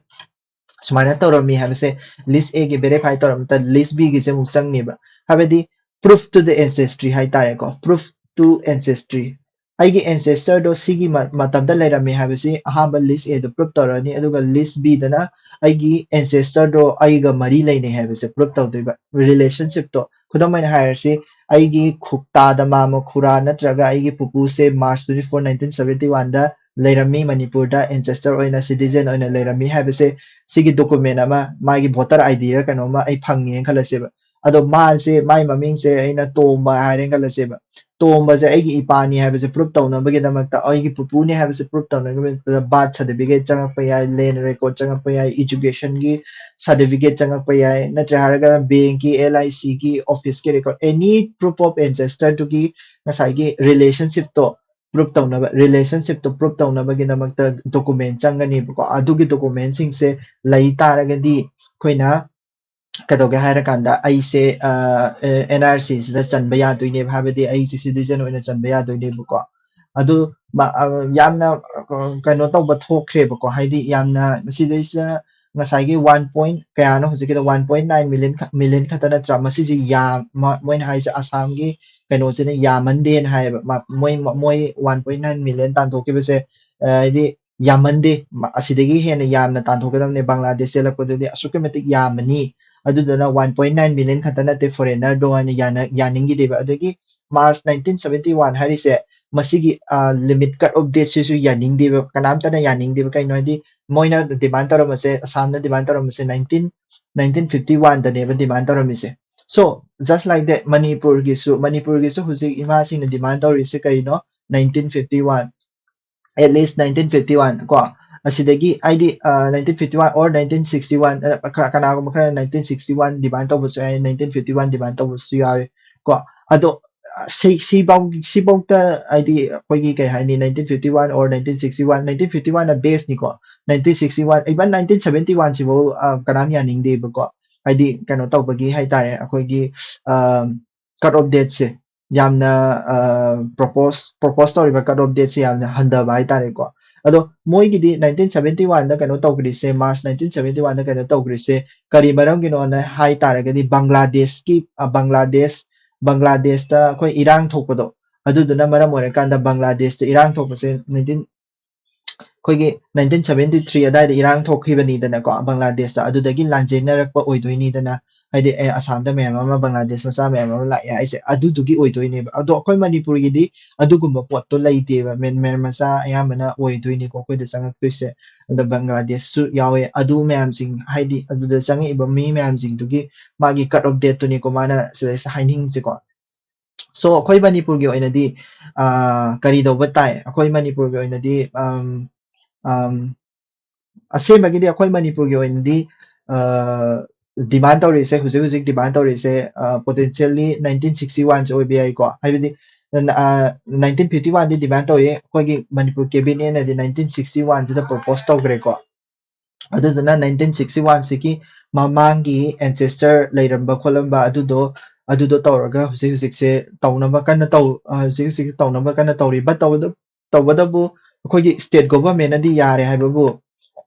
ꯁꯨꯃꯥꯏꯅ ꯇꯧꯔꯝꯃꯤ" ꯍꯥꯏꯕꯁꯦ list A ꯒꯤ verify ꯇꯧꯔꯕ ꯃꯇꯨꯡꯗ list B ꯒꯤꯁꯦ ꯑꯃꯨꯛ ꯆꯪꯅꯦꯕ꯫ ꯍꯥꯏꯕꯗꯤ proof to the ancestry ꯍꯥꯏꯇꯥꯔꯦꯀꯣ, proof to ancestry꯫ ꯑꯩꯒꯤ ancestor ꯗꯣ ꯁꯤꯒꯤ ꯃ-, ꯃꯇꯝꯗ ꯂꯩꯔꯝꯃꯤ ꯍꯥꯏꯕꯁꯤ ꯑꯍꯥꯟꯕ list A ꯗ prove ꯇꯧꯔꯅꯤ, ꯑꯗꯨꯒ list B ꯗꯅ ꯑꯩꯒꯤ ancestor ꯗꯣ ꯑꯩꯒ ꯃꯔꯤ ꯂꯩꯅꯩ ꯍꯥꯏꯕꯁꯦ prove ꯇꯧꯗꯣꯏꯕ, relationship ꯇꯣ꯫ ꯈꯨꯗꯝ ꯑꯣꯏꯅ ꯍꯥꯏꯔꯁꯤ, ꯑꯩꯒꯤ ꯈꯨꯛꯇꯥꯗ ꯃꯥꯝꯃ ꯈꯨꯔꯥ ꯅꯠꯇ꯭ꯔꯒ ꯑꯩꯒꯤ ꯄꯨꯄꯨꯁꯦ March twenty four, nineteen seventy one ꯗ ꯂꯩꯔꯝꯃꯤ ꯃꯅꯤꯄꯨꯔꯗ, ancestor ꯑꯣꯏꯅ, citizen ꯑꯣꯏꯅ ꯂꯩꯔꯝꯃꯤ ꯍꯥꯏꯕꯁꯦ, ꯁꯤꯒꯤ document ꯑꯃ, ꯃꯥꯒꯤ voter I D ꯔ ꯀꯩꯅꯣꯝꯃ ꯑꯩ ꯐꯪꯉꯦꯅ ꯈꯜꯂꯁꯦꯕ꯫ ꯑꯗꯣ ꯃꯥꯁꯦ, ꯃꯥꯏ ꯃꯃꯤꯡꯁꯦ ꯑꯩꯅ ꯇꯣꯝꯕ ꯍꯥꯏꯔꯦꯅ ꯈꯜꯂꯁꯦꯕ꯫ ꯇꯣꯝꯕꯁꯦ ꯑꯩꯒꯤ ꯏꯄꯥꯅꯤ ꯍꯥꯏꯕꯁꯦ prove ꯇꯧꯅꯕꯒꯤꯗꯃꯛꯇ, ꯑꯩꯒꯤ ꯄꯨꯄꯨꯅꯤ ꯍꯥꯏꯕꯁꯦ prove ꯇꯧꯅꯕꯒꯤꯗꯃꯛꯇ birth certificate ꯆꯪꯉꯛꯄ ꯌꯥꯏ, land record ꯆꯪꯉꯛꯄ ꯌꯥꯏ, education ꯒꯤ certificate ꯆꯪꯉꯛꯄ ꯌꯥꯏ, ꯅꯠꯇ꯭ꯔꯦ ꯍꯥꯏꯔꯒ bank ꯀꯤ, L I C ꯒꯤ, office ꯀꯤ record, any proof of ancestor ꯗꯨꯒꯤ ꯉꯁꯥꯏꯒꯤ relationship ꯇꯣ prove ꯇꯧꯅꯕ, relationship ꯇꯣ prove ꯇꯧꯅꯕꯒꯤꯗꯃꯛꯇ document ꯆꯪꯒꯅꯦꯕꯀꯣ꯫ ꯑꯗꯨꯒꯤ document ꯁꯤꯡꯁꯦ ꯂꯩ ꯇꯥꯔꯒꯗꯤ ꯑꯩꯈꯣꯏꯅ ꯀꯩꯗꯧꯒꯦ ꯍꯥꯏꯔꯀꯥꯟꯗ ꯑꯩꯁꯦ, ꯑ, ꯑ, N R C ꯁꯤꯗ ꯆꯟꯕ ꯌꯥꯗꯣꯏꯅꯦꯕ, ꯍꯥꯏꯕꯗꯤ ꯑꯩꯁꯦ citizen ꯑꯣꯏꯅ ꯆꯟꯕ ꯌꯥꯗꯣꯏꯅꯦꯕꯀꯣ꯫ ꯑꯗꯨ ꯃ-, ꯑ, ꯌꯥꯝꯅ, ꯑ, ꯀꯩꯅꯣ ꯇꯧꯕ ꯊꯣꯛꯈ꯭ꯔꯦꯕꯀꯣ, ꯍꯥꯏꯗꯤ ꯌꯥꯝꯅ ꯁꯤꯗꯩꯁꯤꯗ ꯉꯁꯥꯏꯒꯤ one point ꯀꯌꯥꯅꯣ ꯍꯧꯖꯤꯛꯀꯤꯗꯣ, one point nine million ꯈ-, million ꯈꯛꯇ ꯅꯠꯇ꯭ꯔꯥ? ꯃꯁꯤꯁꯦ ꯌꯥꯝ-, ꯃ-, ꯃꯣꯏꯅ ꯍꯥꯏꯁꯦ ꯑꯁꯥꯝꯒꯤ ꯀꯩꯅꯣꯁꯤꯅ ꯌꯥꯝꯃꯟꯗꯦꯅ ꯍꯥꯏꯌꯦꯕ꯫ ꯃ-, ꯃꯣꯏ, ꯃꯣꯏ one point nine million ꯇꯥꯟꯊꯣꯛꯈꯤꯕꯁꯦ, ꯑ, ꯍꯥꯏꯗꯤ ꯌꯥꯝꯃꯟꯗꯦ꯫ ꯃ-, ꯑꯁꯤꯗꯒꯤ ꯍꯦꯟꯅ ꯌꯥꯝꯅ ꯇꯥꯟꯊꯣꯛꯀꯗꯕꯅꯦ꯫ ꯕꯪꯒ꯭ꯂꯥꯗꯦꯁ ꯆꯦꯜꯂꯛꯄꯗꯨꯗꯤ ꯑꯁꯨꯛꯀꯤ ꯃꯇꯤꯛ ꯌꯥꯝꯃꯅꯤ꯫ ꯑꯗꯨꯗꯨꯅ one point nine million ꯈꯛꯇ ꯅꯠꯇꯦ foreignerꯗꯣ ꯍꯥꯏꯅ ꯌꯥꯅ-, ꯌꯥꯅꯤꯡꯈꯤꯗꯦꯕ꯫ ꯑꯗꯒꯤ March nineteen seventy one ꯍꯥꯏꯔꯤꯁꯦ, ꯃꯁꯤꯒꯤ, ꯑ, limit cut of date ꯁꯤꯁꯨ ꯌꯥꯅꯤꯡꯗꯦꯕ, ꯀꯅꯥꯝꯇꯅ ꯌꯥꯅꯤꯡꯗꯦꯕ꯫ ꯀꯩꯅꯣ ꯍꯥꯏꯗꯤ, ꯃꯣꯏꯅ demand ꯇꯧꯔꯝꯕꯁꯦ, ꯑꯁꯥꯝꯅ demand ꯇꯧꯔꯝꯕꯁꯦ nineteen, nineteen fifty one ꯗꯅꯦꯕ demand ꯇꯧꯔꯝꯃꯤꯁꯦ꯫ So, just like that, ꯃꯅꯤꯄꯨꯔꯒꯤꯁꯨ, ꯃꯅꯤꯄꯨꯔꯒꯤꯁꯨ ꯍꯧꯖꯤꯛ ꯏꯃꯥꯁꯤꯡꯅ demand ꯇꯧꯔꯤꯁꯦ ꯀꯩꯅꯣ? Nineteen fifty one, at least nineteen fifty one ꯀꯣ, ꯑꯁꯤꯗꯒꯤ ꯍꯥꯏꯗꯤ, ꯑ, nineteen fifty one or nineteen sixty one, ꯑ, ꯈ-, ꯀꯅꯥꯒꯨꯝꯕ ꯈꯔ nineteen sixty one demand ꯇꯧꯕꯁꯨ ꯌꯥꯏ, nineteen fifty one demand ꯇꯧꯕꯁꯨ ꯌꯥꯎꯏ ꯀꯣ꯫ ꯑꯗꯣ, ꯑ, ꯁꯤ, ꯁꯤꯐꯧ, ꯁꯤꯐꯧꯇ ꯍꯥꯏꯗꯤ ꯑꯩꯈꯣꯏꯒꯤ ꯀꯩ ꯍꯥꯏꯅꯤ, nineteen fifty one or nineteen sixty one, nineteen fifty one ꯅ base ꯅꯤꯀꯣ, nineteen sixty one, even nineteen seventy one ꯁꯤꯐꯧ, ꯑ, ꯀꯅꯥꯝ ꯌꯥꯅꯤꯡꯗꯦꯕꯀꯣ꯫ ꯍꯥꯏꯗꯤ ꯀꯩꯅꯣ ꯇꯧꯕꯒꯤ ꯍꯥꯏꯇꯥꯔꯦ, ꯑꯩꯈꯣꯏꯒꯤ, ꯑ, cut of date ꯁꯦ ꯌꯥꯝꯅ, ꯑ, propose, propose ꯇꯧꯔꯤꯕ cut of date ꯁꯦ ꯌꯥꯝꯅ ꯍꯟꯊꯕ ꯍꯥꯏꯇꯥꯔꯦꯀꯣ꯫ ꯑꯗꯣ ꯃꯣꯏꯒꯤꯗꯤ nineteen seventy one ꯗ ꯀꯩꯅꯣ ꯇꯧꯈ꯭ꯔꯤꯁꯦ, March nineteen seventy one ꯗ ꯀꯩꯅꯣ ꯇꯧꯈ꯭ꯔꯤꯁꯦ ꯀꯔꯤ ꯃꯔꯝꯒꯤꯅꯣꯅ ꯍꯥꯏ ꯇꯥꯔꯒꯗꯤ, ꯕꯪꯒ꯭ꯂꯥꯗꯦꯁꯀꯤ, ꯑ, ꯕꯪꯒ꯭ꯂꯥꯗꯦꯁ, ꯕꯪꯒ꯭ꯂꯥꯗꯦꯁꯇ ꯑꯩꯈꯣꯏ ꯏꯔꯥꯡ ꯊꯣꯛꯄꯗꯣ, ꯑꯗꯨꯗꯨꯅ ꯃꯔꯝ ꯑꯣꯏꯔꯀꯥꯟꯗ ꯕꯪꯒ꯭ꯂꯥꯗꯦꯁꯇ ꯏꯔꯥꯡ ꯊꯣꯛꯄꯁꯦ nineteen, ꯑꯩꯈꯣꯏꯒꯤ nineteen seventy three ꯑꯗꯥꯏꯗ ꯏꯔꯥꯡ ꯊꯣꯛꯈꯤꯕꯅꯤꯗꯅꯀꯣ ꯕꯪꯒ꯭ꯂꯥꯗꯦꯁꯇ, ꯑꯗꯨꯗꯒꯤ ꯂꯥꯟꯖꯦꯟꯅꯔꯛꯄ ꯑꯣꯏꯗꯣꯏꯅꯤꯗꯅ꯫ ꯍꯥꯏꯗꯤ, ꯑꯦ, ꯑꯁꯥꯝꯗ ꯃꯌꯥꯝ ꯑꯃ, ꯕꯪꯒ꯭ꯂꯥꯗꯦꯁ ꯃꯆꯥ ꯃꯌꯥꯝ ꯑꯃ ꯂꯥꯛꯑꯦ ꯍꯥꯏꯁꯦ ꯑꯗꯨꯗꯨꯒꯤ ꯑꯣꯏꯗꯣꯏꯅꯦꯕ꯫ ꯑꯗꯣ ꯑꯩꯈꯣꯏ ꯃꯅꯤꯄꯨꯔꯒꯤꯗꯤ ꯑꯗꯨꯒꯨꯝꯕ ꯄꯣꯠꯇꯣ ꯂꯩꯇꯦꯕ, ꯃ꯭ꯌꯥꯟꯃꯥꯔ ꯃꯆꯥ ꯑꯌꯥꯝꯕꯅ ꯑꯣꯏꯗꯣꯏꯅꯤꯀꯣ ꯑꯩꯈꯣꯏꯗ ꯆꯪꯉꯛꯇꯣꯏꯁꯦ꯫ ꯑꯗ ꯕꯪꯒ꯭ꯂꯥꯗꯦꯁꯁꯨ ꯌꯥꯎꯋꯦ꯫ ꯑꯗꯨ ꯃꯌꯥꯝꯁꯤꯡ, ꯍꯥꯏꯗꯤ ꯑꯗꯨꯗ ꯆꯪꯉꯛꯏꯕ ꯃꯤ ꯃꯌꯥꯝꯁꯤꯡꯗꯨꯒꯤ ꯃꯥꯒꯤ cut of date ꯇꯨꯅꯤꯀꯣ ꯃꯥꯅ ꯁꯤꯗꯩꯁꯤꯗ ꯍꯥꯏꯅꯤꯡꯉꯤꯁꯦꯀꯣ꯫ So, ꯑꯩꯈꯣꯏ ꯃꯅꯤꯄꯨꯔꯒꯤ ꯑꯣꯏꯅꯗꯤ, ꯑ, ꯀꯔꯤ ꯇꯧꯕ ꯇꯥꯏ? ꯑꯩꯈꯣꯏ ꯃꯅꯤꯄꯨꯔꯒꯤ ꯑꯣꯏꯅꯗꯤ, ꯑꯝ, ꯑꯝ, ꯑꯁꯦꯡꯕꯒꯤꯗꯤ ꯑꯩꯈꯣꯏ ꯃꯅꯤꯄꯨꯔꯒꯤ ꯑꯣꯏꯅꯗꯤ, ꯑ, demand ꯇꯧꯔꯤꯁꯦ, ꯍꯧꯖꯤꯛ ꯍꯧꯖꯤꯛ demand ꯇꯧꯔꯤꯁꯦ, ꯑ, potentially nineteen sixty one ꯁꯦ ꯑꯣꯏꯕ ꯌꯥꯏꯀꯣ꯫ ꯍꯥꯏꯕꯗꯤ, ꯑ, nineteen fifty one ꯗꯤ demand ꯇꯧꯔꯤ, ꯑꯩꯈꯣꯏꯒꯤ ꯃꯅꯤꯄꯨꯔ cabinet ꯅꯗꯤ nineteen sixty one ꯁꯤꯗ propose ꯇꯧꯈ꯭ꯔꯦꯀꯣ꯫ ꯑꯗꯨꯗꯨꯅ nineteen sixty one ꯁꯤꯒꯤ ꯃꯃꯥꯡꯒꯤ ancestor ꯂꯩꯔꯝꯕ ꯈꯣꯠꯂꯝꯕ ꯑꯗꯨꯗꯣ, ꯑꯗꯨꯗꯣ ꯇꯧꯔꯒ ꯍꯧꯖꯤꯛ ꯍꯧꯖꯤꯛꯁꯦ ꯇꯧꯅꯕ ꯀꯟꯅ ꯇꯧ-, ꯑ, ꯍꯧꯖꯤꯛ ꯍꯧꯖꯤꯛ ꯇꯧꯅꯕ ꯀꯟꯅ ꯇꯧꯔꯤ꯫ But ꯇꯧꯕꯗ-, ꯇꯧꯕꯇꯕꯨ ꯑꯩꯈꯣꯏꯒꯤ state government ꯅꯗꯤ ꯌꯥꯔꯦ ꯍꯥꯏꯕꯕꯨ,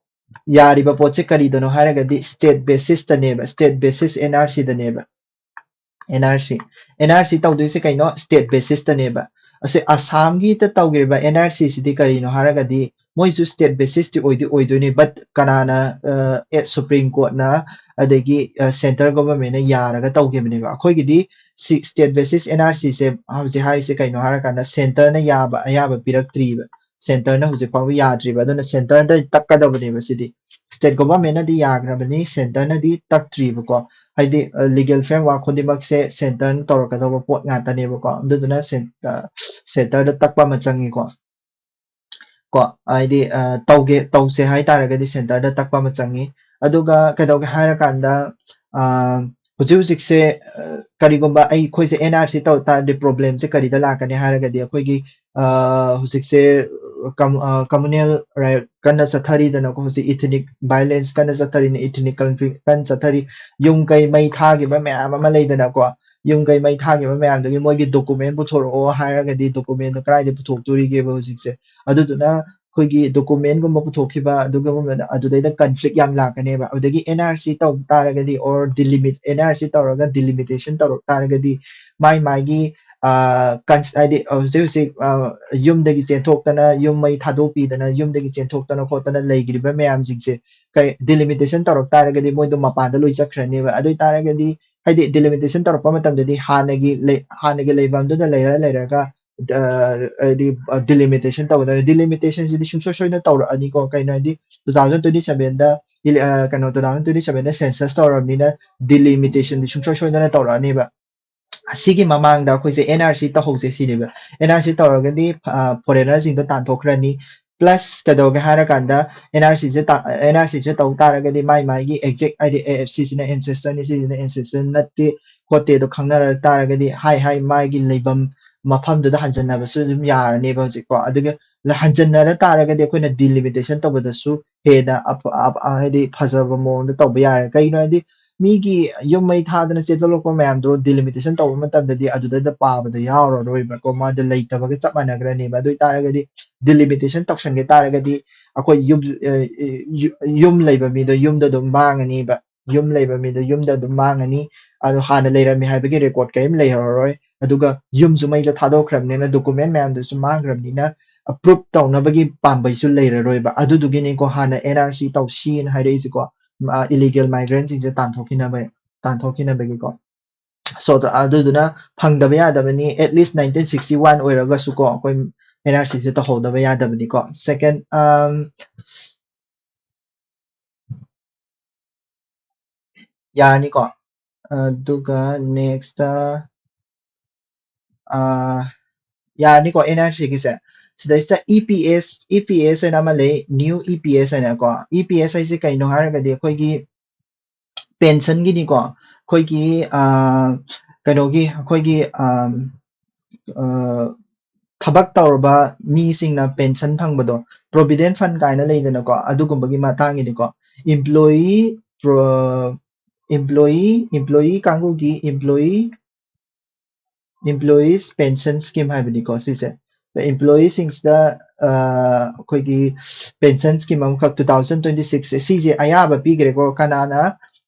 ꯌꯥꯔꯤꯕ ꯄꯣꯠꯁꯦ ꯀꯔꯤꯗꯅꯣ ꯍꯥꯏꯔꯒꯗꯤ state basis ꯇꯅꯦꯕ, state basis N R C ꯗꯅꯦꯕ꯫ N R C, N R C ꯇꯧꯗꯣꯏꯁꯦ ꯀꯩꯅꯣ? State basis ꯇꯅꯦꯕ꯫ ꯑꯁꯤ ꯑꯁꯥꯝꯒꯤꯗ ꯇꯧꯈ꯭ꯔꯤꯕ N R C ꯁꯤꯗꯤ ꯀꯔꯤꯅꯣ ꯍꯥꯏꯔꯒꯗꯤ, ꯃꯣꯏꯁꯨ state basis ꯇꯤ ꯑꯣꯏꯗꯤ ꯑꯣꯏꯗꯣꯏꯅꯤ, but ꯀꯅꯥꯅ, ꯑ, ꯑꯦ, Supreme Court ꯅ ꯑꯗꯒꯤ, ꯑ, centre government ꯅ ꯌꯥꯔꯒ ꯇꯧꯈꯤꯕꯅꯦꯕ꯫ ꯑꯩꯈꯣꯏꯒꯤꯗꯤ ꯁꯤ state basis N R C ꯁꯦ ꯍꯧꯖꯤꯛ ꯍꯥꯏꯔꯤꯁꯦ ꯀꯩꯅꯣ ꯍꯥꯏꯔꯀꯥꯟꯗ centre ꯅ ꯌꯥꯕ ꯑꯌꯥꯕ ꯄꯤꯔꯛꯇ꯭ꯔꯤꯕ꯫ Centre ꯅ ꯍꯧꯖꯤꯛ ꯐꯥꯎꯕ ꯌꯥꯗ꯭ꯔꯤꯕ꯫ ꯑꯗꯨꯅ centre ꯗ ꯇꯛꯀꯗꯕꯅꯦꯕ ꯁꯤꯗꯤ꯫ State government ꯅꯗꯤ ꯌꯥꯈ꯭ꯔꯕꯅꯤ, centre ꯅꯗꯤ ꯇꯛꯇ꯭ꯔꯤꯕꯀꯣ꯫ ꯍꯥꯏꯗꯤ, ꯑ, legal framework ꯈꯨꯗꯤꯡꯃꯛꯁꯦ centre ꯅ ꯇꯧꯔꯛꯀꯗꯧꯕ ꯄꯣꯠ ꯉꯥꯛꯇꯅꯦꯕꯀꯣ꯫ ꯑꯗꯨꯗꯨꯅ cen-, ꯑ, centre ꯗ ꯇꯛꯄ ꯑꯃ ꯆꯪꯉꯤꯀꯣ꯫ ꯀꯣ, ꯍꯥꯏꯗꯤ, ꯑ, ꯇꯧꯒꯦ, ꯇꯧꯁꯦ ꯍꯥꯏ ꯇꯥꯔꯒꯗꯤ centre ꯗ ꯇꯛꯄ ꯑꯃ ꯆꯪꯉꯤ꯫ ꯑꯗꯨꯒ ꯀꯩꯗꯧꯒꯦ ꯍꯥꯏꯔꯀꯥꯟꯗ, ꯑ, ꯍꯧꯖꯤꯛ ꯍꯧꯖꯤꯛꯁꯦ, ꯑ, ꯀꯔꯤꯒꯨꯝꯕ ꯑꯩꯈꯣꯏꯁꯦ N R C ꯇꯧ ꯇꯥꯔꯗꯤ problem ꯁꯦ ꯀꯔꯤꯗ ꯂꯥꯛꯀꯅꯤ ꯍꯥꯏꯔꯒꯗꯤ ꯑꯩꯈꯣꯏꯒꯤ, ꯑ, ꯍꯧꯖꯤꯛꯁꯦ, ꯀꯝ-, ꯑ, communal riot ꯀꯟꯅ ꯆꯠꯊꯔꯤꯗꯅꯀꯣ, ꯍꯧꯖꯤꯛ ethnic violence ꯀꯟꯅ ꯆꯠꯊꯔꯤꯅꯤ, ethnic conflict ꯀꯟꯅ ꯆꯠꯊꯔꯤ, ꯌꯨꯝ ꯀꯩ ꯃꯩ ꯊꯥꯈꯤꯕ ꯃꯌꯥꯝ ꯑꯃ ꯂꯩꯗꯅꯀꯣ, ꯌꯨꯝ ꯀꯩ ꯃꯩ ꯊꯥꯈꯤꯕ ꯃꯌꯥꯝꯗꯨꯒꯤ ꯃꯣꯏꯒꯤ document ꯄꯨꯊꯣꯔꯛꯑꯣ ꯍꯥꯏꯔꯒꯗꯤ document ꯗꯣ ꯀꯗꯥꯏꯗ ꯄꯨꯊꯣꯛꯇꯣꯔꯤꯒꯦꯕ ꯍꯧꯖꯤꯛꯁꯦ? ꯑꯗꯨꯗꯨꯅ ꯑꯩꯈꯣꯏꯒꯤ document ꯒꯨꯝꯕ ꯄꯨꯊꯣꯛꯈꯤꯕ ꯑꯗꯨꯒꯨꯝꯕꯗ ꯑꯗꯨꯗꯩꯗ conflict ꯌꯥꯝ ꯂꯥꯛꯀꯅꯦꯕ꯫ ꯑꯗꯨꯗꯒꯤ N R C ꯇꯧ ꯇꯥꯔꯒꯗꯤ or delimit-, N R C ꯇꯧꯔꯒ delimitation ꯇꯧꯔꯛ ꯇꯥꯔꯒꯗꯤ ꯃꯥꯏ ꯃꯥꯏꯒꯤ, ꯑ, cons-, ꯍꯥꯏꯗꯤ ꯍꯧꯖꯤꯛ ꯍꯧꯖꯤꯛ, ꯑ, ꯌꯨꯝꯗꯒꯤ ꯆꯦꯟꯊꯣꯛꯇꯅ, ꯌꯨꯝ ꯃꯩ ꯊꯥꯗꯣꯛꯄꯤꯗꯅ, ꯌꯨꯝꯗꯒꯤ ꯆꯦꯟꯊꯣꯛꯇꯅ ꯈꯣꯠꯇꯅ ꯂꯩꯈ꯭ꯔꯤꯕ ꯃꯌꯥꯝꯁꯤꯡꯁꯦ ꯀꯩ, delimitation ꯇꯧꯔꯛ ꯇꯥꯔꯒꯗꯤ ꯃꯣꯏꯗꯣ ꯃꯄꯥꯟꯗ ꯂꯣꯏ ꯆꯠꯈ꯭ꯔꯅꯦꯕ꯫ ꯑꯗꯨ ꯑꯣꯏ ꯇꯥꯔꯒꯗꯤ ꯍꯥꯏꯗꯤ delimitation ꯇꯧꯔꯛꯄ ꯃꯇꯝꯗꯗꯤ ꯍꯥꯟꯅꯒꯤ ꯂꯩ-, ꯍꯥꯟꯅꯒꯤ ꯂꯩꯐꯝꯗꯨꯗ ꯂꯩꯔ ꯂꯩꯔꯒ, ꯑ, ꯍꯥꯏꯗꯤ, ꯑ, delimitation ꯇꯧꯒꯗꯕꯅꯤ꯫ Delimitation ꯁꯤꯗꯤ ꯁꯨꯡꯁꯣꯏ ꯁꯣꯏꯗꯅ ꯇꯧꯔꯛꯑꯅꯤꯀꯣ꯫ ꯀꯩꯅꯣ ꯍꯥꯏꯗꯤ two thousand twenty seven ꯗ ꯏꯂꯦ-, ꯑ, ꯀꯩꯅꯣ, two thousand twenty seven ꯗ census ꯇꯧꯔꯕꯅꯤꯅ delimitation ꯗꯤ ꯁꯨꯡꯁꯣꯏ ꯁꯣꯏꯗꯅ ꯇꯧꯔꯛꯑꯅꯦꯕ꯫ ꯑꯁꯤꯒꯤ ꯃꯃꯥꯡꯗ ꯑꯩꯈꯣꯏꯁꯦ N R C ꯇꯧꯍꯧꯁꯦ ꯁꯤꯅꯦꯕ꯫ N R C ꯇꯧꯔꯒꯗꯤ, ꯑ, foreigner ꯁꯤꯡꯗꯣ ꯇꯥꯟꯊꯣꯛꯈ꯭ꯔꯅꯤ꯫ Plus ꯀꯩꯗꯧꯒꯦ ꯍꯥꯏꯔꯀꯥꯟꯗ N R C ꯁꯦ ꯇꯥ-, N R C ꯁꯦ ꯇꯧ ꯇꯥꯔꯒꯗꯤ ꯃꯥꯏ ꯃꯥꯏꯒꯤ exact ꯍꯥꯏꯗꯤ A F C ꯁꯤꯅ ancestor ꯅꯤ, ꯁꯤꯁꯤꯅ ancestor ꯅꯠꯇꯦ ꯈꯣꯠꯇꯦ ꯑꯗꯣ ꯈꯪꯅꯔ ꯇꯥꯔꯒꯗꯤ ꯍꯥꯏ ꯍꯥꯏ ꯃꯥꯒꯤ ꯂꯩꯐꯝ ꯃꯐꯝꯗꯨꯗ ꯍꯟꯖꯟꯅꯕꯁꯨ ꯑꯗꯨꯝ ꯌꯥꯔꯅꯦꯕ ꯍꯧꯖꯤꯛꯀꯣ꯫ ꯑꯗꯨꯒ ꯂ-, ꯍꯟꯖꯟꯅꯔ ꯇꯥꯔꯒꯗꯤ ꯑꯩꯈꯣꯏꯅ delimitation ꯇꯧꯕꯗꯁꯨ ꯍꯦꯟꯅ ꯑꯐ-, ꯑ-, ꯑ-, ꯍꯥꯏꯗꯤ ꯐꯖꯕ ꯃꯑꯣꯡꯗ ꯇꯧꯕ ꯌꯥꯔꯦ꯫ ꯀꯩꯒꯤꯅꯣ ꯍꯥꯏꯗꯤ ꯃꯤꯒꯤ ꯌꯨꯝ ꯃꯩ ꯊꯥꯗꯅ ꯆꯦꯟꯊꯣꯛꯂꯛꯄ ꯃꯌꯥꯝꯗꯣ delimitation ꯇꯧꯕ ꯃꯇꯝꯗꯗꯤ ꯑꯗꯨꯗꯩꯗ ꯄꯥꯕꯗꯣ ꯌꯥꯎꯔꯔꯣꯏꯕꯀꯣ, ꯃꯥꯗꯣ ꯂꯩꯇꯕꯒ ꯆꯞ ꯃꯥꯟꯅꯈ꯭ꯔꯅꯦꯕ꯫ ꯑꯗꯨ ꯑꯣꯏ ꯇꯥꯔꯒꯗꯤ delimitation ꯇꯧꯁꯟꯒꯦ ꯇꯥꯔꯒꯗꯤ ꯑꯩꯈꯣꯏ ꯌꯨꯝ, ꯑ, ꯌꯨ-, ꯌꯨꯝ ꯂꯩꯕ ꯃꯤꯗꯣ ꯌꯨꯝꯗ ꯑꯗꯨꯝ ꯃꯥꯡꯉꯅꯤꯕ꯫ ꯌꯨꯝ ꯂꯩꯕ ꯃꯤꯗꯣ ꯌꯨꯝꯗ ꯑꯗꯨꯝ ꯃꯥꯡꯉꯅꯤ꯫ ꯑꯗꯣ ꯍꯥꯟꯅ ꯂꯩꯔꯝꯃꯤ ꯍꯥꯏꯕꯒꯤ record ꯀꯔꯤꯝ ꯂꯩꯍꯧꯔꯔꯣꯏ꯫ ꯑꯗꯨꯒ ꯌꯨꯝꯁꯨ ꯃꯩꯗ ꯊꯥꯗꯣꯛꯈ꯭ꯔꯕꯅꯤꯅ document ꯃꯌꯥꯝꯗꯨꯁꯨ ꯃꯥꯡꯈ꯭ꯔꯕꯅꯤꯅ ꯑ, proof ꯇꯧꯅꯕꯒꯤ ꯄꯥꯝꯕꯩꯁꯨ ꯂꯩꯔꯔꯣꯏꯕ꯫ ꯑꯗꯨꯗꯨꯒꯤꯅꯤꯀꯣ ꯍꯥꯟꯅ N R C ꯇꯧꯁꯤꯅ ꯍꯥꯏꯔꯛꯏꯁꯦꯀꯣ, ꯃ-, ꯑ, illegal migrantꯁꯤꯡꯁꯦ ꯇꯥꯟꯊꯣꯛꯈꯤꯅꯕ, ꯇꯥꯟꯊꯣꯛꯈꯤꯅꯕꯒꯤꯀꯣ꯫ So, ꯑꯗꯨꯗꯨꯅ ꯐꯪꯗꯕ ꯌꯥꯗꯕꯅꯤ, at least nineteen sixty one ꯑꯣꯏꯔꯒꯁꯨꯀꯣ, ꯑꯩꯈꯣꯏ N R Cꯁꯦ ꯇꯧꯍꯧꯗꯕ ꯌꯥꯗꯕꯅꯤꯀꯣ꯫ Second, um, ꯌꯥꯔꯅꯤꯀꯣ꯫ ꯑꯗꯨꯒ next, ꯑ, ꯌꯥꯔꯅꯤꯀꯣ, N R Cꯒꯤꯁꯦ꯫ ꯁꯤꯗꯩꯁꯤꯗ E P S, E P S ꯍꯥꯏꯅ ꯑꯃ ꯂꯩ, new E P S ꯍꯥꯏꯅꯀꯣ꯫ E P S ꯍꯥꯏꯁꯦ ꯀꯩꯅꯣ ꯍꯥꯏꯔꯒꯗꯤ ꯑꯩꯈꯣꯏꯒꯤ pensionꯒꯤꯅꯤꯀꯣ꯫ ꯑꯩꯈꯣꯏꯒꯤ, ꯑ, ꯀꯩꯅꯣꯒꯤ, ꯑꯩꯈꯣꯏꯒꯤ, ꯑꯝ, ꯑ, ꯊꯕꯛ ꯇꯧꯔꯕ ꯃꯤꯁꯤꯡꯅ pension ꯐꯪꯕꯗꯣ, provident fund ꯀꯥꯏꯅ ꯂꯩꯗꯅꯀꯣ, ꯑꯗꯨꯒꯨꯝꯕꯒꯤ ꯃꯇꯥꯡꯒꯤꯅꯤꯀꯣ꯫ Employee pro-, employee, employee ꯀꯥꯡꯕꯨꯒꯤ employee, employees pension scheme ꯍꯥꯏꯕꯅꯤꯀꯣ ꯁꯤꯁꯦ꯫ Employeeꯁꯤꯡꯁꯤꯗ, ꯑ, ꯑꯩꯈꯣꯏꯒꯤ pension scheme ꯑꯃꯈꯛ two thousand twenty six ꯁꯤꯁꯦ ꯑꯌꯥꯕ ꯄꯤꯈ꯭ꯔꯦꯀꯣ꯫ ꯀꯅꯥꯅ?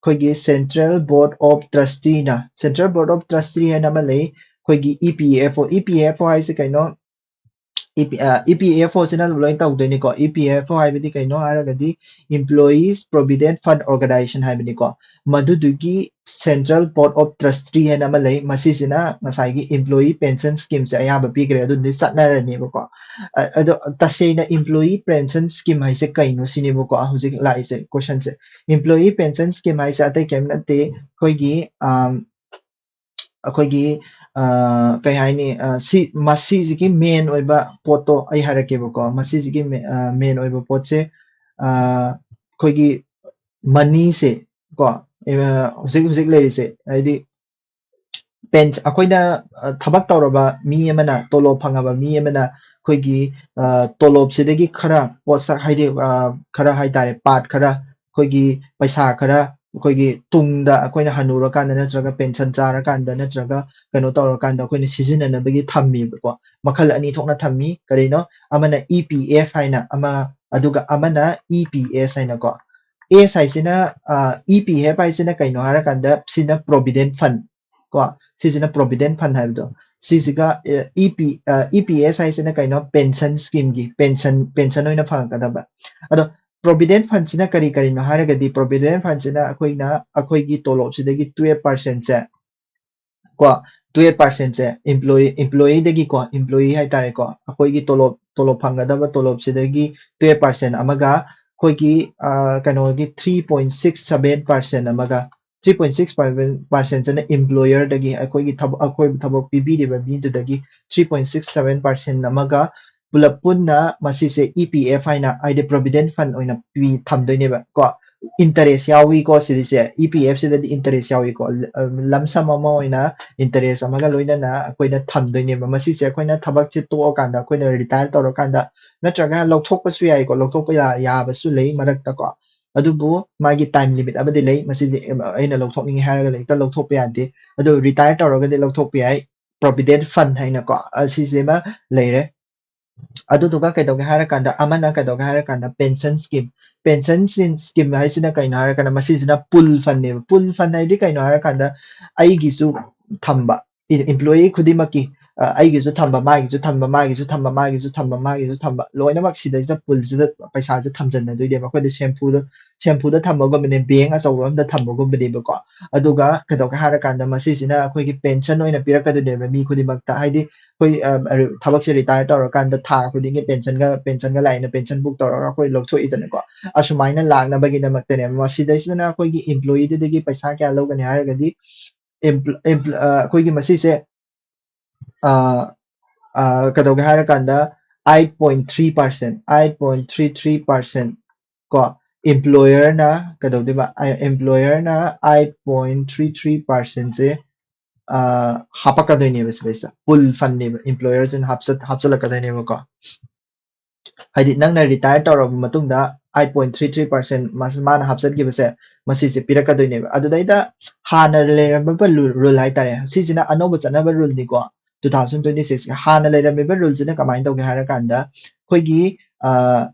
ꯑꯩꯈꯣꯏꯒꯤ Central Board of Trusteeꯅ꯫ Central Board of Trustee ꯍꯥꯏꯅ ꯑꯃ ꯂꯩ꯫ ꯑꯩꯈꯣꯏꯒꯤ E P F O, E P F O ꯍꯥꯏꯁꯦ ꯀꯩꯅꯣ? E P, ꯑ, E P F O ꯁꯤꯅ ꯂꯣꯏ ꯇꯧꯗꯣꯏꯅꯤꯀꯣ꯫ E P F O ꯍꯥꯏꯕꯗꯤ ꯀꯩꯅꯣ ꯍꯥꯏꯔꯒꯗꯤ Employees Provident Fund Organization ꯍꯥꯏꯕꯅꯤꯀꯣ꯫ ꯃꯗꯨꯗꯨꯒꯤ Central Board of Trustee ꯍꯥꯏꯅ ꯑꯃ ꯂꯩ꯫ ꯃꯁꯤꯁꯤꯅ ꯉꯁꯥꯏꯒꯤ employee pension schemeꯁꯦ ꯑꯌꯥꯕ ꯄꯤꯈ꯭ꯔꯦ, ꯑꯗꯨꯗꯤ ꯆꯠꯅꯔꯅꯦꯕꯀꯣ꯫ ꯑ-, ꯑꯗꯣ ꯇꯁꯦꯡꯅ employee pension scheme ꯍꯥꯏꯁꯦ ꯀꯩꯅꯣ ꯁꯤꯅꯦꯕꯀꯣ ꯍꯧꯖꯤꯛ ꯂꯥꯛꯏꯁꯦ questionꯁꯦ꯫ Employee pension scheme ꯍꯥꯏꯁꯦ ꯑꯇꯩ ꯀꯔꯤꯝ ꯅꯠꯇꯦ, ꯑꯩꯈꯣꯏꯒꯤ, ꯑꯝ, ꯑꯩꯈꯣꯏꯒꯤ, ꯑ, ꯀꯩ ꯍꯥꯏꯅꯤ, ꯑ, ꯁꯤ, ꯃꯁꯤꯁꯤꯒꯤ main ꯑꯣꯏꯕ ꯄꯣꯠꯇꯣ ꯑꯩ ꯍꯥꯏꯔꯛꯀꯦꯕꯀꯣ꯫ ꯃꯁꯤꯁꯤꯒꯤ ꯃꯦ-, ꯑ, main ꯑꯣꯏꯕ ꯄꯣꯠꯁꯦ, ꯑ, ꯑꯩꯈꯣꯏꯒꯤ moneyꯁꯦ ꯀꯣ, ꯑ, ꯍꯧꯖꯤꯛ ꯍꯧꯖꯤꯛ ꯂꯩꯔꯤꯁꯦ, ꯍꯥꯏꯗꯤ ꯄꯦꯟꯁ-, ꯑꯩꯈꯣꯏꯅ, ꯑ, ꯊꯕꯛ ꯇꯧꯔꯕ ꯃꯤ ꯑꯃꯅ, ꯇꯣꯂꯣꯞ ꯐꯪꯉꯕ ꯃꯤ ꯑꯃꯅ ꯑꯩꯈꯣꯏꯒꯤ, ꯑ, ꯇꯣꯂꯣꯞꯁꯤꯗꯒꯤ ꯈꯔ ꯄꯣꯠꯁꯛ, ꯍꯥꯏꯗꯤ, ꯑ, ꯈꯔ ꯍꯥꯏꯇꯥꯔꯦ, part ꯈꯔ, ꯑꯩꯈꯣꯏꯒꯤ ꯄꯩꯁꯥ ꯈꯔ, ꯑꯩꯈꯣꯏꯒꯤ ꯇꯨꯡꯗ ꯑꯩꯈꯣꯏꯅ ꯍꯅꯨꯔꯀꯥꯟꯗ ꯅꯠꯇ꯭ꯔꯒ pension ꯆꯥꯔꯀꯥꯟꯗ ꯅꯠꯇ꯭ꯔꯒ ꯀꯩꯅꯣ ꯇꯧꯔꯀꯥꯟꯗ ꯑꯩꯈꯣꯏꯅ ꯁꯤꯖꯤꯟꯅꯅꯕꯒꯤ ꯊꯝꯃꯦꯕꯀꯣ꯫ ꯃꯈꯜ ꯑꯅꯤ ꯊꯣꯛꯅ ꯊꯝꯃꯤ꯫ ꯀꯔꯤꯅꯣ? ꯑꯃꯅ E P F ꯍꯥꯏꯅ ꯑꯃ, ꯑꯗꯨꯒ ꯑꯃꯅ E P S ꯍꯥꯏꯅꯀꯣ꯫ S ꯍꯥꯏꯁꯤꯅ, ꯑ, E P F ꯍꯥꯏꯁꯤꯅ ꯀꯩꯅꯣ ꯍꯥꯏꯔꯀꯥꯟꯗ ꯁꯤꯅ provident fund ꯀꯣ, ꯁꯤꯁꯤꯅ provident fund ꯍꯥꯏꯕꯗꯣ꯫ ꯁꯤꯁꯤꯒ ꯏ ꯄꯤ ꯏ ꯄꯤ ꯑꯦꯁ ꯍꯥꯏꯁꯤꯅ ꯀꯩꯅꯣ? ꯄꯦꯟꯁꯟ ꯁ꯭ꯀꯤꯝꯒꯤ ꯄꯦꯟꯁꯟ ꯄꯦꯟꯁꯟ ꯑꯣꯏꯅ ꯐꯪꯉꯛꯀꯗꯕ꯫ ꯑꯗꯣ ꯄ꯭ꯔꯣꯚꯤꯗꯦꯟ ꯐꯟꯁꯤꯅ ꯀꯔꯤ ꯀꯔꯤꯅꯣ ꯍꯥꯏꯔꯒꯗꯤ, ꯄ꯭ꯔꯣꯚꯤꯗꯦꯟ ꯐꯟꯁꯤꯅ ꯑꯩꯈꯣꯏꯅ ꯑꯩꯈꯣꯏꯒꯤ ꯇꯣꯂꯣꯞꯁꯤꯗꯒꯤ ꯇꯨꯌꯦꯜꯞ ꯄꯥꯔꯁꯦꯟꯁꯦ ꯀꯣ, ꯇꯨꯌꯦꯜꯞ ꯄꯥꯔꯁꯦꯟꯁꯦ ꯏꯝꯄ꯭ꯂꯣꯌꯤ ꯏꯝꯄ꯭ꯂꯣꯌꯤꯗꯒꯤꯀꯣ, ꯏꯝꯄ꯭ꯂꯣꯌꯤ ꯍꯥꯏꯇꯥꯔꯦꯀꯣ, ꯑꯩꯈꯣꯏꯒꯤ ꯇꯣꯂꯣꯞ ꯇꯣꯂꯣꯞ ꯐꯪꯒꯗꯕ ꯇꯣꯂꯣꯞꯁꯤꯗꯒꯤ ꯇꯨꯌꯦꯜꯞ ꯄꯥꯔꯁꯦꯟ ꯑꯃꯒ, ꯑꯩꯈꯣꯏꯒꯤ ꯀꯩꯅꯣꯒꯤ three point six seven percent ꯑꯃꯒ, ꯊ꯭ꯔꯤ ꯄꯣꯏꯟ ꯁꯤꯛꯁ ꯄꯥꯔꯁꯦꯟꯁꯤꯅ ꯏꯝꯄ꯭ꯂꯣꯌꯔꯗꯒꯤ, ꯑꯩꯈꯣꯏꯒꯤ ꯊꯕꯛ ꯑꯩꯈꯣꯏꯕꯨ ꯊꯕꯛ ꯄꯤꯕꯤꯔꯤꯕ ꯃꯤꯗꯨꯗꯒꯤ three point six seven percent ꯑꯃꯒ ꯄꯨꯂꯞ ꯄꯨꯟꯅ ꯃꯁꯤꯁꯦ ꯏ ꯄꯤ ꯑꯦꯐ ꯍꯥꯏꯅ, ꯍꯥꯏꯗꯤ ꯄ꯭ꯔꯣꯚꯤꯗꯦꯟ ꯐꯟ ꯑꯣꯏꯅ ꯄꯤ ꯊꯝꯗꯣꯏꯅꯦꯕ ꯀꯣ꯫ ꯏꯟꯇꯔꯦꯁ ꯌꯥꯎꯏꯀꯣ ꯁꯤꯗꯤꯁꯦ, ꯏ ꯄꯤ ꯑꯦꯐ ꯁꯤꯗꯗꯤ ꯏꯟꯇꯔꯦꯁ ꯌꯥꯎꯏꯀꯣ꯫ ꯂꯝ ꯁꯝ ꯑꯃ ꯑꯣꯏꯅ ꯏꯟꯇꯔꯦꯁ ꯑꯃꯒ ꯂꯣꯏꯅꯅ ꯑꯩꯈꯣꯏꯅ ꯊꯝꯗꯣꯏꯅꯦꯕ꯫ ꯃꯁꯤꯁꯦ ꯑꯩꯈꯣꯏꯅ ꯊꯕꯛꯁꯦ ꯇꯣꯛꯑꯀꯥꯟꯗ, ꯑꯩꯈꯣꯏꯅ ꯔꯤꯇꯥꯌꯔ ꯇꯧꯔꯀꯥꯟꯗ, ꯅꯠꯇ꯭ꯔꯒ ꯂꯧꯊꯣꯛꯄꯁꯨ ꯌꯥꯏꯀꯣ, ꯂꯧꯊꯣꯛꯄ ꯌꯥꯕꯁꯨ ꯂꯩ ꯃꯔꯛꯇꯀꯣ꯫ ꯑꯗꯨꯕꯨ ꯃꯥꯒꯤ ꯇꯥꯏꯝ ꯂꯤꯃꯤꯠ ꯑꯃꯗꯤ ꯂꯩ꯫ ꯃꯁꯤꯗꯤ ꯑꯩꯅ ꯂꯧꯊꯣꯛꯅꯤꯡꯉꯤ ꯍꯥꯏꯔꯒ ꯍꯦꯛꯇ ꯂꯧꯊꯣꯛꯄ ꯌꯥꯗꯦ꯫ ꯑꯗꯨ ꯔꯤꯇꯥꯌꯔ ꯇꯧꯔꯒꯗꯤ ꯂꯧꯊꯣꯛꯄ ꯌꯥꯏ, ꯄ꯭ꯔꯣꯚꯤꯗꯦꯟ ꯐꯟ ꯍꯥꯏꯅꯀꯣ, ꯑꯁꯤꯁꯤꯃ ꯂꯩꯔꯦ꯫ ꯑꯗꯨꯗꯨꯒ ꯀꯩꯗꯧꯒꯦ ꯍꯥꯏꯔꯀꯥꯟꯗ, ꯑꯃꯅ ꯀꯩꯗꯧꯒꯦ ꯍꯥꯏꯔꯀꯥꯟꯗ ꯄꯦꯟꯁꯟ ꯁ꯭ꯀꯤꯝ꯫ ꯄꯦꯟꯁꯟ ꯁ꯭ꯀꯤꯝ ꯍꯥꯏꯁꯤꯅ ꯀꯩꯅꯣ ꯍꯥꯏꯔꯀꯥꯟꯗ, ꯃꯁꯤꯁꯤꯅ ꯄꯨꯜ ꯐꯟꯅꯦꯕ꯫ ꯄꯨꯜ ꯐꯟ ꯍꯥꯏꯗꯤ ꯀꯩꯅꯣ ꯍꯥꯏꯔꯀꯥꯟꯗ, ꯑꯩꯒꯤꯁꯨ ꯊꯝꯕ, ꯏꯝꯄ꯭ꯂꯣꯌꯤ ꯈꯨꯗꯤꯡꯃꯛꯀꯤ, ꯑ, ꯑꯩꯒꯤꯁꯨ ꯊꯝꯕ, ꯃꯥꯒꯤꯁꯨ ꯊꯝꯕ, ꯃꯥꯒꯤꯁꯨ ꯊꯝꯕ, ꯃꯥꯒꯤꯁꯨ ꯊꯝꯕ, ꯃꯥꯒꯤꯁꯨ ꯊꯝꯕ, ꯂꯣꯏꯅꯃꯛ ꯁꯤꯗꯩꯁꯤꯗ ꯄꯨꯜꯁꯤꯗ ꯄꯩꯁꯥꯁꯦ ꯊꯝꯖꯟꯅꯗꯣꯏꯅꯦꯕ꯫ ꯑꯩꯈꯣꯏꯗꯤ ꯁꯦꯝꯐꯨꯗ ꯁꯦꯝꯐꯨꯗ ꯊꯝꯕꯒꯨꯝꯕꯅꯦ, ꯕꯦꯡ ꯑꯆꯧꯕ ꯑꯝꯗ ꯊꯝꯕꯒꯨꯝꯕꯅꯦꯕꯀꯣ꯫ ꯑꯗꯨꯒ ꯀꯩꯗꯧꯒꯦ ꯍꯥꯏꯔꯀꯥꯟꯗ, ꯃꯁꯤꯁꯤꯅ ꯑꯩꯈꯣꯏꯒꯤ ꯄꯦꯟꯁꯟ ꯑꯣꯏꯅ ꯄꯤꯔꯛꯀꯗꯣꯏꯅꯦꯕ ꯃꯤ ꯈꯨꯗꯤꯡꯃꯛꯇ꯫ ꯍꯥꯏꯗꯤ ꯑꯩꯈꯣꯏ, ꯑ, ꯊꯕꯛꯁꯦ ꯔꯤꯇꯥꯌꯔ ꯇꯧꯔꯀꯥꯟꯗ ꯊꯥ ꯈꯨꯗꯤꯡꯒꯤ ꯄꯦꯟꯁꯟꯒ ꯄꯦꯟꯁꯟꯒ ꯂꯥꯛꯑꯦꯅ ꯄꯦꯟꯁꯟ ꯕꯨꯛ ꯇꯧꯔꯒ ꯑꯩꯈꯣꯏ ꯂꯧꯊꯣꯛꯏꯗꯅꯀꯣ꯫ ꯑꯁꯨꯃꯥꯏꯅ ꯂꯥꯛꯅꯕꯒꯤꯗꯃꯛꯇꯅꯦꯕ꯫ ꯃꯁꯤꯗꯩꯁꯤꯗꯅ ꯑꯩꯈꯣꯏꯒꯤ ꯏꯝꯄ꯭ꯂꯣꯌꯤꯗꯨꯗꯒꯤ ꯄꯩꯁꯥ ꯀꯌꯥ ꯂꯧꯒꯅꯤ ꯍꯥꯏꯔꯒꯗꯤ, ꯑꯩꯈꯣꯏꯒꯤ ꯃꯁꯤꯁꯦ, ꯑ, ꯑ, ꯀꯩꯗꯧꯒꯦ ꯍꯥꯏꯔꯀꯥꯟꯗ, eight point three percent, eight point three three percent ꯀꯣ, ꯏꯝꯄ꯭ꯂꯣꯌꯔꯅ ꯀꯩꯗꯧꯗꯣꯏꯕ? ꯏꯝꯄ꯭ꯂꯣꯌꯔꯅ ꯑꯩꯠ ꯄꯣꯏꯟ ꯊ꯭ꯔꯤ ꯊ꯭ꯔꯤ ꯄꯥꯔꯁꯦꯟꯁꯦ ꯍꯥꯄꯛꯀꯗꯣꯏꯅꯦꯕ ꯁꯤꯗꯩꯁꯤꯗ꯫ ꯄꯨꯜ ꯐꯟꯅꯦꯕ, ꯏꯝꯄ꯭ꯂꯣꯌꯔꯁꯤꯅ ꯍꯥꯞꯆꯜꯂꯛꯀꯗꯣꯏꯅꯦꯕꯀꯣ꯫ ꯍꯥꯏꯗꯤ ꯅꯪꯅ ꯔꯤꯇꯥꯌꯔ ꯇꯧꯔꯕ ꯃꯇꯨꯡꯗ eight point three three percent ꯃꯥꯅ ꯍꯥꯞꯆꯤꯟꯈꯤꯕꯁꯦ, ꯃꯁꯤꯁꯦ ꯄꯤꯔꯛꯀꯗꯣꯏꯅꯦꯕ꯫ ꯑꯗꯨꯗꯩꯗ ꯍꯥꯟꯅ ꯂꯩꯔꯝꯃꯤꯕ ꯔꯨꯜ ꯍꯥꯏꯇꯥꯔꯦ, ꯁꯤꯁꯤꯅ ꯑꯅꯧꯕ ꯆꯠꯅꯕ ꯔꯨꯜꯅꯤꯀꯣ꯫ ꯇꯨ ꯊꯥꯎꯖꯟ ꯇ꯭ꯋꯦꯟꯇꯤ ꯁꯤꯛꯁꯀꯤ ꯍꯥꯟꯅ ꯂꯩꯔꯝꯃꯤꯕ ꯔꯨꯜꯁꯤꯅ ꯀꯃꯥꯏꯅ ꯇꯧꯒꯦ ꯍꯥꯏꯔꯀꯥꯟꯗ, ꯑꯩꯈꯣꯏꯒꯤ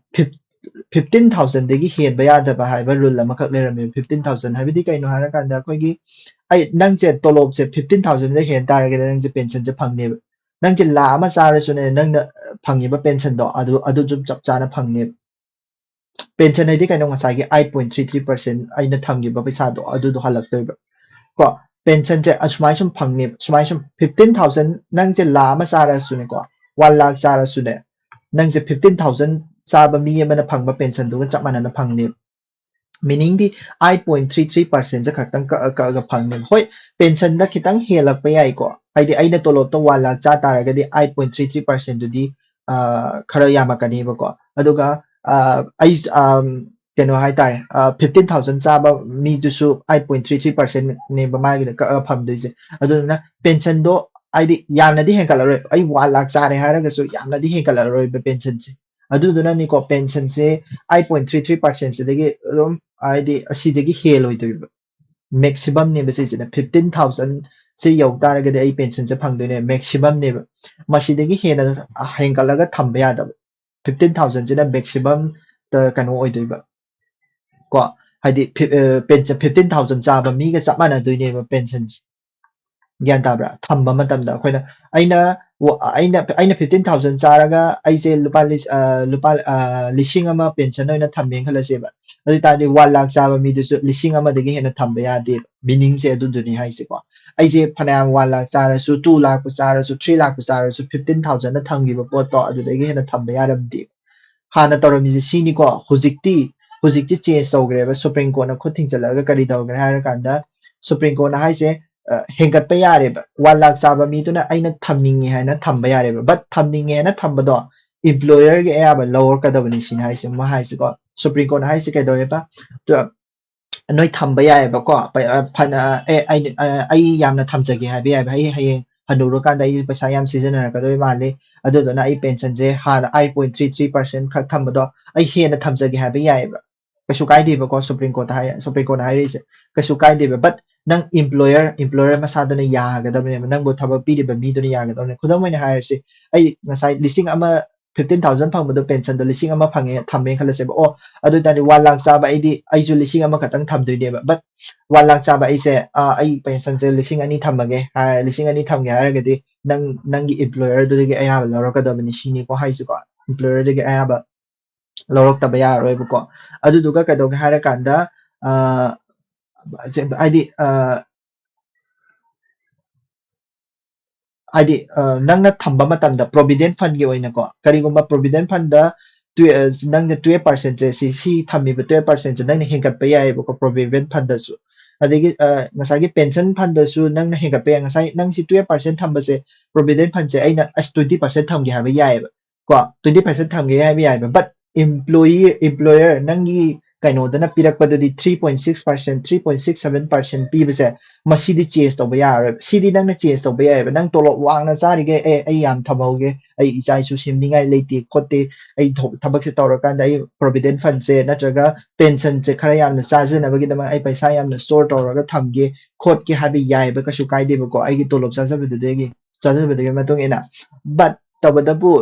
ꯐꯤꯐꯇꯤꯟ ꯊꯥꯎꯖꯟꯗꯒꯤ ꯍꯦꯟꯕ ꯌꯥꯗꯕ ꯍꯥꯏꯕ ꯔꯨꯜ ꯑꯃꯈꯛ ꯂꯩꯔꯝꯃꯦꯕ꯫ ꯐꯤꯐꯇꯤꯟ ꯊꯥꯎꯖꯟ ꯍꯥꯏꯕꯗꯤ ꯀꯩꯅꯣ ꯍꯥꯏꯔꯀꯥꯟꯗ, ꯑꯩꯈꯣꯏꯒꯤ ꯑꯩ ꯅꯪꯁꯦ ꯇꯣꯂꯣꯞꯁꯦ fifteen thousand ꯗ ꯍꯦꯟ ꯇꯥꯔꯒꯗꯤ ꯅꯪꯁꯦ ꯄꯦꯟꯁꯟꯁꯦ ꯐꯪꯅꯦꯕ꯫ ꯅꯪꯁꯦ ꯂꯥꯈ ꯑꯃ ꯆꯥꯔꯁꯨꯅꯦ, ꯅꯪꯅ ꯐꯪꯉꯤꯕ ꯄꯦꯟꯁꯟꯗꯣ ꯑꯗꯨ ꯑꯗꯨ ꯑꯗꯨꯝ ꯆꯞ ꯆꯥꯅ ꯐꯪꯅꯦꯕ꯫ ꯄꯦꯟꯁꯟ ꯍꯥꯏꯗꯤ ꯀꯩꯅꯣ? ꯉꯁꯥꯏꯒꯤ eight point three three percent ꯑꯩꯅ ꯊꯝꯈꯤꯕ ꯄꯩꯁꯥꯗꯣ ꯑꯗꯨꯗꯣ ꯍꯜꯂꯛꯇꯣꯏꯕ꯫ ꯀꯣ, ꯄꯦꯟꯁꯟꯁꯦ ꯑꯁꯨꯃꯥꯏ ꯁꯨꯝ ꯐꯪꯅꯦꯕ꯫ ꯁꯨꯃꯥꯏ ꯁꯨꯝ fifteen thousand, ꯅꯪꯁꯦ ꯂꯥꯈ ꯑꯃ ꯆꯥꯔꯁꯨꯅꯦꯀꯣ, one lakh ꯆꯥꯔꯁꯨꯅꯦ, ꯅꯪꯁꯦ fifteen thousand ꯆꯥꯕ ꯃꯤ ꯑꯃꯅ ꯐꯪꯕ ꯄꯦꯟꯁꯟꯗꯨꯒ ꯆꯞ ꯃꯥꯟꯅꯅ ꯐꯪꯅꯦꯕ꯫ Meaning ꯗꯤ eight point three three percent ꯁꯦ ꯈꯛꯇꯪ ꯀꯛꯑ ꯀꯛꯑꯒ ꯐꯪꯅꯦꯕ꯫ ꯍꯣꯏ, ꯄꯦꯟꯁꯟꯗ ꯈꯤꯇꯪ ꯍꯦꯜꯂꯛꯄ ꯌꯥꯏꯀꯣ, ꯍꯥꯏꯗꯤ ꯑꯩꯅ ꯇꯣꯂꯣꯞꯇ one lakh ꯆꯥ ꯇꯥꯔꯒꯗꯤ eight point three three percent ꯗꯨꯗꯤ ꯑ, ꯈꯔ ꯌꯥꯝꯃꯛꯀꯅꯦꯕꯀꯣ꯫ ꯑꯗꯨꯒ ꯑ, ꯑꯩ ꯑꯝ, ꯀꯩꯅꯣ ꯍꯥꯏꯇꯥꯔꯦ, fifteen thousand ꯆꯥꯕ ꯃꯤꯗꯨꯁꯨ eight point three three percent ꯅꯦꯕ ꯃꯥꯒꯤꯗ ꯀꯛꯑꯒ ꯐꯪꯗꯣꯏꯁꯦ꯫ ꯑꯗꯨꯗꯨꯅ ꯄꯦꯟꯁꯟꯗꯣ ꯍꯥꯏꯗꯤ ꯌꯥꯝꯅꯗꯤ ꯍꯦꯟꯒꯠꯂꯔꯣꯏ, ꯑꯩ one lakh ꯆꯥꯔꯦ ꯍꯥꯏꯔꯒꯁꯨ ꯌꯥꯝꯅꯗꯤ ꯍꯦꯟꯒꯠꯂꯔꯣꯏꯕ ꯄꯦꯟꯁꯟꯁꯦ꯫ ꯑꯗꯨꯗꯨꯅꯅꯤꯀꯣ, ꯄꯦꯟꯁꯟꯁꯦ eight point three three percent ꯁꯤꯗꯒꯤ ꯑꯗꯨꯝ ꯍꯥꯏꯗꯤ ꯑꯁꯤꯗꯒꯤ ꯍꯦꯜꯂꯣꯏꯗꯣꯏꯕ꯫ Maximum ꯅꯦꯕ ꯁꯤꯁꯤꯅ, fifteen thousand ꯁꯦ ꯌꯧ ꯇꯥꯔꯒꯗꯤ ꯑꯩ ꯄꯦꯟꯁꯟꯁꯦ ꯐꯪꯗꯣꯏꯅꯦ, maximum ꯅꯦꯕ꯫ ꯃꯁꯤꯗꯒꯤ ꯍꯦꯟꯅ ꯍꯦꯟꯒꯠꯂꯒ ꯊꯝꯕ ꯌꯥꯗꯕ꯫ Fifteen thousand ꯁꯤꯅ maximum ꯗ ꯀꯩꯅꯣ ꯑꯣꯏꯗꯣꯏꯕ꯫ ꯀꯣ, ꯍꯥꯏꯗꯤ ꯐꯤ-, ꯑ, ꯄꯦꯟꯁꯟ fifteen thousand ꯆꯥꯕ ꯃꯤꯒ ꯆꯞ ꯃꯥꯟꯅꯗꯣꯏꯅꯦꯕ ꯄꯦꯟꯁꯟꯁꯦ꯫ ꯒ꯭ꯌꯥꯟ ꯇꯥꯕ꯭ꯔꯥ? ꯊꯝꯕ ꯃꯇꯝꯗ ꯑꯩꯈꯣꯏꯅ, ꯑꯩꯅ ꯋ-, ꯑꯩꯅ, ꯑꯩꯅ fifteen thousand ꯆꯥꯔꯒ ꯑꯩꯁꯦ ꯂꯨꯄꯥ ꯂꯤꯁ-, ꯑ, ꯂꯨꯄꯥ, ꯑ, ꯂꯤꯁꯤꯡ ꯑꯃ ꯄꯦꯟꯁꯟ ꯑꯣꯏꯅ ꯊꯝꯃꯦꯅ ꯈꯜꯂꯁꯦꯕ꯫ ꯑꯗꯨ ꯑꯣꯏ ꯇꯥꯔꯗꯤ one lakh ꯆꯥꯕ ꯃꯤꯗꯨꯁꯨ ꯂꯤꯁꯤꯡ ꯑꯃꯗꯒꯤ ꯍꯦꯟꯅ ꯊꯝꯕ ꯌꯥꯗꯦꯕ꯫ Meaning ꯁꯦ ꯑꯗꯨꯗꯨꯅꯤ ꯍꯥꯏꯁꯦꯀꯣ꯫ ꯑꯩꯁꯦ ꯐꯅꯌꯥꯝ one lakh ꯆꯥꯔꯁꯨ, two lakh ꯄꯨ ꯆꯥꯔꯁꯨ, three lakh ꯄꯨ ꯆꯥꯔꯁꯨ, fifteen thousand ꯅ ꯊꯝꯈꯤꯕ ꯄꯣꯠꯇꯣ ꯑꯗꯨꯗꯒꯤ ꯍꯦꯟꯅ ꯊꯝꯕ ꯌꯥꯔꯝꯗꯦ꯫ ꯍꯥꯟꯅ ꯇꯧꯔꯝꯃꯤꯁꯦ ꯁꯤꯅꯤꯀꯣ꯫ ꯍꯧꯖꯤꯛꯇꯤ, ꯍꯧꯖꯤꯛꯇꯤ change ꯇꯧꯈ꯭ꯔꯦꯕ꯫ Supreme Court ꯅ ꯈꯨꯠ ꯊꯤꯡꯖꯤꯜꯂꯛꯑꯒ ꯀꯔꯤ ꯇꯧꯈ꯭ꯔꯦ ꯍꯥꯏꯔ ꯀꯥꯟꯗ, Supreme Court ꯅ ꯍꯥꯏꯁꯦ, ꯑ, ꯍꯦꯟꯒꯠꯄ ꯌꯥꯔꯦꯕ꯫ One lakh ꯆꯥꯕ ꯃꯤꯗꯨꯅ ꯑꯩꯅ ꯊꯝꯅꯤꯡꯉꯦ ꯍꯥꯏꯅ ꯊꯝꯕ ꯌꯥꯔꯦꯕ꯫ But ꯊꯝꯅꯤꯡꯉꯦ ꯍꯥꯏꯅ ꯊꯝꯕꯗꯣ employer ꯒꯤ ꯑꯌꯥꯕ ꯂꯧꯔꯛꯀꯗꯕꯅꯤ ꯁꯤꯅꯤ ꯍꯥꯏꯁꯦ꯫ ꯑꯃ ꯍꯥꯏꯁꯤꯀꯣ, Supreme Court ꯅ ꯍꯥꯏꯁꯦ ꯀꯩꯗꯧꯋꯦꯕ? ꯇꯨ-, ꯅꯣꯏ ꯊꯝꯕ ꯌꯥꯏꯑꯕꯀꯣ꯫ ꯄ-, ꯑ, ꯐꯅ, ꯑꯦ, ꯑꯩ, ꯑ, ꯑꯩ ꯌꯥꯝꯅ ꯊꯝꯖꯒꯦ ꯍꯥꯏꯕ ꯌꯥꯏꯑꯕ꯫ ꯑꯩ ꯍꯌꯦꯡ ꯍꯅꯨꯔꯀꯥꯟꯗ ꯑꯩ ꯄꯩꯁꯥ ꯌꯥꯝ ꯁꯤꯖꯤꯟꯅꯔꯛꯀꯗꯣꯏ ꯃꯥꯜꯂꯤ, ꯑꯗꯨꯗꯨꯅ ꯑꯩ ꯄꯦꯟꯁꯟꯁꯦ ꯍꯥꯟꯅ eight point three three percent ꯈꯛ ꯊꯝꯕꯗꯣ ꯑꯩ ꯍꯦꯟꯅ ꯊꯝꯖꯒꯦ ꯍꯥꯏꯕ ꯌꯥꯏꯑꯕ꯫ ꯀꯩꯁꯨ ꯀꯥꯏꯗꯦꯕꯀꯣ꯫ Supreme Court ꯍꯥꯏ, Supreme Court ꯅ ꯍꯥꯏꯔꯛꯏꯁꯦ ꯀꯩꯁꯨ ꯀꯥꯏꯗꯦꯕ꯫ But ꯅꯪ employer, employer ꯃꯁꯥꯗꯨꯅ ꯌꯥꯒꯗꯕꯅꯦꯕ, ꯅꯪꯕꯨ ꯊꯕꯛ ꯄꯤꯔꯤꯕ ꯃꯤꯗꯨꯅ ꯌꯥꯒꯗꯕꯅꯦ꯫ ꯈꯨꯗꯝ ꯑꯣꯏꯅ ꯍꯥꯏꯔꯁꯤ, ꯑꯩ ꯉꯁꯥꯏ ꯂꯤꯁꯤꯡ ꯑꯃ fifteen thousand ꯐꯪꯕꯗꯣ, pensionꯗꯣ ꯂꯤꯁꯤꯡ ꯑꯃ ꯐꯪꯉꯦ, ꯊꯝꯃꯦ ꯈꯜꯂꯁꯦꯕ꯫ ꯑꯣ, ꯑꯗꯨ ꯑꯣꯏꯇꯥꯔꯗꯤ one lakh ꯆꯥꯕ ꯑꯩꯗꯤ, ꯑꯩꯁꯨ ꯂꯤꯁꯤꯡ ꯑꯃ ꯈꯛꯇꯪ ꯊꯝꯗꯣꯏꯅꯦꯕ꯫ But one lakh ꯆꯥꯕ ꯑꯩꯁꯦ, ꯑ, ꯑꯩ pensionꯁꯦ ꯂꯤꯁꯤꯡ ꯑꯅꯤ ꯊꯝꯃꯒꯦ ꯍꯥꯏ, ꯂꯤꯁꯤꯡ ꯑꯅꯤ ꯊꯝꯒꯦ ꯍꯥꯏꯔꯒꯗꯤ ꯅꯪ, ꯅꯪꯒꯤ employerꯗꯨꯗꯒꯤ ꯑꯌꯥꯕ ꯂꯧꯔꯛꯀꯗꯕꯅꯤ ꯁꯤꯅꯤꯀꯣ ꯍꯥꯏꯁꯤꯀꯣ꯫ Employerꯗꯒꯤ ꯑꯌꯥꯕ ꯂꯧꯔꯛꯇꯕ ꯌꯥꯔꯔꯣꯏꯕꯀꯣ꯫ ꯑꯗꯨꯗꯨꯒ ꯀꯩꯗꯧꯒꯦ ꯍꯥꯏꯔꯀꯥꯟꯗ, ꯑ, ꯍꯥꯏꯗꯤ, ꯑ, ꯍꯥꯏꯗꯤ, ꯑ, ꯅꯪꯅ ꯊꯝꯕ ꯃꯇꯝꯗ provident fundꯒꯤ ꯑꯣꯏꯅꯀꯣ, ꯀꯔꯤꯒꯨꯝꯕ provident fundꯗ twe-, ꯑ, ꯅꯪꯅ twelve percentꯁꯦ, ꯁꯤ, ꯁꯤ ꯊꯝꯃꯤꯕ twelve percentꯁꯦ ꯅꯪꯅ ꯍꯦꯟꯒꯠꯄ ꯌꯥꯏꯑꯕꯀꯣ, provident fundꯗꯁꯨ꯫ ꯑꯗꯒꯤ, ꯑ, ꯉꯁꯥꯏꯒꯤ pension fundꯗꯁꯨ ꯅꯪꯅ ꯍꯦꯟꯒꯠꯄ ꯌꯥꯏ꯫ ꯉꯁꯥꯏ ꯅꯪ ꯁꯤ twelve percent ꯊꯝꯕꯁꯦ, provident fundꯁꯦ ꯑꯩꯅ ꯑꯁ twenty percent ꯊꯝꯒꯦ ꯍꯥꯏꯕ ꯌꯥꯏꯑꯕ, ꯀꯣ, twenty percent ꯊꯝꯒꯦ ꯍꯥꯏꯕ ꯌꯥꯏꯑꯕ꯫ But employee, employer, ꯅꯪꯒꯤ ꯀꯩꯅꯣꯗꯅ ꯄꯤꯔꯛꯄꯗꯨꯗꯤ three point six percent, three point six seven percent ꯄꯤꯕꯁꯦ, ꯃꯁꯤꯗꯤ change ꯇꯧꯕ ꯌꯥꯔꯔꯣꯏꯕ꯫ ꯁꯤꯗꯤ ꯅꯪꯅ change ꯇꯧꯕ ꯌꯥꯏꯑꯕ꯫ ꯅꯪ ꯇꯣꯂꯣꯞ ꯋꯥꯡꯅ ꯆꯥꯔꯤꯈꯩ, "ꯑꯦ, ꯑꯩ ꯌꯥꯝ ꯊꯝꯍꯧꯒꯦ, ꯑꯩ ꯏꯆꯥ ꯏꯁꯨ ꯁꯦꯝꯅꯤꯡꯉꯥꯏ ꯂꯩꯇꯦ ꯈꯣꯠꯇꯦ, ꯑꯩ ꯊꯣ-, ꯊꯕꯛꯁꯦ ꯇꯧꯔꯀꯥꯟꯗ ꯑꯩ provident fundꯁꯦ ꯅꯠꯇ꯭ꯔꯒ pensionꯁꯦ ꯈꯔ ꯌꯥꯝꯅ ꯆꯥꯖꯅꯕꯒꯤꯗꯃꯛ ꯑꯩ ꯄꯩꯁꯥ ꯌꯥꯝꯅ store ꯇꯧꯔꯒ ꯊꯝꯒꯦ ꯈꯣꯠꯀꯦ" ꯍꯥꯏꯕ ꯌꯥꯏꯑꯕ, ꯀꯩꯁꯨ ꯀꯥꯏꯗꯦꯕꯀꯣ, ꯑꯩꯒꯤ ꯇꯣꯂꯣꯞ ꯆꯥꯖꯕꯗꯨꯗꯒꯤ, ꯆꯥꯖꯕꯗꯨꯒꯤ ꯃꯇꯨꯡ ꯏꯟꯅ꯫ But ꯇꯧꯕꯇꯕꯨ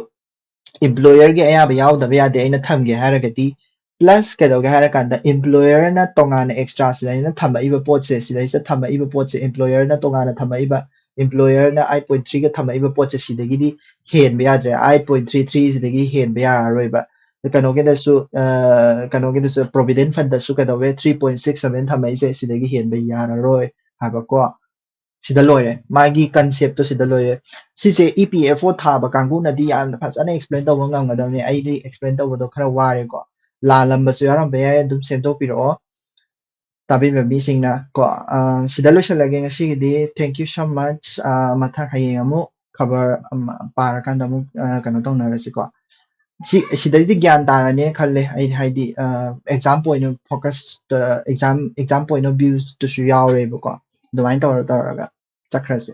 employerꯒꯤ ꯑꯌꯥꯕ ꯌꯥꯎꯗꯕ ꯌꯥꯗꯦ ꯑꯩꯅ ꯊꯝꯒꯦ ꯍꯥꯏꯔꯒꯗꯤ꯫ Plus ꯀꯩꯗꯧꯒꯦ ꯍꯥꯏꯔꯀꯥꯟꯗ, employerꯅ ꯇꯣꯉꯥꯟꯅ extra ꯁꯤꯗꯩꯅ ꯊꯝꯃꯛꯏꯕ ꯄꯣꯠꯁꯦ, ꯁꯤꯗꯩꯁꯤꯗ ꯊꯝꯃꯛꯏꯕ ꯄꯣꯠꯁꯦ, employerꯅ ꯇꯣꯉꯥꯟꯅ ꯊꯝꯃꯛꯏꯕ, employerꯅ eight point threeꯒ ꯊꯝꯃꯛꯏꯕ ꯄꯣꯠꯁꯦ, ꯁꯤꯗꯒꯤꯗꯤ ꯍꯦꯟꯕ ꯌꯥꯗ꯭ꯔꯦ꯫ Eight point three three ꯁꯤꯗꯒꯤ ꯍꯦꯟꯕ ꯌꯥꯔꯔꯣꯏꯕ꯫ ꯀꯩꯅꯣꯒꯤꯗꯁꯨ, ꯑ, ꯀꯩꯅꯣꯒꯤꯗꯁꯨ, provident fundꯗꯁꯨ ꯀꯩꯗꯧꯋꯦ, three point six seven ꯊꯝꯃꯛꯏꯁꯦ, ꯁꯤꯗꯒꯤ ꯍꯦꯟꯕ ꯌꯥꯔꯔꯣꯏ ꯍꯥꯏꯕꯀꯣ꯫ ꯁꯤꯗ ꯂꯣꯏꯔꯦ, ꯃꯥꯒꯤ conceptꯇꯣ ꯁꯤꯗ ꯂꯣꯏꯔꯦ꯫ ꯁꯤꯁꯦ E P F O ꯊꯥꯕ ꯀꯥꯡꯕꯨꯅꯗꯤ ꯌꯥꯝꯅ ꯐꯖꯅ explain ꯇꯧꯕ ꯉꯝꯒꯗꯕꯅꯤ꯫ ꯑꯩꯗꯤ explain ꯇꯧꯕꯗꯣ ꯈꯔ ꯋꯥꯔꯦꯀꯣ, ꯂꯥꯜꯂꯝꯕꯁꯨ ꯌꯥꯎꯔꯝꯕ ꯌꯥꯏ, ꯑꯗꯨꯝ ꯁꯦꯝꯗꯣꯛꯄꯤꯔꯛꯑꯣ ꯇꯥꯕꯤꯕ ꯃꯤꯁꯤꯡꯅ ꯀꯣ꯫ ꯑ, ꯁꯤꯗ ꯂꯣꯏꯁꯤꯜꯂꯒꯦ ꯉꯁꯤꯒꯤꯗꯤ꯫ Thank you so much꯫ ꯑ, ꯃꯊꯪ ꯍꯌꯦꯡ ꯑꯃꯨꯛ ꯈꯕꯔ ꯑꯃ ꯄꯥꯔꯀꯥꯟꯗ ꯑꯃꯨꯛ, ꯑ, ꯀꯩꯅꯣ ꯇꯧꯅꯔꯁꯤꯀꯣ꯫ ꯁꯤ, ꯁꯤꯗꯩꯗꯤ ꯒ꯭ꯌꯥꯟ ꯇꯥꯔꯅꯤ ꯈꯜꯂꯦ ꯑꯩ, ꯍꯥꯏꯗꯤ, ꯑ, exam point of focus, exam, exam point of viewꯇꯁꯨ ꯌꯥꯎꯔꯦꯕꯀꯣ꯫ ꯑꯗꯨꯃꯥꯏꯅ ꯇꯧꯔ ꯇꯧꯔꯒ ꯆꯠꯈ꯭ꯔꯁꯦ꯫